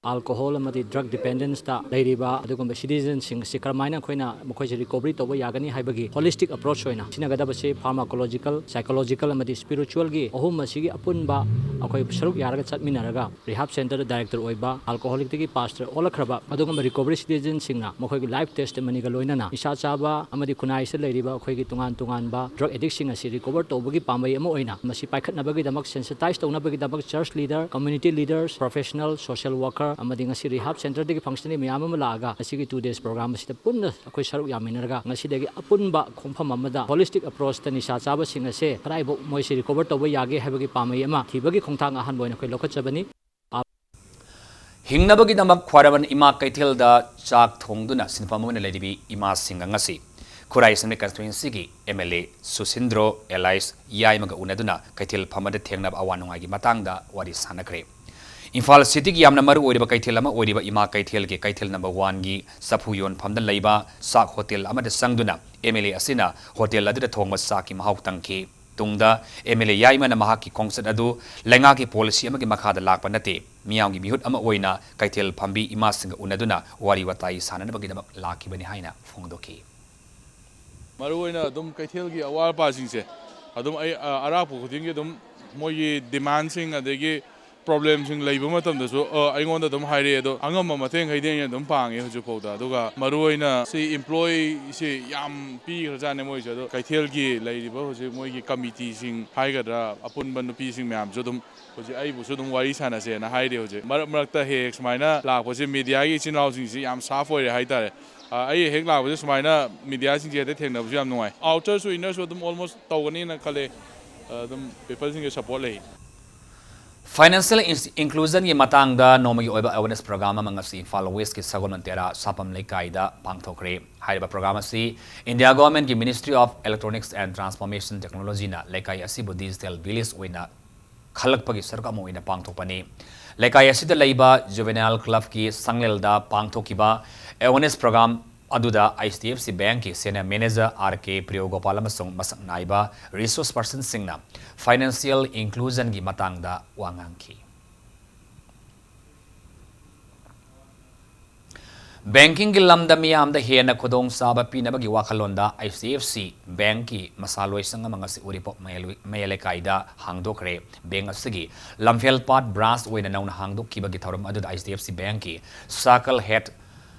Alcohol ꯑꯃꯗꯤ drug dependenceꯇ ꯂꯩꯔꯤꯕ ꯑꯗꯨꯒꯨꯝꯕ citizenꯁꯤꯡ ꯑꯁꯤ ꯀꯔꯝꯍꯥꯏꯅ ꯑꯩꯈꯣꯏꯅ ꯃꯈꯣꯏꯁꯦ recovery ꯇꯧꯕ ꯌꯥꯒꯅꯤ ꯍꯥꯏꯕꯒꯤ holistic approach ꯑꯣꯏꯅ ꯁꯤꯖꯤꯟꯅꯒꯗꯕꯁꯤ pharmacological, psychologicalꯑꯃꯗꯤ spiritualꯒꯤ ꯑꯍꯨꯝ ꯑꯁꯤꯒꯤ ꯑꯄꯨꯟꯕ ꯑꯩꯈꯣꯏ ꯁꯔꯨꯛ ꯌꯥꯔꯒ ꯆꯠꯃꯤꯟꯅꯔꯒ rehab centreꯗ director ꯑꯣꯏꯕ alcoholicꯇꯒꯤ pastor ꯑꯣꯜꯂꯛꯈ꯭ꯔꯕ ꯑꯗꯨꯒꯨꯝꯕ recovery citizenꯁꯤꯡꯅ ꯃꯈꯣꯏꯒꯤ life testimonyꯒ ꯂꯣꯏꯅꯅ ꯅꯤꯁꯥ ꯆꯥꯕ ꯑꯃꯗꯤ ꯈꯨꯟꯅꯥꯏꯁꯤꯗ ꯂꯩꯔꯤꯕ ꯑꯩꯈꯣꯏꯒꯤ ꯇꯣꯉꯥꯟ ꯇꯣꯉꯥꯟꯕ drug addictꯁꯤꯡ ꯑꯁꯤ recover ꯇꯧꯕꯒꯤ ꯄꯥꯝꯕꯩ ꯑꯃ ꯑꯣꯏꯅ ꯃꯁꯤ ꯄꯥꯏꯈꯠꯅꯕꯒꯤꯗꯃꯛ, sensitize ꯇꯧꯅꯕꯒꯤꯗꯃꯛ church leader, community leaders, professional, social worker ꯑꯃꯗꯤ ꯉꯁꯤ rehab centreꯗꯒꯤ functionary ꯃꯌꯥꯝ ꯑꯃ ꯂꯥꯛꯑꯒ ꯉꯁꯤꯒꯤ two days program ꯑꯁꯤꯗ ꯄꯨꯟꯅ ꯑꯩꯈꯣꯏ ꯁꯔꯨꯛ ꯌꯥꯃꯤꯟꯅꯔꯒ ꯉꯁꯤꯗꯒꯤ ꯑꯄꯨꯟꯕ ꯈꯣꯡꯐꯝ ꯑꯃꯗ holistic approachꯇ ꯅꯤꯁꯥ ꯆꯥꯕꯁꯤꯡ ꯑꯁꯦ ꯀꯗꯥꯏꯐꯥꯎ ꯃꯣꯏꯁꯤ recover ꯇꯧꯕ ꯌꯥꯒꯦ ꯍꯥꯏꯕꯒꯤ ꯄꯥꯝꯕꯩ ꯑꯃ ꯊꯤꯕꯒꯤ ꯈꯣꯡꯊꯥꯡ ꯑꯍꯥꯟꯕ ꯑꯣꯏꯅ ꯑꯩꯈꯣꯏ ꯂꯧꯈꯠꯆꯕꯅꯤ꯫ ꯍꯤꯡꯅꯕꯒꯤꯗꯃꯛ ꯈ꯭ꯋꯥꯏꯔꯝꯕꯟ ꯏꯃꯥ ꯀꯩꯊꯦꯜꯗ ꯆꯥꯛ ꯊꯣꯡꯗꯨꯅ ꯁꯤꯟꯐꯝ ꯑꯣꯏꯅ ꯂꯩꯔꯤꯕꯤ ꯏꯃꯥꯁꯤꯡꯒ ꯉꯁꯤ ꯈꯨꯔꯥꯏ Assembly Constituencyꯒꯤ M L A Susindro alias ꯌꯥꯏꯃꯒ ꯎꯅꯗꯨꯅ ꯀꯩꯊꯦꯜ ꯐꯝꯕꯗ ꯊꯦꯡꯅꯕ ꯑꯋꯥ ꯅꯨꯡꯉꯥꯏꯒꯤ ꯃꯇꯥꯡꯗ ꯋꯥꯔꯤ ꯁꯥꯟꯅꯈ꯭ꯔꯦ꯫ ꯏꯝꯐꯥꯜ cityꯒꯤ ꯌꯥꯝꯅ ꯃꯔꯨ ꯑꯣꯏꯔꯤꯕ ꯀꯩꯊꯦꯜ ꯑꯃ ꯑꯣꯏꯔꯤꯕ ꯏꯃꯥ ꯀꯩꯊꯦꯜꯒꯤ ꯀꯩꯊꯦꯜ number oneꯒꯤ ꯆꯐꯨ ꯌꯣꯟꯐꯝꯗ ꯂꯩꯕ ꯆꯥꯛ hotel ꯑꯃꯗ ꯆꯪꯗꯨꯅ M L A ꯑꯁꯤꯅ hotel ꯑꯗꯨꯗ ꯊꯣꯡꯕ ꯆꯥꯛꯀꯤ ꯃꯍꯥꯎ ꯇꯪꯈꯤ꯫ ꯇꯨꯡꯗ M L A ꯌꯥꯏꯃꯅ ꯃꯍꯥꯛꯀꯤ ꯈꯣꯡꯆꯠ ꯑꯗꯨ ꯂꯩꯉꯥꯛꯀꯤ policy ꯑꯃꯒꯤ ꯃꯈꯥꯗ ꯂꯥꯛꯄ ꯅꯠꯇꯦ, ꯃꯤꯌꯥꯝꯒꯤ ꯃꯤꯍꯨꯠ ꯑꯃ ꯑꯣꯏꯅ ꯀꯩꯊꯦꯜ ꯐꯝꯕꯤ ꯏꯃꯥꯁꯤꯡꯒ ꯎꯅꯗꯨꯅ ꯋꯥꯔꯤ ꯋꯥꯇꯥꯏ ꯁꯥꯟꯅꯅꯕꯒꯤꯗꯃꯛ ꯂꯥꯛꯈꯤꯕꯅꯤ ꯍꯥꯏꯅ ꯐꯣꯡꯗꯣꯛꯈꯤ꯫ ꯃꯔꯨꯑꯣꯏꯅ ꯑꯗꯨꯝ ꯀꯩꯊꯦꯜꯒꯤ ꯑꯋꯥꯠ ꯑꯄꯥꯁꯤꯡꯁꯦ ꯑꯗꯨꯝ ꯑꯩ ꯑ, ꯑꯔꯥꯛꯄ ꯈꯨꯗꯤꯡꯒꯤ ꯑꯗꯨꯝ ꯃꯣꯏꯒꯤ demandꯁꯤꯡ ꯑꯗꯒꯤ ꯄ꯭ꯔꯣꯕ꯭ꯂꯦꯝꯁꯤꯡ ꯂꯩꯕ ꯃꯇꯝꯗꯁꯨ, ꯑ, ꯑꯩꯉꯣꯟꯗ ꯑꯗꯨꯝ ꯍꯥꯏꯔꯛꯑꯦ꯫ ꯑꯗꯣ ꯑꯉꯝꯕ ꯃꯇꯦꯡꯈꯩꯗꯤ ꯑꯩꯅ ꯑꯗꯨꯝ ꯄꯥꯡꯉꯦ ꯍꯧꯖꯤꯛꯐꯥꯎꯗ꯫ ꯑꯗꯨꯒ ꯃꯔꯨꯑꯣꯏꯅ ꯁꯤ employeeꯁꯤ ꯌꯥꯝ ꯄꯤꯈ꯭ꯔꯖꯥꯠꯅꯦ ꯃꯣꯏꯁꯦ꯫ ꯑꯗꯣ ꯀꯩꯊꯦꯜꯒꯤ ꯂꯩꯔꯤꯕ ꯍꯧꯖꯤꯛ ꯃꯣꯏꯒꯤ committeeꯁꯤꯡ ꯍꯥꯏꯒꯗ꯭ꯔꯥ, ꯑꯄꯨꯟꯕ ꯅꯨꯄꯤꯁꯤꯡ ꯃꯌꯥꯝꯁꯨ ꯑꯗꯨꯝ ꯍꯧꯖꯤꯛ ꯑꯩꯕꯨꯁꯨ ꯑꯗꯨꯝ ꯋꯥꯔꯤ ꯁꯥꯟꯅꯁꯦꯅ ꯍꯥꯏꯔꯤ꯫ ꯍꯧꯖꯤꯛ ꯃꯔꯛ ꯃꯔꯛꯇ ꯍꯦꯛ ꯍꯦꯛ ꯁꯨꯃꯥꯏꯅ ꯂꯥꯛꯄꯁꯦ, ꯃꯦꯗꯤꯌꯥꯒꯤ ꯏꯆꯤꯟ ꯏꯅꯥꯎꯁꯤꯡꯁꯤ ꯌꯥꯝ ꯁꯥꯐ ꯑꯣꯏꯔꯦ ꯍꯥꯏꯇꯥꯔꯦ꯫ ꯑ, ꯑꯩ ꯍꯦꯛ ꯂꯥꯛꯄꯁꯦ ꯁꯨꯃꯥꯏꯅ ꯃꯦꯗꯤꯌꯥꯁꯤꯡꯁꯦ ꯍꯦꯛꯇ ꯊꯦꯡꯅꯕꯁꯨ ꯌꯥꯝ ꯅꯨꯡꯉꯥꯏ꯫ ꯑꯥꯎꯇꯔꯁꯨ ꯏꯟꯅꯔꯁꯨ ꯑꯗꯨꯝ almost ꯇꯧꯒꯅꯤꯅ ꯈꯜꯂꯦ꯫ ꯑ, ꯑꯗꯨꯝ ꯄꯤꯄꯜꯁꯤꯡꯒꯤ ꯁꯄꯣꯔꯠ ꯂꯩ꯫ Financial ins-, inclusionꯒꯤ ꯃꯇꯥꯡꯗ ꯅꯣꯡꯃꯒꯤ ꯑꯣꯏꯕ awareness program ꯑꯃ ꯉꯁꯤ ꯏꯝꯐꯥꯜ ꯋꯦꯁꯀꯤ ꯁꯒꯣꯜꯕꯟ ꯇꯦꯔꯥ ꯁꯥꯄꯝ ꯂꯩꯀꯥꯏꯗ ꯄꯥꯡꯊꯣꯛꯈ꯭ꯔꯦ꯫ ꯍꯥꯏꯔꯤꯕ program ꯑꯁꯤ India Governmentꯀꯤ Ministry of Electronics and Transformation Technologyꯅ ꯂꯩꯀꯥꯏ ꯑꯁꯤꯕꯨ digital village ꯑꯣꯏꯅ ꯈꯜꯂꯛꯄꯒꯤ ꯁꯔꯨꯛ ꯑꯃ ꯑꯣꯏꯅ ꯄꯥꯡꯊꯣꯛꯄꯅꯤ꯫ ꯂꯩꯀꯥꯏ ꯑꯁꯤꯗ ꯂꯩꯕ Juvenile Clubꯀꯤ ꯁꯪꯂꯦꯜꯗ ꯄꯥꯡꯊꯣꯛꯈꯤꯕ awareness program ꯑꯗꯨꯗ H D F C Bankꯀꯤ Senior Manager R K ꯄ꯭ꯔꯤꯌꯣꯒꯣꯄꯥꯜ ꯑꯃꯁꯨꯡ ꯃꯁꯛ ꯅꯥꯏꯕ resource personꯁꯤꯡꯅ financial inclusionꯒꯤ ꯃꯇꯥꯡꯗ ꯋꯥ ꯉꯥꯡꯈꯤ꯫ Bankingꯒꯤ ꯂꯝꯗ ꯃꯤꯌꯥꯝꯗ ꯍꯦꯟꯅ ꯈꯨꯗꯣꯡꯆꯥꯕ ꯄꯤꯅꯕꯒꯤ ꯋꯥꯈꯜꯂꯣꯟꯗ H D F C Bankꯀꯤ ꯃꯁꯥ ꯂꯣꯏꯁꯪ ꯑꯃ ꯉꯁꯤ ꯎꯔꯤꯄꯣꯛ ꯃꯌꯥꯏ ꯂꯣꯏ-, ꯃꯌꯥꯏ ꯂꯩꯀꯥꯏꯗ ꯍꯥꯡꯗꯣꯛꯈ꯭ꯔꯦ꯫ Bank ꯑꯁꯤꯒꯤ ꯂꯝꯐꯦꯜꯄꯥꯠ branch ꯑꯣꯏꯅ ꯅꯧꯅ ꯍꯥꯡꯗꯣꯛꯈꯤꯕꯒꯤ ꯊꯧꯔꯝ ꯑꯗꯨꯗ H D F C Bankꯀꯤ circle head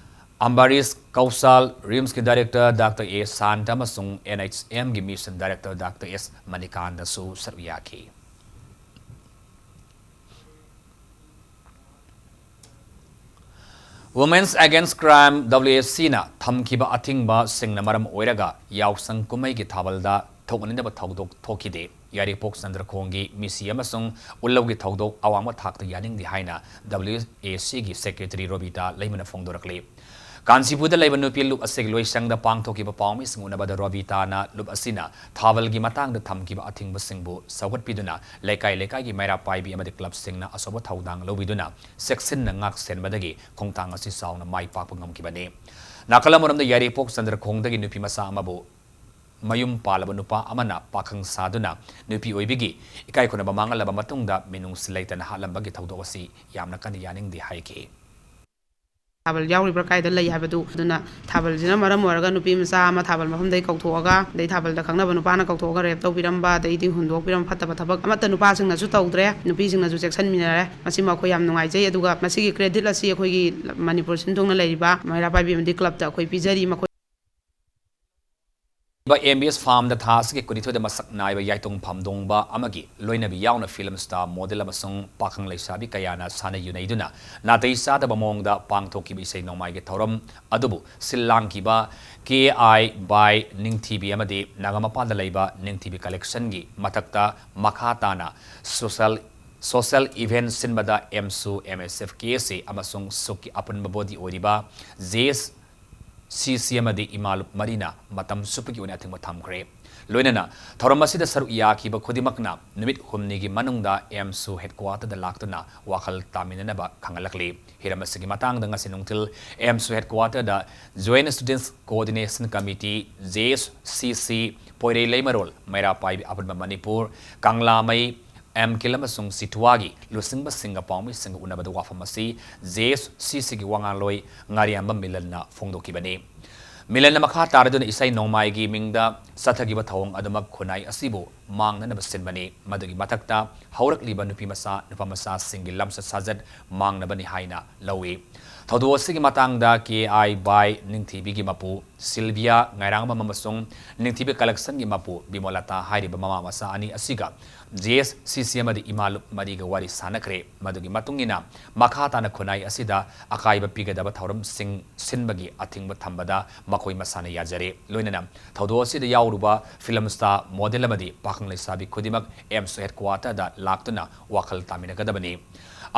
ꯑꯝꯕꯔꯤꯁ ꯀꯧꯁꯥꯜ, RIMSꯀꯤ director Doctor A Santa ꯑꯃꯁꯨꯡ N H Mꯒꯤ mission director Doctor S ꯃꯅꯤꯀꯥꯟꯗꯁꯨ ꯁꯔꯨꯛ ꯌꯥꯈꯤ꯫ Women's Against Crime, W A Cꯅ ꯊꯝꯈꯤꯕ ꯑꯊꯤꯡꯕꯁꯤꯡꯅ ꯃꯔꯝ ꯑꯣꯏꯔꯒ ꯌꯥꯎꯁꯪ ꯀꯨꯝꯍꯩꯒꯤ ꯊꯥꯕꯜꯗ ꯊꯣꯛꯍꯟꯅꯤꯡꯗꯕ ꯊꯧꯗꯣꯛ ꯊꯣꯛꯈꯤꯗꯦ꯫ ꯌꯥꯏꯔꯤꯄꯣꯛ ꯆꯟꯗ꯭ꯔꯈꯣꯡꯒꯤ ꯃꯤꯁꯤ ꯑꯃꯁꯨꯡ ꯎꯜꯂꯧꯒꯤ ꯊꯧꯗꯣꯛ ꯑꯋꯥꯡꯕ ꯊꯥꯛꯇ ꯌꯥꯅꯤꯡꯗꯦ ꯍꯥꯏꯅ W A Cꯒꯤ secretary ꯔꯣꯕꯤꯇꯥ ꯂꯩꯃꯅ ꯐꯣꯡꯗꯣꯔꯛꯂꯤ꯫ ꯀꯥꯟꯆꯤꯄꯨꯔꯗ ꯂꯩꯕ ꯅꯨꯄꯤ ꯂꯨꯞ ꯑꯁꯤꯒꯤ ꯂꯣꯏꯁꯪꯗ ꯄꯥꯡꯊꯣꯛꯈꯤꯕ ꯄꯥꯎꯃꯤꯁꯤꯡ ꯎꯅꯕꯗ ꯔꯣꯕꯤꯇꯥꯅ ꯂꯨꯞ ꯑꯁꯤꯅ ꯊꯥꯕꯜꯒꯤ ꯃꯇꯥꯡꯗ ꯊꯝꯈꯤꯕ ꯑꯊꯤꯡꯕꯁꯤꯡꯕꯨ ꯁꯧꯒꯠꯄꯤꯗꯨꯅ ꯂꯩꯀꯥꯏ ꯂꯩꯀꯥꯏꯒꯤ ꯃꯩꯔꯥ ꯄꯥꯏꯕꯤ ꯑꯃꯗꯤ clubꯁꯤꯡꯅ ꯑꯆꯧꯕ ꯊꯧꯗꯥꯡ ꯂꯧꯕꯤꯗꯨꯅ ꯆꯦꯛꯁꯤꯟꯅ ꯉꯥꯛ ꯁꯦꯟꯕꯗꯒꯤ ꯈꯣꯡꯊꯥꯡ ꯑꯁꯤ ꯆꯥꯎꯅ ꯃꯥꯏ ꯄꯥꯛꯄ ꯉꯝꯈꯤꯕꯅꯤ꯫ ꯅꯥꯀꯜ ꯑꯃꯔꯣꯝꯗ ꯌꯥꯏꯔꯤꯄꯣꯛ ꯆꯟꯗ꯭ꯔꯈꯣꯡꯗꯒꯤ ꯅꯨꯄꯤ ꯃꯆꯥ ꯑꯃꯕꯨ ꯃꯌꯨꯝ ꯄꯥꯜꯂꯕ ꯅꯨꯄꯥ ꯑꯃꯅ ꯄꯥꯈꯪ ꯁꯥꯗꯨꯅ ꯅꯨꯄꯤ ꯑꯣꯏꯕꯤꯒꯤ ꯏꯀꯥꯏ ꯈꯨꯝꯅꯕ ꯃꯥꯡꯍꯜꯂꯕ ꯃꯇꯨꯡꯗ ꯃꯤꯅꯨꯡꯁꯤ ꯂꯩꯇꯅ ꯍꯥꯠꯂꯝꯕꯒꯤ ꯊꯧꯗꯣꯛ ꯑꯁꯤ ꯌꯥꯝꯅ ꯀꯟꯅ ꯌꯥꯅꯤꯡꯗꯦ ꯍꯥꯏꯈꯤ꯫ ꯊꯥꯕꯜ ꯌꯥꯎꯔꯤꯕ꯭ꯔꯥ, ꯀꯥꯏꯗ ꯂꯩ ꯍꯥꯏꯕꯗꯨ꯫ ꯑꯗꯨꯅ ꯊꯥꯕꯜꯁꯤꯅ ꯃꯔꯝ ꯑꯣꯏꯔꯒ ꯅꯨꯄꯤ ꯃꯆꯥ ꯑꯃ ꯊꯥꯕꯜ ꯃꯐꯝꯗꯒꯤ ꯀꯧꯊꯣꯛꯑꯒ, ꯑꯗꯩ ꯊꯥꯕꯜꯗ ꯈꯪꯅꯕ ꯅꯨꯄꯥꯅ ꯀꯧꯊꯣꯛꯑꯒ ꯔꯦꯞ ꯇꯧꯕꯤꯔꯝꯕ, ꯑꯗꯩꯗꯤ ꯍꯨꯟꯗꯣꯛꯄꯤꯔꯝꯕ, ꯐꯠꯇꯕ ꯊꯕꯛ ꯑꯃꯠꯇ ꯅꯨꯄꯥꯁꯤꯡꯅꯁꯨ ꯇꯧꯗ꯭ꯔꯦ, ꯅꯨꯄꯤꯁꯤꯡꯅꯁꯨ ꯆꯦꯛꯁꯤꯟꯃꯤꯟꯅꯔꯦ꯫ ꯃꯁꯤꯃ ꯑꯩꯈꯣꯏ ꯌꯥꯝ ꯅꯨꯡꯉꯥꯏꯖꯩ꯫ ꯑꯗꯨꯒ ꯃꯁꯤꯒꯤ ꯀ꯭ꯔꯦꯗꯤꯠ ꯑꯁꯤ ꯑꯩꯈꯣꯏꯒꯤ ꯃꯅꯤꯄꯨꯔ ꯁꯤꯟ ꯊꯨꯡꯅ ꯂꯩꯔꯤꯕ ꯃꯩꯔꯥ ꯄꯥꯏꯕꯤ ꯑꯃꯗꯤ ꯀ꯭ꯂꯕꯇ ꯑꯩꯈꯣꯏ ꯄꯤꯖꯔꯤ꯫ ꯃꯈꯣꯏ ꯑꯦꯝ ꯕꯤ ꯑꯦꯁ ꯐꯥꯝꯗ ꯊꯥ ꯑꯁꯤꯒꯤ ꯀꯨꯟꯅꯤꯊꯣꯏꯗ ꯃꯁꯛ ꯅꯥꯏꯕ ꯌꯥꯏꯇꯣꯡ ꯐꯝꯗꯣꯡꯕ ꯑꯃꯒꯤ ꯂꯣꯏꯅꯕꯤ ꯌꯥꯎꯅ ꯐꯤꯂꯝ ꯁ꯭ꯇꯥꯔ, ꯃꯣꯗꯦꯜ ꯑꯃꯁꯨꯡ ꯄꯥꯈꯪ ꯂꯩꯁꯥꯕꯤ ꯀꯌꯥꯅ ꯁꯥꯟꯅ ꯌꯨꯅꯩꯗꯨꯅ ꯅꯥꯇꯩ ꯆꯥꯗꯕ ꯃꯑꯣꯡꯗ ꯄꯥꯡꯊꯣꯛꯈꯤꯕ ꯏꯁꯩ ꯅꯣꯡꯃꯥꯏꯒꯤ ꯊꯧꯔꯝ ꯑꯗꯨꯕꯨ ꯁꯤꯜ ꯂꯥꯡꯈꯤꯕ ꯀꯦ ꯑꯥꯏ ꯕꯥꯏ ꯅꯤꯡꯊꯤꯕꯤ ꯑꯃꯗꯤ ꯅꯥꯒꯥꯃꯄꯥꯜꯗ ꯂꯩꯕ ꯅꯤꯡꯊꯤꯕꯤ ꯀꯂꯦꯛꯁꯟꯒꯤ ꯃꯊꯛꯇ ꯃꯈꯥ ꯇꯥꯅ ꯁꯣꯁꯦꯜ ꯁꯣꯁꯦꯜ ꯏꯚꯦꯟꯠ ꯁꯤꯟꯕꯗ ꯑꯦꯝꯁꯨ, ꯑꯦꯝ ꯑꯦꯁ ꯑꯦꯐ, ꯀꯦ ꯑꯦꯁ ꯑꯦ ꯑꯃꯁꯨꯡ ꯁꯨꯛꯀꯤ ꯑꯄꯨꯟꯕ ꯕꯣꯗꯤ ꯑꯣꯏꯔꯤꯕ ꯖꯦ ꯑꯦꯁ ꯁꯤ ꯁꯤ ꯑꯃꯗꯤ ꯏꯃꯥꯂꯨꯞ ꯃꯔꯤꯅ ꯃꯇꯝ ꯆꯨꯞꯄꯒꯤ ꯑꯣꯏꯅ ꯑꯊꯤꯡꯕ ꯊꯝꯈ꯭ꯔꯦ꯫ ꯂꯣꯏꯅꯅ ꯊꯧꯔꯝ ꯑꯁꯤꯗ ꯁꯔꯨꯛ ꯌꯥꯈꯤꯕ ꯈꯨꯗꯤꯡꯃꯛꯅ ꯅꯨꯃꯤꯠ ꯍꯨꯝꯅꯤꯒꯤ ꯃꯅꯨꯡꯗ ꯑꯦꯝꯁꯨ ꯍꯦꯗꯀ꯭ꯋꯥꯇꯔꯗ ꯂꯥꯛꯇꯨꯅ ꯋꯥꯈꯜ ꯇꯥꯃꯤꯟꯅꯅꯕ ꯈꯪꯍꯜꯂꯛꯂꯤ꯫ ꯍꯤꯔꯝ ꯑꯁꯤꯒꯤ ꯃꯇꯥꯡꯗ ꯉꯁꯤ ꯅꯨꯡꯊꯤꯜ ꯑꯦꯝꯁꯨ ꯍꯦꯗꯀ꯭ꯋꯥꯇꯔꯗ joint students coordination committee, J S C C, ꯄꯣꯏꯔꯩ ꯂꯩꯃꯔꯣꯜ, ꯃꯩꯔꯥ ꯄꯥꯏꯕꯤ ꯑꯄꯨꯟꯕ ꯃꯅꯤꯄꯨꯔ, ꯀꯪꯂꯥꯃꯩ, ꯑꯦꯝ ꯀꯤꯜ ꯑꯃꯁꯨꯡ ꯁꯤꯊꯨꯋꯥꯒꯤ ꯂꯨꯆꯤꯡꯕꯁꯤꯡꯒ ꯄꯥꯎꯃꯤꯁꯤꯡꯒ ꯎꯅꯕꯗ ꯋꯥꯐꯝ ꯑꯁꯤ ꯖꯦ ꯑꯦꯁ ꯁꯤ ꯁꯤꯒꯤ ꯋꯥꯉꯥꯡꯂꯣꯏ ꯉꯥꯔꯤꯌꯥꯝꯕꯝ ꯃꯤꯂꯟꯅ ꯐꯣꯡꯗꯣꯛꯈꯤꯕꯅꯤ꯫ ꯃꯤꯂꯟꯅ ꯃꯈꯥ ꯇꯥꯔꯗꯨꯅ ꯏꯁꯩ ꯅꯣꯡꯃꯥꯏꯒꯤ ꯃꯤꯡꯗ ꯆꯠꯊꯈꯤꯕ ꯊꯧꯑꯣꯡ ꯑꯗꯨꯃꯛ ꯈꯨꯟꯅꯥꯏ ꯑꯁꯤꯕꯨ ꯃꯥꯡꯅꯅꯕ ꯁꯤꯟꯕꯅꯤ꯫ ꯃꯗꯨꯒꯤ ꯃꯊꯛꯇ ꯍꯧꯔꯛꯂꯤꯕ ꯅꯨꯄꯤ ꯃꯆꯥ, ꯅꯨꯄꯥ ꯃꯆꯥꯁꯤꯡꯒꯤ ꯂꯝꯆꯠ ꯁꯥꯖꯠ ꯃꯥꯡꯅꯕꯅꯤ ꯍꯥꯏꯅ ꯂꯧꯏ꯫ ꯊꯧꯗꯣꯛ ꯑꯁꯤꯒꯤ ꯃꯇꯥꯡꯗ ꯀꯦ ꯑꯥꯏ ꯕꯥꯏ ꯅꯤꯡꯊꯤꯕꯤꯒꯤ ꯃꯄꯨ ꯁꯤꯜꯚꯤꯌꯥ ꯉꯥꯏꯔꯥꯡꯕꯝ ꯑꯃꯁꯨꯡ ꯅꯤꯡꯊꯤꯕꯤ ꯀꯂꯦꯛꯁꯟꯒꯤ ꯃꯄꯨ ꯕꯤꯃꯣꯂꯥꯇꯥ ꯍꯥꯏꯔꯤꯕ ꯃꯃꯥ ꯃꯆꯥ ꯑꯅꯤ ꯑꯁꯤꯒ ꯖꯦ ꯑꯦꯁ ꯁꯤ ꯁꯤ ꯑꯃꯗꯤ ꯏꯃꯥꯂꯨꯞ ꯃꯔꯤꯒ ꯋꯥꯔꯤ ꯁꯥꯅꯈ꯭ꯔꯦ꯫ ꯃꯗꯨꯒꯤ ꯃꯇꯨꯡ ꯏꯟꯅ ꯃꯈꯥ ꯇꯥꯅ ꯈꯨꯟꯅꯥꯏ ꯑꯁꯤꯗ ꯑꯀꯥꯏꯕ ꯄꯤꯒꯗꯕ ꯊꯧꯔꯝꯁꯤꯡ ꯁꯤꯟꯕꯒꯤ ꯑꯊꯤꯡꯕ ꯊꯝꯕꯗ ꯃꯈꯣꯏ ꯃꯁꯥꯅ ꯌꯥꯖꯔꯦ꯫ ꯂꯣꯏꯅꯅ ꯊꯧꯗꯣꯛ ꯑꯁꯤꯗ ꯌꯥꯎꯔꯨꯕ ꯐꯤꯂꯝ ꯁ꯭ꯇꯥꯔ, ꯃꯣꯗꯦꯜ ꯑꯃꯗꯤ ꯄꯥꯈꯪ ꯂꯩꯁꯥꯕꯤ ꯈꯨꯗꯤꯡꯃꯛ ꯑꯦꯝꯁꯨ ꯍꯦꯗꯀ꯭ꯋꯥꯇꯔꯗ ꯂꯥꯛꯇꯨꯅ ꯋꯥꯈꯜ ꯇꯥꯃꯤꯟꯅꯒꯗꯕꯅꯤ꯫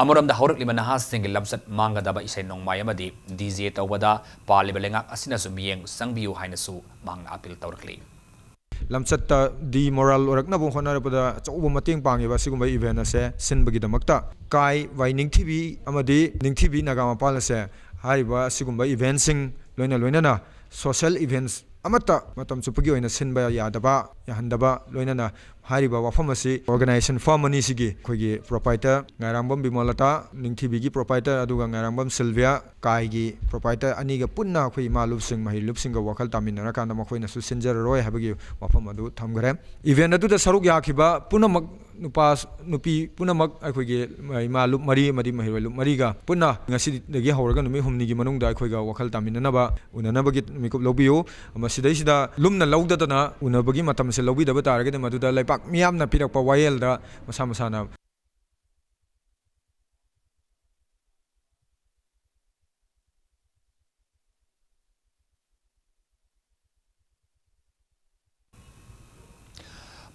ꯑꯃꯔꯣꯝꯗ ꯍꯧꯔꯛꯂꯤꯕ ꯅꯍꯥꯁꯤꯡꯒꯤ ꯂꯝꯆꯠ ꯃꯥꯡꯒꯗꯕ ꯏꯁꯩ ꯅꯣꯡꯃꯥꯏ ꯑꯃꯗꯤ ꯗꯤ ꯖꯦ ꯇꯧꯕꯗ ꯄꯥꯜꯂꯤꯕ ꯂꯩꯉꯥꯛ ꯑꯁꯤꯅꯁꯨ ꯃꯤꯠꯌꯦꯡ ꯆꯪꯕꯤꯌꯨ ꯍꯥꯏꯅꯁꯨ ꯃꯍꯥꯛꯅ ꯑꯄꯤꯜ ꯇꯧꯔꯛꯂꯤ꯫ ꯂꯝꯆꯠꯇ ꯗꯤꯃꯣꯔꯥꯜ ꯑꯣꯏꯔꯛꯅꯕ ꯍꯣꯠꯅꯔꯛꯄꯗ ꯑꯆꯧꯕ ꯃꯇꯦꯡ ꯄꯥꯡꯉꯤꯕ ꯑꯁꯤꯒꯨꯝꯕ ꯏꯚꯦꯟꯠ ꯑꯁꯦ ꯁꯤꯟꯕꯒꯤꯗꯃꯛꯇ ꯀꯥꯏ ꯋꯥꯏ ꯅꯤꯡꯊꯤꯕꯤ ꯑꯃꯗꯤ ꯅꯤꯡꯊꯤꯕꯤ ꯅꯥꯒꯥꯃꯄꯥꯜ ꯑꯁꯦ ꯍꯥꯏꯔꯤꯕ ꯑꯁꯤꯒꯨꯝꯕ ꯏꯚꯦꯟꯠꯁꯤꯡ ꯂꯣꯏꯅ ꯂꯣꯏꯅꯅ ꯁꯣꯁꯦꯜ ꯏꯚꯦꯟꯠꯁ ꯑꯃꯠꯇ ꯃꯇꯝ ꯆꯨꯞꯄꯒꯤ ꯑꯣꯏꯅ ꯁꯤꯟꯕ ꯌꯥꯗꯕ, ꯌꯥꯍꯟꯗꯕ, ꯂꯣꯏꯅꯅ ꯍꯥꯏꯔꯤꯕ ꯋꯥꯐꯝ ꯑꯁꯤ organization firm ꯑꯅꯤꯁꯤꯒꯤ ꯑꯩꯈꯣꯏꯒꯤ proprietor ꯉꯥꯏꯔꯥꯡꯕꯝ ꯕꯤꯃꯣꯂꯇꯥ, ꯅꯤꯡꯊꯤꯕꯤꯒꯤ proprietor, ꯑꯗꯨꯒ ꯉꯥꯏꯔꯥꯡꯕꯝ ꯁꯤꯜꯚꯤꯌꯥ, ꯀꯥꯏꯒꯤ proprietor ꯑꯅꯤꯒ ꯄꯨꯟꯅ ꯑꯩꯈꯣꯏ ꯏꯃꯥ ꯂꯨꯞꯁꯤꯡ, ꯃꯍꯩꯔꯣꯏ ꯂꯨꯞꯁꯤꯡꯒ ꯋꯥꯈꯜ ꯇꯥꯃꯤꯟꯅꯔꯀꯥꯟꯗ ꯃꯈꯣꯏꯅꯁꯨ ꯁꯤꯟꯖꯔꯔꯣꯏ ꯍꯥꯏꯕꯒꯤ ꯋꯥꯐꯝ ꯑꯗꯨ ꯊꯝꯈ꯭ꯔꯦ꯫ Event ꯑꯗꯨꯗ ꯁꯔꯨꯛ ꯌꯥꯈꯤꯕ ꯄꯨꯝꯅꯃꯛ, ꯅꯨꯄꯥ ꯅꯨꯄꯤ ꯄꯨꯝꯅꯃꯛ, ꯑꯩꯈꯣꯏꯒꯤ ꯏꯃꯥ ꯂꯨꯞ ꯃꯔꯤ ꯑꯃꯗꯤ ꯃꯍꯩꯔꯣꯏ ꯂꯨꯞ ꯃꯔꯤꯒ ꯄꯨꯟꯅ ꯉꯁꯤꯗꯒꯤ ꯍꯧꯔꯒ ꯅꯨꯃꯤꯠ ꯍꯨꯝꯅꯤꯒꯤ ꯃꯅꯨꯡꯗ ꯑꯩꯈꯣꯏꯒ ꯋꯥꯈꯜ ꯇꯥꯃꯤꯟꯅꯅꯕ, ꯎꯅꯅꯕꯒꯤ ꯃꯤꯀꯨꯞ ꯂꯧꯕꯤꯌꯨ꯫ ꯃꯁꯤꯗꯩꯁꯤꯗ ꯂꯨꯝꯅ ꯂꯧꯗꯗꯅ ꯎꯅꯕꯒꯤ ꯃꯇꯝꯁꯦ ꯂꯧꯕꯤꯗꯕ ꯇꯥꯔꯒꯗꯤ ꯃꯗꯨꯗ ꯂꯩꯕꯥꯛ ꯃꯤꯌꯥꯝꯅ ꯄꯤꯔꯛꯄ ꯋꯥꯌꯦꯜꯗ ꯃꯁꯥ ꯃꯁꯥꯅ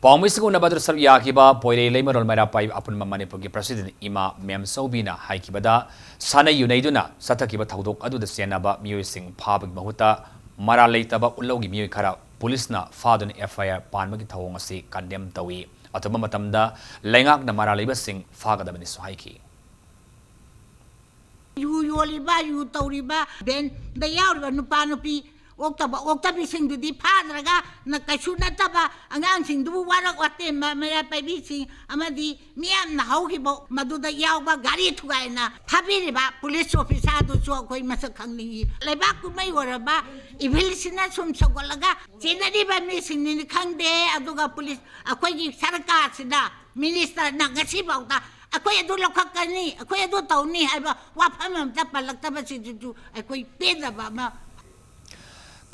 ꯄꯥꯎꯃꯤꯁꯤꯡꯒ ꯎꯅꯕꯗ ꯁꯔꯨꯛ ꯌꯥꯈꯤꯕ ꯄꯣꯏꯔꯩ ꯂꯩꯃꯔꯣꯜ ꯃꯩꯔꯥ ꯄꯥꯏꯕꯤ ꯑꯄꯨꯟꯕ ꯃꯅꯤꯄꯨꯔꯒꯤ president ꯏꯃꯥ ꯃꯦꯝꯆꯧꯕꯤꯅ ꯍꯥꯏꯈꯤꯕꯗ, ꯁꯥꯟꯅ ꯌꯨꯅꯩꯗꯨꯅ ꯆꯠꯊꯈꯤꯕ ꯊꯧꯗꯣꯛ ꯑꯗꯨꯗ ꯆꯦꯟꯅꯕ ꯃꯤꯑꯣꯏꯁꯤꯡ ꯐꯥꯕꯒꯤ ꯃꯍꯨꯠꯇ ꯃꯔꯥꯜ ꯂꯩꯇꯕ ꯎꯠꯂꯧꯒꯤ ꯃꯤꯑꯣꯏ ꯈꯔ ꯄꯨꯂꯤꯁꯅ ꯐꯥꯗꯨꯅ F I R ꯄꯥꯟꯕꯒꯤ ꯊꯧꯑꯣꯡ ꯑꯁꯤ condemn ꯇꯧꯏ꯫ ꯑꯊꯨꯕ ꯃꯇꯝꯗ ꯂꯩꯉꯥꯛꯅ ꯃꯔꯥꯜ ꯂꯩꯕꯁꯤꯡ ꯐꯥꯒꯗꯕꯅꯤꯁꯨ ꯍꯥꯏꯈꯤ꯫ ꯌꯨ ꯌꯣꯜꯂꯤꯕ, ꯌꯨ ꯇꯧꯔꯤꯕ, ꯕꯦꯟꯗ ꯌꯥꯎꯔꯤꯕ ꯅꯨꯄꯥ ꯅꯨꯄꯤ, ꯑꯣꯛꯇꯕ ꯑꯣꯛꯇꯕꯤꯁꯤꯡꯗꯨꯗꯤ ꯐꯥꯗ꯭ꯔꯒ ꯅ-, ꯀꯩꯁꯨ ꯅꯠꯇꯕ ꯑꯉꯥꯡꯁꯤꯡꯗꯨꯕꯨ ꯋꯥꯔꯛ ꯋꯥꯇꯦꯝꯕ ꯃꯩꯔꯥ ꯄꯥꯏꯕꯤꯁꯤꯡ ꯑꯃꯗꯤ ꯃꯤꯌꯥꯝꯅ ꯍꯧꯈꯤꯕ ꯃꯗꯨꯗ ꯌꯥꯎꯕ ꯒꯥꯔꯤ ꯊꯨꯒꯥꯏꯅ ꯊꯥꯕꯤꯔꯤꯕ ꯄꯨꯂꯤꯁ ꯑꯣꯐꯤꯁꯥꯔꯗꯨꯁꯨ ꯑꯩꯈꯣꯏ ꯃꯁꯛ ꯈꯪꯅꯤꯡꯏ꯫ ꯂꯩꯕꯥꯛ ꯀꯨꯝꯍꯩ ꯑꯣꯏꯔꯕ ꯏꯚꯤꯜꯁꯤꯅ ꯁꯨꯝ ꯁꯧꯒꯠꯂꯒ ꯆꯦꯟꯅꯔꯤꯕ ꯃꯤꯁꯤꯡꯅꯤꯅ ꯈꯪꯗꯦ, ꯑꯗꯨꯒ ꯄꯨꯂꯤꯁ ꯑꯩꯈꯣꯏꯒꯤ ꯁꯔꯀꯥꯔꯁꯤꯅ, ꯃꯤꯅꯤꯁꯇꯔꯅ ꯉꯁꯤꯐꯥꯎꯗ ꯑꯩꯈꯣꯏ ꯑꯗꯨ ꯂꯧꯈꯠꯀꯅꯤ, ꯑꯩꯈꯣꯏ ꯑꯗꯨ ꯇꯧꯅꯤ ꯍꯥꯏꯕ ꯋꯥꯐꯝ ꯑꯝꯇ ꯄꯜꯂꯛꯇꯕꯁꯤꯗꯁꯨ ꯑꯩꯈꯣꯏ ꯄꯦꯟꯗꯕ ꯑꯃ꯫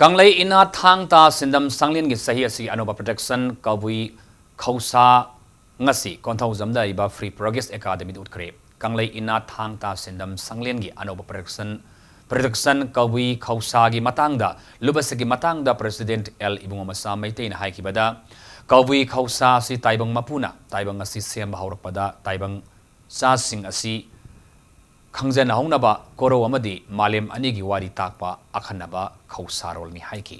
ꯀꯪꯂꯩ ꯏꯅꯥꯠ ꯊꯥꯡ ꯇꯥ ꯁꯤꯟꯗꯝ ꯁꯪꯂꯦꯟꯒꯤ ꯆꯍꯤ ꯑꯁꯤꯒꯤ ꯑꯅꯧꯕ production ꯀꯕꯨꯏ ꯈꯧꯁꯥ ꯉꯁꯤ ꯀꯣꯟꯊꯧꯖꯝꯗ ꯂꯩꯕ Free Progress Academyꯗ ꯎꯠꯈ꯭ꯔꯦ꯫ ꯀꯪꯂꯩ ꯏꯅꯥꯠ ꯊꯥꯡ ꯇꯥ ꯁꯤꯟꯗꯝ ꯁꯪꯂꯦꯟꯒꯤ ꯑꯅꯧꯕ production, production ꯀꯕꯨꯏ ꯈꯧꯁꯥꯒꯤ ꯃꯇꯥꯡꯗ, ꯂꯨꯕꯁꯤꯒꯤ ꯃꯇꯥꯡꯗ president ꯑꯦꯜ ꯏꯕꯨꯡꯉꯣ ꯃꯆꯥ ꯃꯩꯇꯩꯅ ꯍꯥꯏꯈꯤꯕꯗ, ꯀꯕꯨꯏ ꯈꯧꯁꯥ ꯑꯁꯤ ꯇꯥꯏꯕꯪ ꯃꯄꯨꯅ ꯇꯥꯏꯕꯪ ꯑꯁꯤ ꯁꯦꯝꯕ ꯍꯧꯔꯛꯄꯗ ꯇꯥꯏꯕꯪ ꯆꯥꯁꯤꯡ ꯑꯁꯤ ꯈꯪꯖꯅꯍꯧꯅꯕ ꯀꯣꯔꯧ ꯑꯃꯗꯤ ꯃꯥꯂꯦꯝ ꯑꯅꯤꯒꯤ ꯋꯥꯔꯤ ꯇꯥꯛꯄ ꯑꯈꯟꯅꯕ ꯈꯧꯁꯥꯔꯣꯜꯅꯤ ꯍꯥꯏꯈꯤ꯫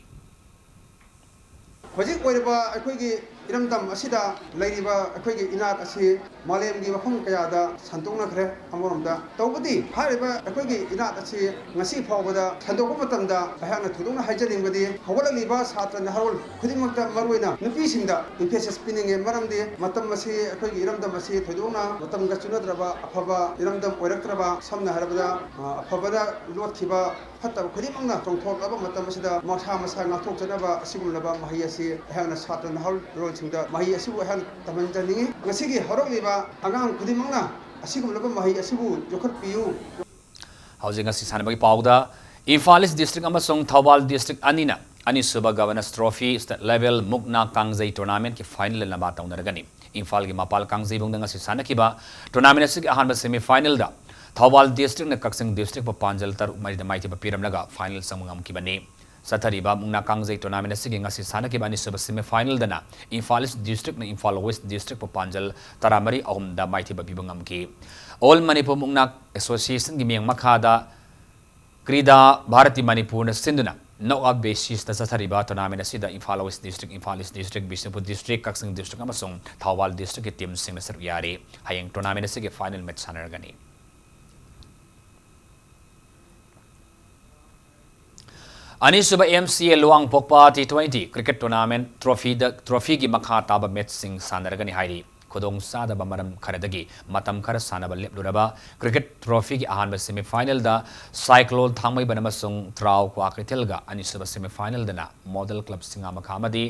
ꯍꯧꯖꯤꯛ ꯑꯣꯏꯔꯤꯕ ꯑꯩꯈꯣꯏꯒꯤ ꯏꯔꯝꯗꯝ ꯑꯁꯤꯗ ꯂꯩꯔꯤꯕ ꯑꯩꯈꯣꯏꯒꯤ ꯏꯅꯥꯠ ꯑꯁꯤ ꯃꯥꯂꯦꯝꯒꯤ ꯃꯐꯝ ꯀꯌꯥꯗ ꯁꯟꯗꯣꯛꯅꯈ꯭ꯔꯦ꯫ ꯑꯃꯔꯣꯝꯗ ꯇꯧꯕꯗꯤ ꯍꯥꯏꯔꯤꯕ ꯑꯩꯈꯣꯏꯒꯤ ꯏꯅꯥꯠ ꯑꯁꯤ ꯉꯁꯤ ꯐꯥꯎꯕꯗ ꯁꯟꯗꯣꯛꯄ ꯃꯇꯝꯗ ꯑꯩꯍꯥꯛꯅ ꯊꯣꯏꯗꯣꯛꯅ ꯍꯥꯏꯖꯅꯤꯡꯕꯗꯤ ꯍꯧꯒꯠꯂꯛꯂꯤꯕ ꯁꯥꯇ꯭ꯔ ꯅꯍꯥꯔꯣꯜ ꯈꯨꯗꯤꯡꯃꯛꯇ ꯃꯔꯨꯑꯣꯏꯅ ꯅꯨꯄꯤꯁꯤꯡꯗ emphasis ꯄꯤꯅꯤꯡꯉꯤ꯫ ꯃꯔꯝꯗꯤ ꯃꯇꯝ ꯑꯁꯤ ꯑꯩꯈꯣꯏꯒꯤ ꯏꯔꯝꯗꯝ ꯑꯁꯤ ꯊꯣꯏꯗꯣꯛꯅ ꯃꯇꯝꯒ ꯆꯨꯅꯗ꯭ꯔꯕ ꯑꯐꯕ ꯏꯔꯝꯗꯝ ꯑꯣꯏꯔꯛꯇ꯭ꯔꯕ, ꯁꯝꯅ ꯍꯥꯏꯔꯕꯗ, ꯑ, ꯑꯐꯕꯗ ꯂꯣꯠꯈꯤꯕ ꯐꯠꯇꯕ ꯈꯨꯗꯤꯡꯃꯛꯅ ꯆꯣꯡꯊꯣꯛꯂꯕ ꯃꯇꯝ ꯑꯁꯤꯗ ꯃꯁꯥ ꯃꯁꯥ ꯉꯥꯛꯊꯣꯛꯆꯅꯕ ꯑꯁꯤꯒꯨꯝꯂꯕ ꯃꯍꯩ ꯑꯁꯤ ꯑꯩꯍꯥꯛꯅ ꯁꯥꯇ꯭ꯔ ꯅꯍꯥꯔꯣꯜꯁꯤꯡꯗ ꯃꯍꯩ ꯑꯁꯤꯕꯨ ꯑꯩꯍꯥꯛꯅ ꯇꯝꯍꯟꯖꯅꯤꯡꯏ꯫ ꯉꯁꯤꯒꯤ ꯍꯧꯔꯛꯂꯤꯕ ꯑꯉꯥꯡ ꯈꯨꯗꯤꯡꯃꯛꯅ ꯑꯁꯤꯒꯨꯝꯂꯕ ꯃꯍꯩ ꯑꯁꯤꯕꯨ ꯌꯣꯛꯈꯠꯄꯤꯌꯨ꯫ ꯍꯧꯖꯤꯛ ꯉꯁꯤ ꯁꯥꯟꯅꯕꯒꯤ ꯄꯥꯎꯗ, ꯏꯝꯐꯥꯜ ꯏꯁ ꯗꯤꯁꯇ꯭ꯔꯤꯛ ꯑꯃꯁꯨꯡ ꯊꯧꯕꯥꯜ ꯗꯤꯁꯇ꯭ꯔꯤꯛ ꯑꯅꯤꯅ ꯑꯅꯤꯁꯨꯕ ꯒꯕꯔꯅꯔꯁ ꯇ꯭ꯔꯣꯐꯤ ꯁ꯭ꯇꯦꯠ ꯂꯦꯚꯦꯜ ꯃꯨꯛꯅꯥ ꯀꯥꯡꯖꯩ ꯇꯣꯔꯅꯥꯃꯦꯟꯠꯀꯤ ꯐꯥꯏꯅꯦꯜ ꯂꯝꯕꯥ ꯇꯧꯅꯔꯒꯅꯤ꯫ ꯏꯝꯐꯥꯜꯒꯤ ꯃꯄꯥꯜ ꯀꯥꯡꯖꯩꯕꯨꯡꯗ ꯉꯁꯤ ꯁꯥꯟꯅꯈꯤꯕ ꯇꯣꯔꯅꯥꯃꯦꯟꯠ ꯑꯁꯤꯒꯤ ꯑꯍꯥꯟꯕ ꯁꯦꯃꯤ ꯐꯥꯏꯅꯦꯜꯗ ꯊꯧꯕꯥꯜ ꯗꯤꯁꯇ꯭ꯔꯤꯛꯅ ꯀꯛꯆꯤꯡ ꯗꯤꯁꯇ꯭ꯔꯤꯛꯄꯨ ꯄꯥꯟꯖꯜ ꯇꯔꯨꯛ ꯃꯔꯤꯗ ꯃꯥꯏꯊꯤꯕ ꯄꯤꯔꯝꯂꯒ ꯐꯥꯏꯅꯦꯜ ꯆꯪꯕ ꯉꯝꯈꯤꯕꯅꯤ꯫ ꯆꯠꯊꯔꯤꯕ ꯃꯨꯛꯅꯥ ꯀꯥꯡꯖꯩ ꯇꯣꯔꯅꯥꯃꯦꯟꯠ ꯑꯁꯤꯒꯤ ꯉꯁꯤ ꯁꯥꯟꯅꯈꯤꯕ ꯑꯅꯤꯁꯨꯕ ꯁꯦꯃꯤ ꯐꯥꯏꯅꯦꯜꯗꯅ ꯏꯝꯐꯥꯜ ꯏꯁ ꯗꯤꯁꯇ꯭ꯔꯤꯛꯅ ꯏꯝꯐꯥꯜ ꯋꯦꯁ ꯗꯤꯁꯇ꯭ꯔꯤꯛꯄꯨ ꯄꯥꯟꯖꯜ ꯇꯔꯥꯃꯔꯤ ꯑꯍꯨꯝꯗ ꯃꯥꯏꯊꯤꯕ ꯄꯤꯕ ꯉꯝꯈꯤ꯫ ꯑꯣꯜ ꯃꯅꯤꯄꯨꯔ ꯃꯨꯛꯅꯥ ꯑꯦꯁꯣꯁꯤꯌꯦꯁꯟꯒꯤ ꯃꯤꯠꯌꯦꯡ ꯃꯈꯥꯗ ꯀ꯭ꯔꯤꯗꯥ ꯚꯥꯔꯇꯤ ꯃꯅꯤꯄꯨꯔꯅ ꯁꯤꯟꯗꯨꯅ ꯅꯣꯛ ꯑꯥꯎꯠ ꯕꯦꯁꯤꯁꯇ ꯆꯠꯊꯔꯤꯕ ꯇꯣꯔꯅꯥꯃꯦꯟꯠ ꯑꯁꯤꯗ ꯏꯝꯐꯥꯜ ꯋꯦꯁ ꯗꯤꯁꯇ꯭ꯔꯤꯛ, ꯏꯝꯐꯥꯜ ꯏꯁ ꯗꯤꯁꯇ꯭ꯔꯤꯛ, ꯕꯤꯁꯅꯨꯄꯨꯔ ꯗꯤꯁꯇ꯭ꯔꯤꯛ, ꯀꯛꯆꯤꯡ ꯗꯤꯁꯇ꯭ꯔꯤꯛ ꯑꯃꯁꯨꯡ ꯊꯧꯕꯥꯜ ꯗꯤꯁꯇ꯭ꯔꯤꯛꯀꯤ ꯇꯤꯝꯁꯤꯡꯅ ꯁꯔꯨꯛ ꯌꯥꯔꯤ꯫ ꯍꯌꯦꯡ ꯇꯣꯔꯅꯥꯃꯦꯟꯠ ꯑꯁꯤꯒꯤ ꯐꯥꯏꯅꯦꯜ ꯃꯦꯆ ꯁꯥꯟꯅꯔꯒꯅꯤ꯫ ꯑꯅꯤꯁꯨꯕ ꯑꯦꯝ ꯁꯤ ꯑꯦ ꯂꯨꯋꯥꯡꯄꯣꯛꯄ ꯇꯤ ꯇ꯭ꯋꯦꯟꯇꯤ ꯀ꯭ꯔꯤꯀꯦꯠ ꯇꯣꯔꯅꯥꯃꯦꯟꯠ ꯇ꯭ꯔꯣꯐꯤꯗ, ꯇ꯭ꯔꯣꯐꯤꯒꯤ ꯃꯈꯥ ꯇꯥꯕ ꯃꯦꯆꯁꯤꯡ ꯁꯥꯟꯅꯔꯒꯅꯤ ꯍꯥꯏꯔꯤ꯫ ꯈꯨꯗꯣꯡꯆꯥꯗꯕ ꯃꯔꯝ ꯈꯔꯗꯒꯤ ꯃꯇꯝ ꯈꯔ ꯁꯥꯟꯅꯕ ꯂꯦꯞꯂꯨꯔꯕ ꯀ꯭ꯔꯤꯀꯦꯠ ꯇ꯭ꯔꯣꯐꯤꯒꯤ ꯑꯍꯥꯟꯕ ꯁꯦꯃꯤ ꯐꯥꯏꯅꯦꯜꯗ ꯁꯥꯏꯀ꯭ꯂꯣꯟ ꯊꯥꯡꯃꯩꯕꯟ ꯑꯃꯁꯨꯡ ꯇ꯭ꯔꯥꯎ ꯀ꯭ꯋꯥꯀꯩꯊꯦꯜꯒ, ꯑꯅꯤꯁꯨꯕ ꯁꯦꯃꯤ ꯐꯥꯏꯅꯦꯜꯗꯅ ꯃꯣꯗꯦꯜ ꯀ꯭ꯂꯕ ꯁꯤꯡꯉꯥꯃꯈꯥ ꯑꯃꯗꯤ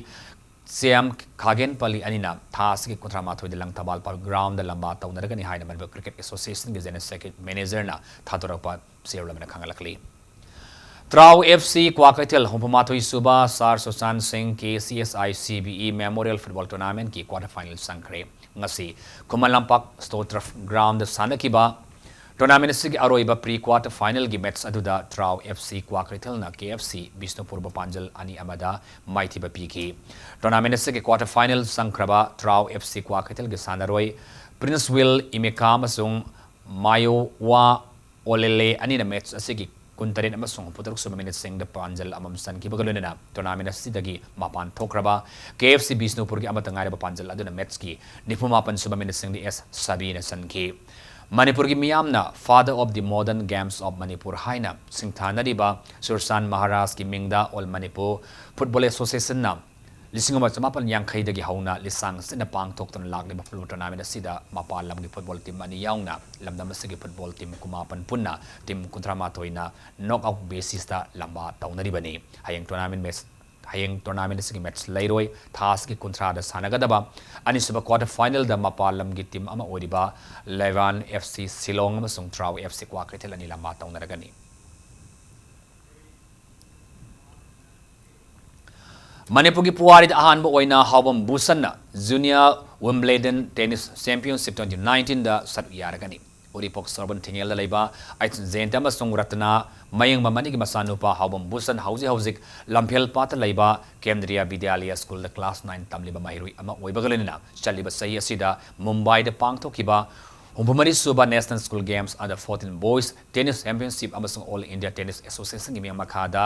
ꯁꯤ ꯑꯦꯝ ꯈꯥꯒꯦꯟꯄꯜꯂꯤ ꯑꯅꯤꯅ ꯊꯥ ꯑꯁꯤꯒꯤ ꯀꯨꯟꯊ꯭ꯔꯥ ꯃꯥꯊꯣꯏꯗ ꯂꯪꯊꯕꯥꯜ ꯄꯥꯔꯛ ꯒ꯭ꯔꯥꯎꯟꯗ ꯂꯝꯕꯥ ꯇꯧꯅꯔꯒꯅꯤ ꯍꯥꯏꯅ ꯃꯅꯤꯄꯨꯔ ꯀ꯭ꯔꯤꯀꯦꯠ ꯑꯦꯁꯣꯁꯤꯌꯦꯁꯟꯒꯤ ꯖꯦꯅꯔꯦꯜ ꯁꯦꯀ꯭ꯔꯦ-, ꯃꯦꯅꯦꯖꯔꯅ ꯊꯥꯗꯣꯔꯛꯄ ꯆꯦꯔꯣꯜ ꯑꯃꯅ ꯈꯪꯍꯜꯂꯛꯂꯤ꯫ ꯇ꯭ꯔꯥꯎ ꯑꯦꯐ ꯁꯤ ꯀ꯭ꯋꯥꯀꯩꯊꯦꯜ ꯍꯨꯝꯐꯨ ꯃꯥꯊꯣꯏ ꯁꯨꯕ ꯁꯥꯔ ꯁꯨꯁꯥꯟ ꯁꯤꯡ K C S I C B E memorial football ꯇꯣꯔꯅꯥꯃꯦꯟꯠꯀꯤ ꯀ꯭ꯋꯥꯔꯇꯔ ꯐꯥꯏꯅꯦꯜ ꯆꯪꯈ꯭ꯔꯦ꯫ ꯉꯁꯤ ꯈꯨꯃꯟ ꯂꯝꯄꯥꯛ ꯁ꯭ꯇꯣ ꯇꯔꯐ ꯒ꯭ꯔꯥꯎꯟꯗ ꯁꯥꯟꯅꯈꯤꯕ ꯇꯣꯔꯅꯥꯃꯦꯟꯠ ꯑꯁꯤꯒꯤ ꯑꯔꯣꯏꯕ ꯄ꯭ꯔꯤ ꯀ꯭ꯋꯥꯔꯇꯔ ꯐꯥꯏꯅꯦꯜꯒꯤ ꯃꯦꯆ ꯑꯗꯨꯗ ꯇ꯭ꯔꯥꯎ ꯑꯦꯐ ꯁꯤ ꯀ꯭ꯋꯥꯀꯩꯊꯦꯜꯅ ꯀꯦ ꯑꯦꯐ ꯁꯤ ꯕꯤꯁꯅꯨꯄꯨꯔꯕꯨ ꯄꯥꯟꯖꯜ ꯑꯅꯤ ꯑꯃꯗ ꯃꯥꯏꯊꯤꯕ ꯄꯤꯈꯤ꯫ ꯇꯣꯔꯅꯥꯃꯦꯟꯠ ꯑꯁꯤꯒꯤ ꯀ꯭ꯋꯥꯔꯇꯔ ꯐꯥꯏꯅꯦꯜ ꯆꯪꯈ꯭ꯔꯕ ꯇ꯭ꯔꯥꯎ ꯑꯦꯐ ꯁꯤ ꯀ꯭ꯋꯥꯀꯩꯊꯦꯜꯒꯤ ꯁꯥꯟꯅꯔꯣꯏ ꯄ꯭ꯔꯤꯟꯁ ꯋꯤꯜ ꯏꯃꯦꯀꯥ ꯑꯃꯁꯨꯡ ꯃꯥꯌꯣꯋꯥ ꯑꯣꯂꯦꯂꯦ ꯑꯅꯤꯅ ꯃꯦꯆ ꯑꯁꯤꯒꯤ ꯀꯨꯟꯇꯔꯦꯠ ꯑꯃꯁꯨꯡ ꯍꯨꯝꯐꯨꯇꯔꯨꯛ ꯁꯨꯕ ꯃꯤꯅꯤꯠꯁꯤꯡꯗ ꯄꯥꯟꯖꯜ ꯑꯃꯃꯝ ꯆꯟꯈꯤꯕꯒ ꯂꯣꯏꯅꯅ ꯇꯣꯔꯅꯥꯃꯦꯟ ꯑꯁꯤꯗꯒꯤ ꯃꯄꯥꯟ ꯊꯣꯛꯈ꯭ꯔꯕ ꯀꯦ ꯑꯦꯐ ꯁꯤ ꯕꯤꯁꯅꯨꯄꯨꯔꯒꯤ ꯑꯃꯠꯇ ꯉꯥꯏꯔꯕ ꯄꯥꯟꯖꯜ ꯑꯗꯨꯅ ꯃꯦꯠꯁꯀꯤ ꯅꯤꯐꯨ ꯃꯥꯄꯟ ꯁꯨꯕ ꯃꯤꯅꯤꯠꯁꯤꯡꯗ ꯑꯦꯁ ꯁꯕꯤꯅ ꯆꯟꯈꯤ꯫ ꯃꯅꯤꯄꯨꯔꯒꯤ ꯃꯤꯌꯥꯝꯅ Father of the Modern Games of Manipur ꯍꯥꯏꯅ ꯁꯤꯡꯊꯥꯅꯔꯤꯕ ꯁꯨꯔꯁꯥꯟ ꯃꯍꯥꯔꯥꯖꯀꯤ ꯃꯤꯡꯗ All Manipur Football Associationꯅ ꯂꯤꯁꯤꯡ ꯑꯃ ꯆꯃꯥꯄꯟ ꯌꯥꯡꯈꯩꯗꯒꯤ ꯍꯧꯅ ꯂꯤꯁꯥꯡ ꯁꯤꯠꯅ ꯄꯥꯡꯊꯣꯛꯇꯨꯅ ꯂꯥꯛꯂꯤꯕ ꯐꯨꯠꯕꯣꯜ ꯇꯣꯔꯅꯥꯃꯦꯟ ꯑꯁꯤꯗ ꯃꯄꯥꯟ ꯂꯝꯒꯤ ꯐꯨꯠꯕꯣꯜ ꯇꯤꯝ ꯑꯅꯤ ꯌꯥꯎꯅ ꯂꯝꯗꯝ ꯑꯁꯤꯒꯤ ꯐꯨꯠꯕꯣꯜ ꯇꯤꯝ ꯀꯨꯟꯃꯥꯄꯟ ꯄꯨꯟꯅ ꯇꯤꯝ ꯀꯨꯟꯊ꯭ꯔꯥꯃꯥꯊꯣꯏꯅ ꯅꯣꯛ ꯑꯥꯎꯠ ꯕꯦꯁꯤꯁꯇ ꯂꯝꯕꯥ ꯇꯧꯅꯔꯤꯕꯅꯤ꯫ ꯍꯌꯦꯡ ꯇꯣꯔꯅꯥꯃꯦꯟ ꯃꯦꯠꯆ ꯍꯌꯦꯡ ꯇꯣꯔꯅꯥꯃꯦꯟ ꯑꯁꯤꯒꯤ ꯃꯦꯠꯆ ꯂꯩꯔꯣꯏ꯫ ꯊꯥ ꯑꯁꯤꯒꯤ ꯀꯨꯟꯊ꯭ꯔꯥꯗ ꯁꯥꯟꯅꯒꯗꯕ ꯑꯅꯤꯁꯨꯕ ꯀ꯭ꯋꯥꯇꯔ ꯐꯥꯏꯅꯦꯜꯗ ꯃꯄꯥꯟ ꯂꯝꯒꯤ ꯇꯤꯝ ꯑꯃ ꯑꯣꯏꯔꯤꯕ ꯂꯦꯚꯥꯟ ꯑꯦꯐ ꯁꯤ ꯁꯤꯂꯣꯡ ꯑꯃꯁꯨꯡ ꯇ꯭ꯔꯥꯎ ꯑꯦꯐ ꯁꯤ ꯀ꯭ꯋꯥꯀꯩꯊꯦꯜ ꯑꯅꯤ ꯂꯝꯕꯥ ꯇꯧꯅꯔꯒꯅꯤ꯫ ꯃꯅꯤꯄꯨꯔꯒꯤ ꯄꯨꯋꯥꯔꯤꯗ ꯑꯍꯥꯟꯕ ꯑꯣꯏꯅ ꯍꯥꯎꯕꯝ ꯚꯨꯁꯟꯅ Junior Wimbledon Tennis Championship twenty nineteenꯗ ꯁꯔꯨꯛ ꯌꯥꯔꯒꯅꯤ꯫ ꯎꯔꯤꯄꯣꯛ ꯁꯣꯔꯣꯛꯄꯝ ꯊꯤꯡꯉꯦꯜꯗ ꯂꯩꯕ ꯑꯩꯆ ꯖꯌꯟꯇ ꯑꯃꯁꯨꯡ ꯔꯇꯅꯥ ꯃꯌꯦꯡꯕꯝ ꯑꯅꯤꯒꯤ ꯃꯆꯥꯅꯨꯄꯥ ꯍꯥꯎꯕꯝ ꯚꯨꯁꯟ ꯍꯧꯖꯤꯛ ꯍꯧꯖꯤꯛ ꯂꯝꯐꯦꯜꯄꯥꯠꯇ ꯂꯩꯕ ꯀꯦꯟꯗ꯭ꯔꯤꯌꯥ ꯕꯤꯗ꯭ꯌꯥꯂꯌ ꯁ꯭ꯀꯨꯜꯗ ꯀ꯭ꯂꯥꯁ ꯅꯥꯏꯟ ꯇꯝꯂꯤꯕ ꯃꯍꯩꯔꯣꯏ ꯑꯃ ꯑꯣꯏꯕꯒ ꯂꯣꯏꯅꯅ ꯆꯠꯂꯤꯕ ꯆꯍꯤ ꯑꯁꯤꯗ ꯃꯨꯝꯕꯥꯏꯗ ꯄꯥꯡꯊꯣꯛꯈꯤꯕ ꯍꯨꯝꯐꯨꯃꯔꯤ ꯁꯨꯕ National School Games Under fourteen Boys Tennis Championship ꯑꯃꯁꯨꯡ All India Tennis Associationꯒꯤ ꯃꯤꯌꯥꯝ ꯃꯈꯥꯗ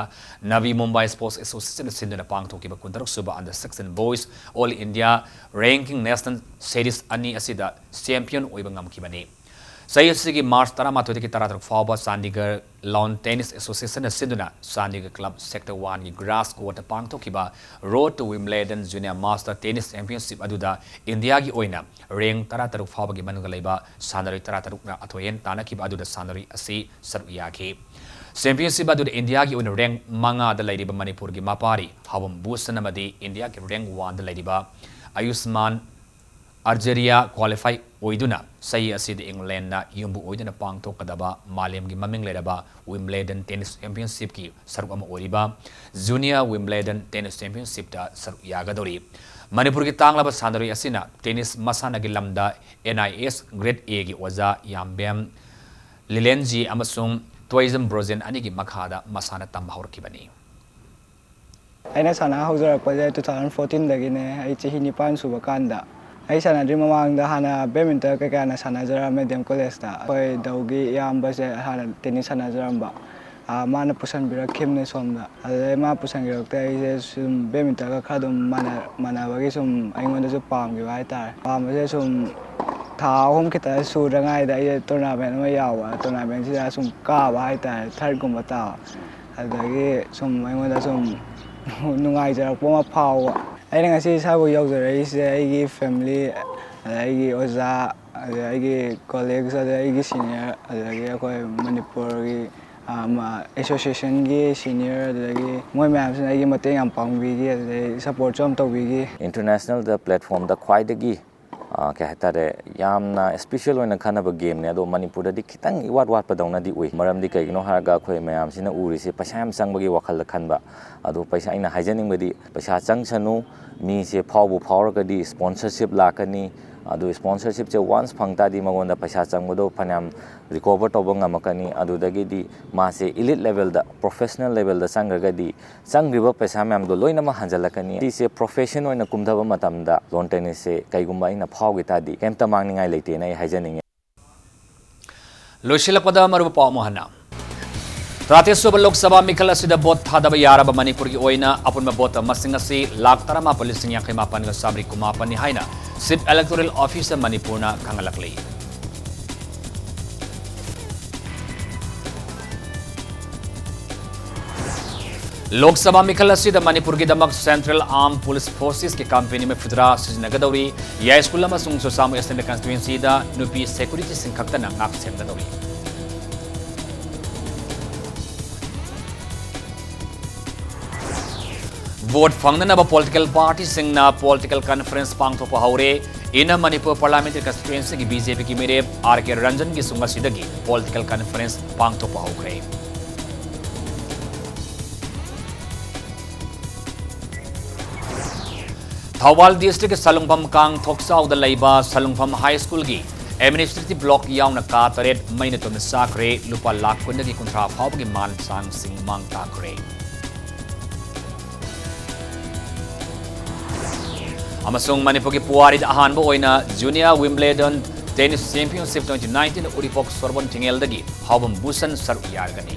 ꯅꯕꯤ ꯃꯨꯝꯕꯥꯏ Sports Association ꯁꯤꯟꯗꯨꯅ ꯄꯥꯡꯊꯣꯛꯈꯤꯕ ꯀꯨꯟꯇꯔꯨꯛ ꯁꯨꯕ Under sixteen Boys All India Ranking National Series ꯑꯅꯤ ꯑꯁꯤꯗ ꯆꯦꯝꯄꯤꯌꯟ ꯑꯣꯏꯕ ꯉꯝꯈꯤꯕꯅꯤ꯫ ꯆꯍꯤ ꯑꯁꯤꯒꯤ ꯃꯥꯔꯆ ꯇꯔꯥꯃꯥꯊꯣꯏꯗꯒꯤ ꯇꯔꯥꯇꯔꯨꯛ ꯐꯥꯎꯕ ꯆꯥꯟꯗꯤꯒꯔ Lawn Tennis Associationꯅ ꯁꯤꯟꯗꯨꯅ ꯆꯥꯟꯗꯤꯒꯔ ꯀ꯭ꯂꯕ ꯁꯦꯛꯇꯔ ꯋꯥꯟꯒꯤ ꯒ꯭ꯔꯥꯁ ꯀꯣꯔꯠꯇ ꯄꯥꯡꯊꯣꯛꯈꯤꯕ Road to Wimbledon Junior Master Tennis Championship ꯑꯗꯨꯗ ꯏꯟꯗꯤꯌꯥꯒꯤ ꯑꯣꯏꯅ ꯔꯦꯡ ꯇꯔꯥꯇꯔꯨꯛ ꯐꯥꯎꯕꯒꯤ ꯃꯅꯨꯡꯗ ꯂꯩꯕ ꯁꯥꯟꯅꯔꯣꯏ ꯇꯔꯥꯇꯔꯨꯛꯅ ꯑꯊꯣꯏ ꯑꯍꯦꯟ ꯇꯥꯟꯅꯈꯤꯕ ꯑꯗꯨꯗ ꯁꯥꯟꯅꯔꯣꯏ ꯑꯁꯤ ꯁꯔꯨꯛ ꯌꯥꯈꯤ꯫ ꯆꯦꯝꯄꯤꯌꯟꯁꯤꯞ ꯑꯗꯨꯗ ꯏꯟꯗꯤꯌꯥꯒꯤ ꯑꯣꯏꯅ ꯔꯦꯡ ꯃꯉꯥꯗ ꯂꯩꯔꯤꯕ ꯃꯅꯤꯄꯨꯔꯒꯤ ꯃꯄꯥꯔꯤ ꯍꯥꯎꯕꯝ ꯚꯨꯁꯟ ꯑꯃꯗꯤ ꯏꯟꯗꯤꯌꯥꯒꯤ ꯔꯦꯡ ꯋꯥꯟꯗ ꯂꯩꯔꯤꯕ ꯑꯌꯨꯁꯃꯥꯟ ꯑꯔꯖꯦꯔꯤꯌꯥ ꯀ꯭ꯋꯥꯂꯤꯐꯥꯏ ꯑꯣꯏꯗꯨꯅ ꯆꯍꯤ ꯑꯁꯤꯗ ꯏꯪꯂꯦꯟꯗ ꯌꯨꯝꯕꯨ ꯑꯣꯏꯗꯨꯅ ꯄꯥꯡꯊꯣꯛꯀꯗꯕ ꯃꯥꯂꯦꯝꯒꯤ ꯃꯃꯤꯡ ꯂꯩꯔꯕ Wimbledon Tennis Championshipꯀꯤ ꯁꯔꯨꯛ ꯑꯃ ꯑꯣꯏꯔꯤꯕ Junior Wimbledon Tennis Championshipꯇ ꯁꯔꯨꯛ ꯌꯥꯒꯗꯧꯔꯤ꯫ ꯃꯅꯤꯄꯨꯔꯒꯤ ꯇꯥꯡꯂꯕ ꯁꯥꯟꯅꯔꯣꯏ ꯑꯁꯤꯅ ꯇꯦꯅꯤꯁ ꯃꯁꯥꯟꯅꯒꯤ ꯂꯝꯗ ꯑꯦꯟ ꯑꯥꯏ ꯑꯦꯁ Grade Aꯒꯤ ꯑꯣꯖꯥ ꯌꯥꯝꯕꯦꯝ ꯂꯤꯂꯦꯟꯖꯤ ꯑꯃꯁꯨꯡ ꯇꯣꯏꯖꯝ ꯕ꯭ꯔꯣꯖꯦꯟ ꯑꯅꯤꯒꯤ ꯃꯈꯥꯗ ꯃꯁꯥꯟꯅ ꯇꯝꯕ ꯍꯧꯔꯛꯈꯤꯕꯅꯤ꯫ ꯑꯩꯅ ꯁꯥꯟꯅ ꯍꯧꯖꯔꯛꯄꯁꯦ two thousand fourteenꯗꯒꯤꯅꯦ꯫ ꯑꯩ ꯆꯍꯤ ꯅꯤꯄꯥꯟ ꯁꯨꯕ ꯀꯥꯟꯗ꯫ ꯑꯩ ꯁꯥꯟꯅꯗ꯭ꯔꯤ ꯃꯃꯥꯡꯗ ꯍꯥꯟꯅ badminton ꯀꯩꯀꯥꯅ ꯁꯥꯟꯅꯖꯔꯝꯃꯦ D M Collegeꯇ꯫ ꯑꯩꯈꯣꯏ ꯗꯧꯒꯤ ꯏꯌꯥꯝꯕꯁꯦ ꯍꯥꯟꯅ ꯇꯦꯅꯤꯁ ꯁꯥꯟꯅꯖꯔꯝꯕ꯫ ꯃꯥꯅ ꯄꯨꯁꯟꯕꯤꯔꯛꯈꯤꯕꯅꯦ ꯁꯣꯝꯗ꯫ ꯑꯗꯨꯗꯩ ꯃꯥ ꯄꯨꯁꯟꯕꯤꯔꯛꯇ ꯑꯩꯁꯦ ꯁꯨꯝ badmintonꯒ ꯈꯔ ꯑꯗꯨꯝ ꯃꯥꯟꯅꯕꯒꯤ ꯁꯨꯝ ꯑꯩꯉꯣꯟꯗꯁꯨ ꯄꯥꯝꯈꯤꯕ ꯍꯥꯏꯇꯥꯔꯦ꯫ ꯄꯥꯝꯕꯁꯦ ꯁꯨꯝ ꯊꯥ ꯑꯍꯨꯝ ꯈꯤꯇ ꯁꯨꯗ꯭ꯔꯉꯥꯏꯗ ꯑꯩꯁꯦ tournament ꯑꯃ ꯌꯥꯎꯕ꯫ Tournamentꯁꯤꯗ ꯁꯨꯝ ꯀꯥꯕ ꯍꯥꯏꯇꯥꯔꯦ, thirdꯀꯨꯝꯕ ꯇꯥꯕ꯫ ꯑꯗꯨꯗꯒꯤ ꯁꯨꯝ ꯑꯩꯉꯣꯟꯗ ꯁꯨꯝ ꯅꯨꯡꯉꯥꯏꯖꯔꯛꯄ ꯑꯃ ꯐꯥꯎꯕ꯫ ꯑꯩꯅ ꯉꯁꯤ ꯏꯁꯥꯕꯨ ꯌꯧꯖꯔꯛꯏꯁꯦ ꯑꯩꯒꯤ family, ꯑꯗ ꯑꯩꯒꯤ ꯑꯣꯖꯥ, ꯑꯗ ꯑꯩꯒꯤ colleagues, ꯑꯗ ꯑꯩꯒꯤ senior, ꯑꯗꯨꯗꯒꯤ ꯑꯩꯈꯣꯏ ꯃꯅꯤꯄꯨꯔꯒꯤ associationꯒꯤ senior, ꯑꯗꯨꯗꯒꯤ ꯃꯣꯏ ꯃꯌꯥꯝꯁꯤꯅ ꯑꯩꯒꯤ ꯃꯇꯦꯡ ꯌꯥꯝ ꯄꯥꯡꯕꯤꯈꯤ꯫ ꯑꯗꯨꯗꯩ supportꯁꯨ ꯌꯥꯝ ꯇꯧꯕꯤꯈꯤ꯫ Internationalꯗ platformꯗ ꯈ꯭ꯋꯥꯏꯗꯒꯤ ꯀꯩ ꯍꯥꯏꯇꯥꯔꯦ, ꯌꯥꯝꯅ special ꯑꯣꯏꯅ ꯈꯟꯅꯕ gameꯅꯦ꯫ ꯑꯗꯣ ꯃꯅꯤꯄꯨꯔꯗꯗꯤ ꯈꯤꯇꯪ ꯏꯋꯥꯠ ꯋꯥꯠꯄꯗꯧꯅꯗꯤ ꯎꯏ꯫ ꯃꯔꯝꯗꯤ ꯀꯩꯒꯤꯅꯣ ꯍꯥꯏꯔꯒ ꯑꯩꯈꯣꯏ ꯃꯌꯥꯝꯁꯤꯅ ꯎꯔꯤꯁꯦ ꯄꯩꯁꯥ ꯌꯥꯝ ꯆꯪꯕꯒꯤ ꯋꯥꯈꯜꯗ ꯈꯟꯕ꯫ ꯑꯗꯣ ꯄꯩꯁꯥ, ꯑꯩꯅ ꯍꯥꯏꯖꯅꯤꯡꯕꯗꯤ ꯄꯩꯁꯥ ꯆꯪꯁꯅꯨ, ꯃꯤꯁꯦ ꯐꯥꯎꯕꯨ ꯐꯥꯎꯔꯒꯗꯤ sponsorship ꯂꯥꯛꯀꯅꯤ꯫ ꯑꯗꯨ sponsorshipꯁꯦ once ꯐꯪ ꯇꯥꯔꯗꯤ ꯃꯉꯣꯟꯗ ꯄꯩꯁꯥ ꯆꯪꯕꯗꯣ ꯐꯅꯌꯥꯝ recover ꯇꯧꯕ ꯉꯝꯃꯛꯀꯅꯤ꯫ ꯑꯗꯨꯗꯒꯤꯗꯤ ꯃꯥꯁꯦ elite levelꯗ, professional levelꯗ ꯆꯪꯈ꯭ꯔꯒꯗꯤ ꯆꯪꯈ꯭ꯔꯤꯕ ꯄꯩꯁꯥ ꯃꯌꯥꯝꯗꯣ ꯂꯣꯏꯅꯃꯛ ꯍꯟꯖꯤꯜꯂꯛꯀꯅꯤ꯫ ꯁꯤꯁꯦ profession ꯑꯣꯏꯅ ꯀꯨꯝꯊꯕ ꯃꯇꯝꯗ lawn tennisꯁꯦ ꯀꯩꯒꯨꯝꯕ ꯑꯩꯅ ꯐꯥꯎꯈꯤ ꯇꯥꯔꯗꯤ ꯀꯩꯝꯇ ꯃꯥꯡꯅꯤꯡꯉꯥꯏ ꯂꯩꯇꯦꯅ ꯑꯩ ꯍꯥꯏꯖꯅꯤꯡꯉꯤ꯫ ꯂꯣꯏꯁꯤꯜꯂꯛꯄꯗ ꯃꯔꯨꯑꯣꯏꯕ ꯄꯥꯎ ꯑꯃꯨꯛ ꯍꯟꯅ꯫ ꯇꯔꯥꯇꯔꯦꯠ ꯁꯨꯕ ꯂꯣꯛ ꯁꯚꯥ ꯃꯤꯈꯜ ꯑꯁꯤꯗ ꯚꯣꯠ ꯊꯥꯗꯕ ꯌꯥꯔꯕ ꯃꯅꯤꯄꯨꯔꯒꯤ ꯑꯣꯏꯅ ꯑꯄꯨꯟꯕ ꯚꯣꯠ ꯃꯁꯤꯡ ꯑꯁꯤ ꯂꯥꯈ ꯇꯔꯥꯃꯥꯄꯜ ꯂꯤꯁꯤꯡ ꯌꯥꯡꯈꯩ ꯃꯥꯄꯜꯒ ꯆꯥꯃꯔꯤ ꯀꯨꯟꯃꯥꯄꯜꯅꯤ ꯍꯥꯏꯅ Chief Electoral Officer ꯃꯅꯤꯄꯨꯔꯅ ꯈꯪꯍꯜꯂꯛꯂꯤ꯫ ꯂꯣꯛ ꯁꯚꯥ ꯃꯤꯈꯜ ꯑꯁꯤꯗ ꯃꯅꯤꯄꯨꯔꯒꯤꯗꯃꯛ Central Armed Police Forcesꯀꯤ ꯀꯝꯄꯦꯅꯤ ꯃꯔꯤꯐꯨꯇꯔꯥ ꯁꯤꯖꯤꯟꯅꯒꯗꯧꯔꯤ꯫ ꯌꯥꯏꯁ꯭ꯀꯨꯜ ꯑꯃꯁꯨꯡ ꯆꯨꯔꯆꯥꯟꯄꯨꯔ Assembly Constituencyꯗ ꯅꯨꯄꯤ securityꯁꯤꯡ ꯈꯛꯇꯅ ꯉꯥꯛ ꯁꯦꯟꯒꯗꯧꯔꯤ꯫ ꯚꯣꯠ ꯐꯪꯅꯅꯕ political partyꯁꯤꯡꯅ political conference ꯄꯥꯡꯊꯣꯛꯄ ꯍꯧꯔꯦ꯫ Inner Manipur Parliamentary Constituencyꯒꯤ BJPꯒꯤ ꯃꯤꯔꯦꯞ R K Ranjanꯒꯤꯁꯨ ꯉꯁꯤꯗꯒꯤ political conference ꯄꯥꯡꯊꯣꯛꯄ ꯍꯧꯈ꯭ꯔꯦ꯫ ꯊꯧꯕꯥꯜ districtꯀꯤ ꯁꯂꯨꯡꯐꯝ ꯀꯥꯡ ꯊꯣꯛꯆꯥꯎꯗ ꯂꯩꯕ ꯁꯂꯨꯡꯐꯝ High Schoolꯒꯤ administrative block ꯌꯥꯎꯅ ꯀꯥ ꯇꯔꯦꯠ ꯃꯩꯅ ꯇꯨꯝꯅ ꯆꯥꯛꯈ꯭ꯔꯦ꯫ ꯂꯨꯄꯥ ꯂꯥꯈ ꯀꯨꯟꯗꯒꯤ ꯀꯨꯟꯊ꯭ꯔꯥ ꯐꯥꯎꯕꯒꯤ ꯃꯥꯟ ꯁꯥꯟꯁꯤꯡ ꯃꯥꯡ ꯇꯥꯛꯈ꯭ꯔꯦ꯫ ꯑꯃꯁꯨꯡ ꯃꯅꯤꯄꯨꯔꯒꯤ ꯄꯨꯋꯥꯔꯤꯗ ꯑꯍꯥꯟꯕ ꯑꯣꯏꯅ Junior Wimbledon Tennis Championship twenty nineteen ꯎꯔꯤꯄꯣꯛ ꯁꯣꯔꯣꯟ ꯊꯤꯡꯉꯦꯜꯗꯒꯤ ꯍꯥꯎꯕꯝ ꯕꯨꯁꯟ ꯁꯔꯨꯛ ꯌꯥꯔꯒꯅꯤ꯫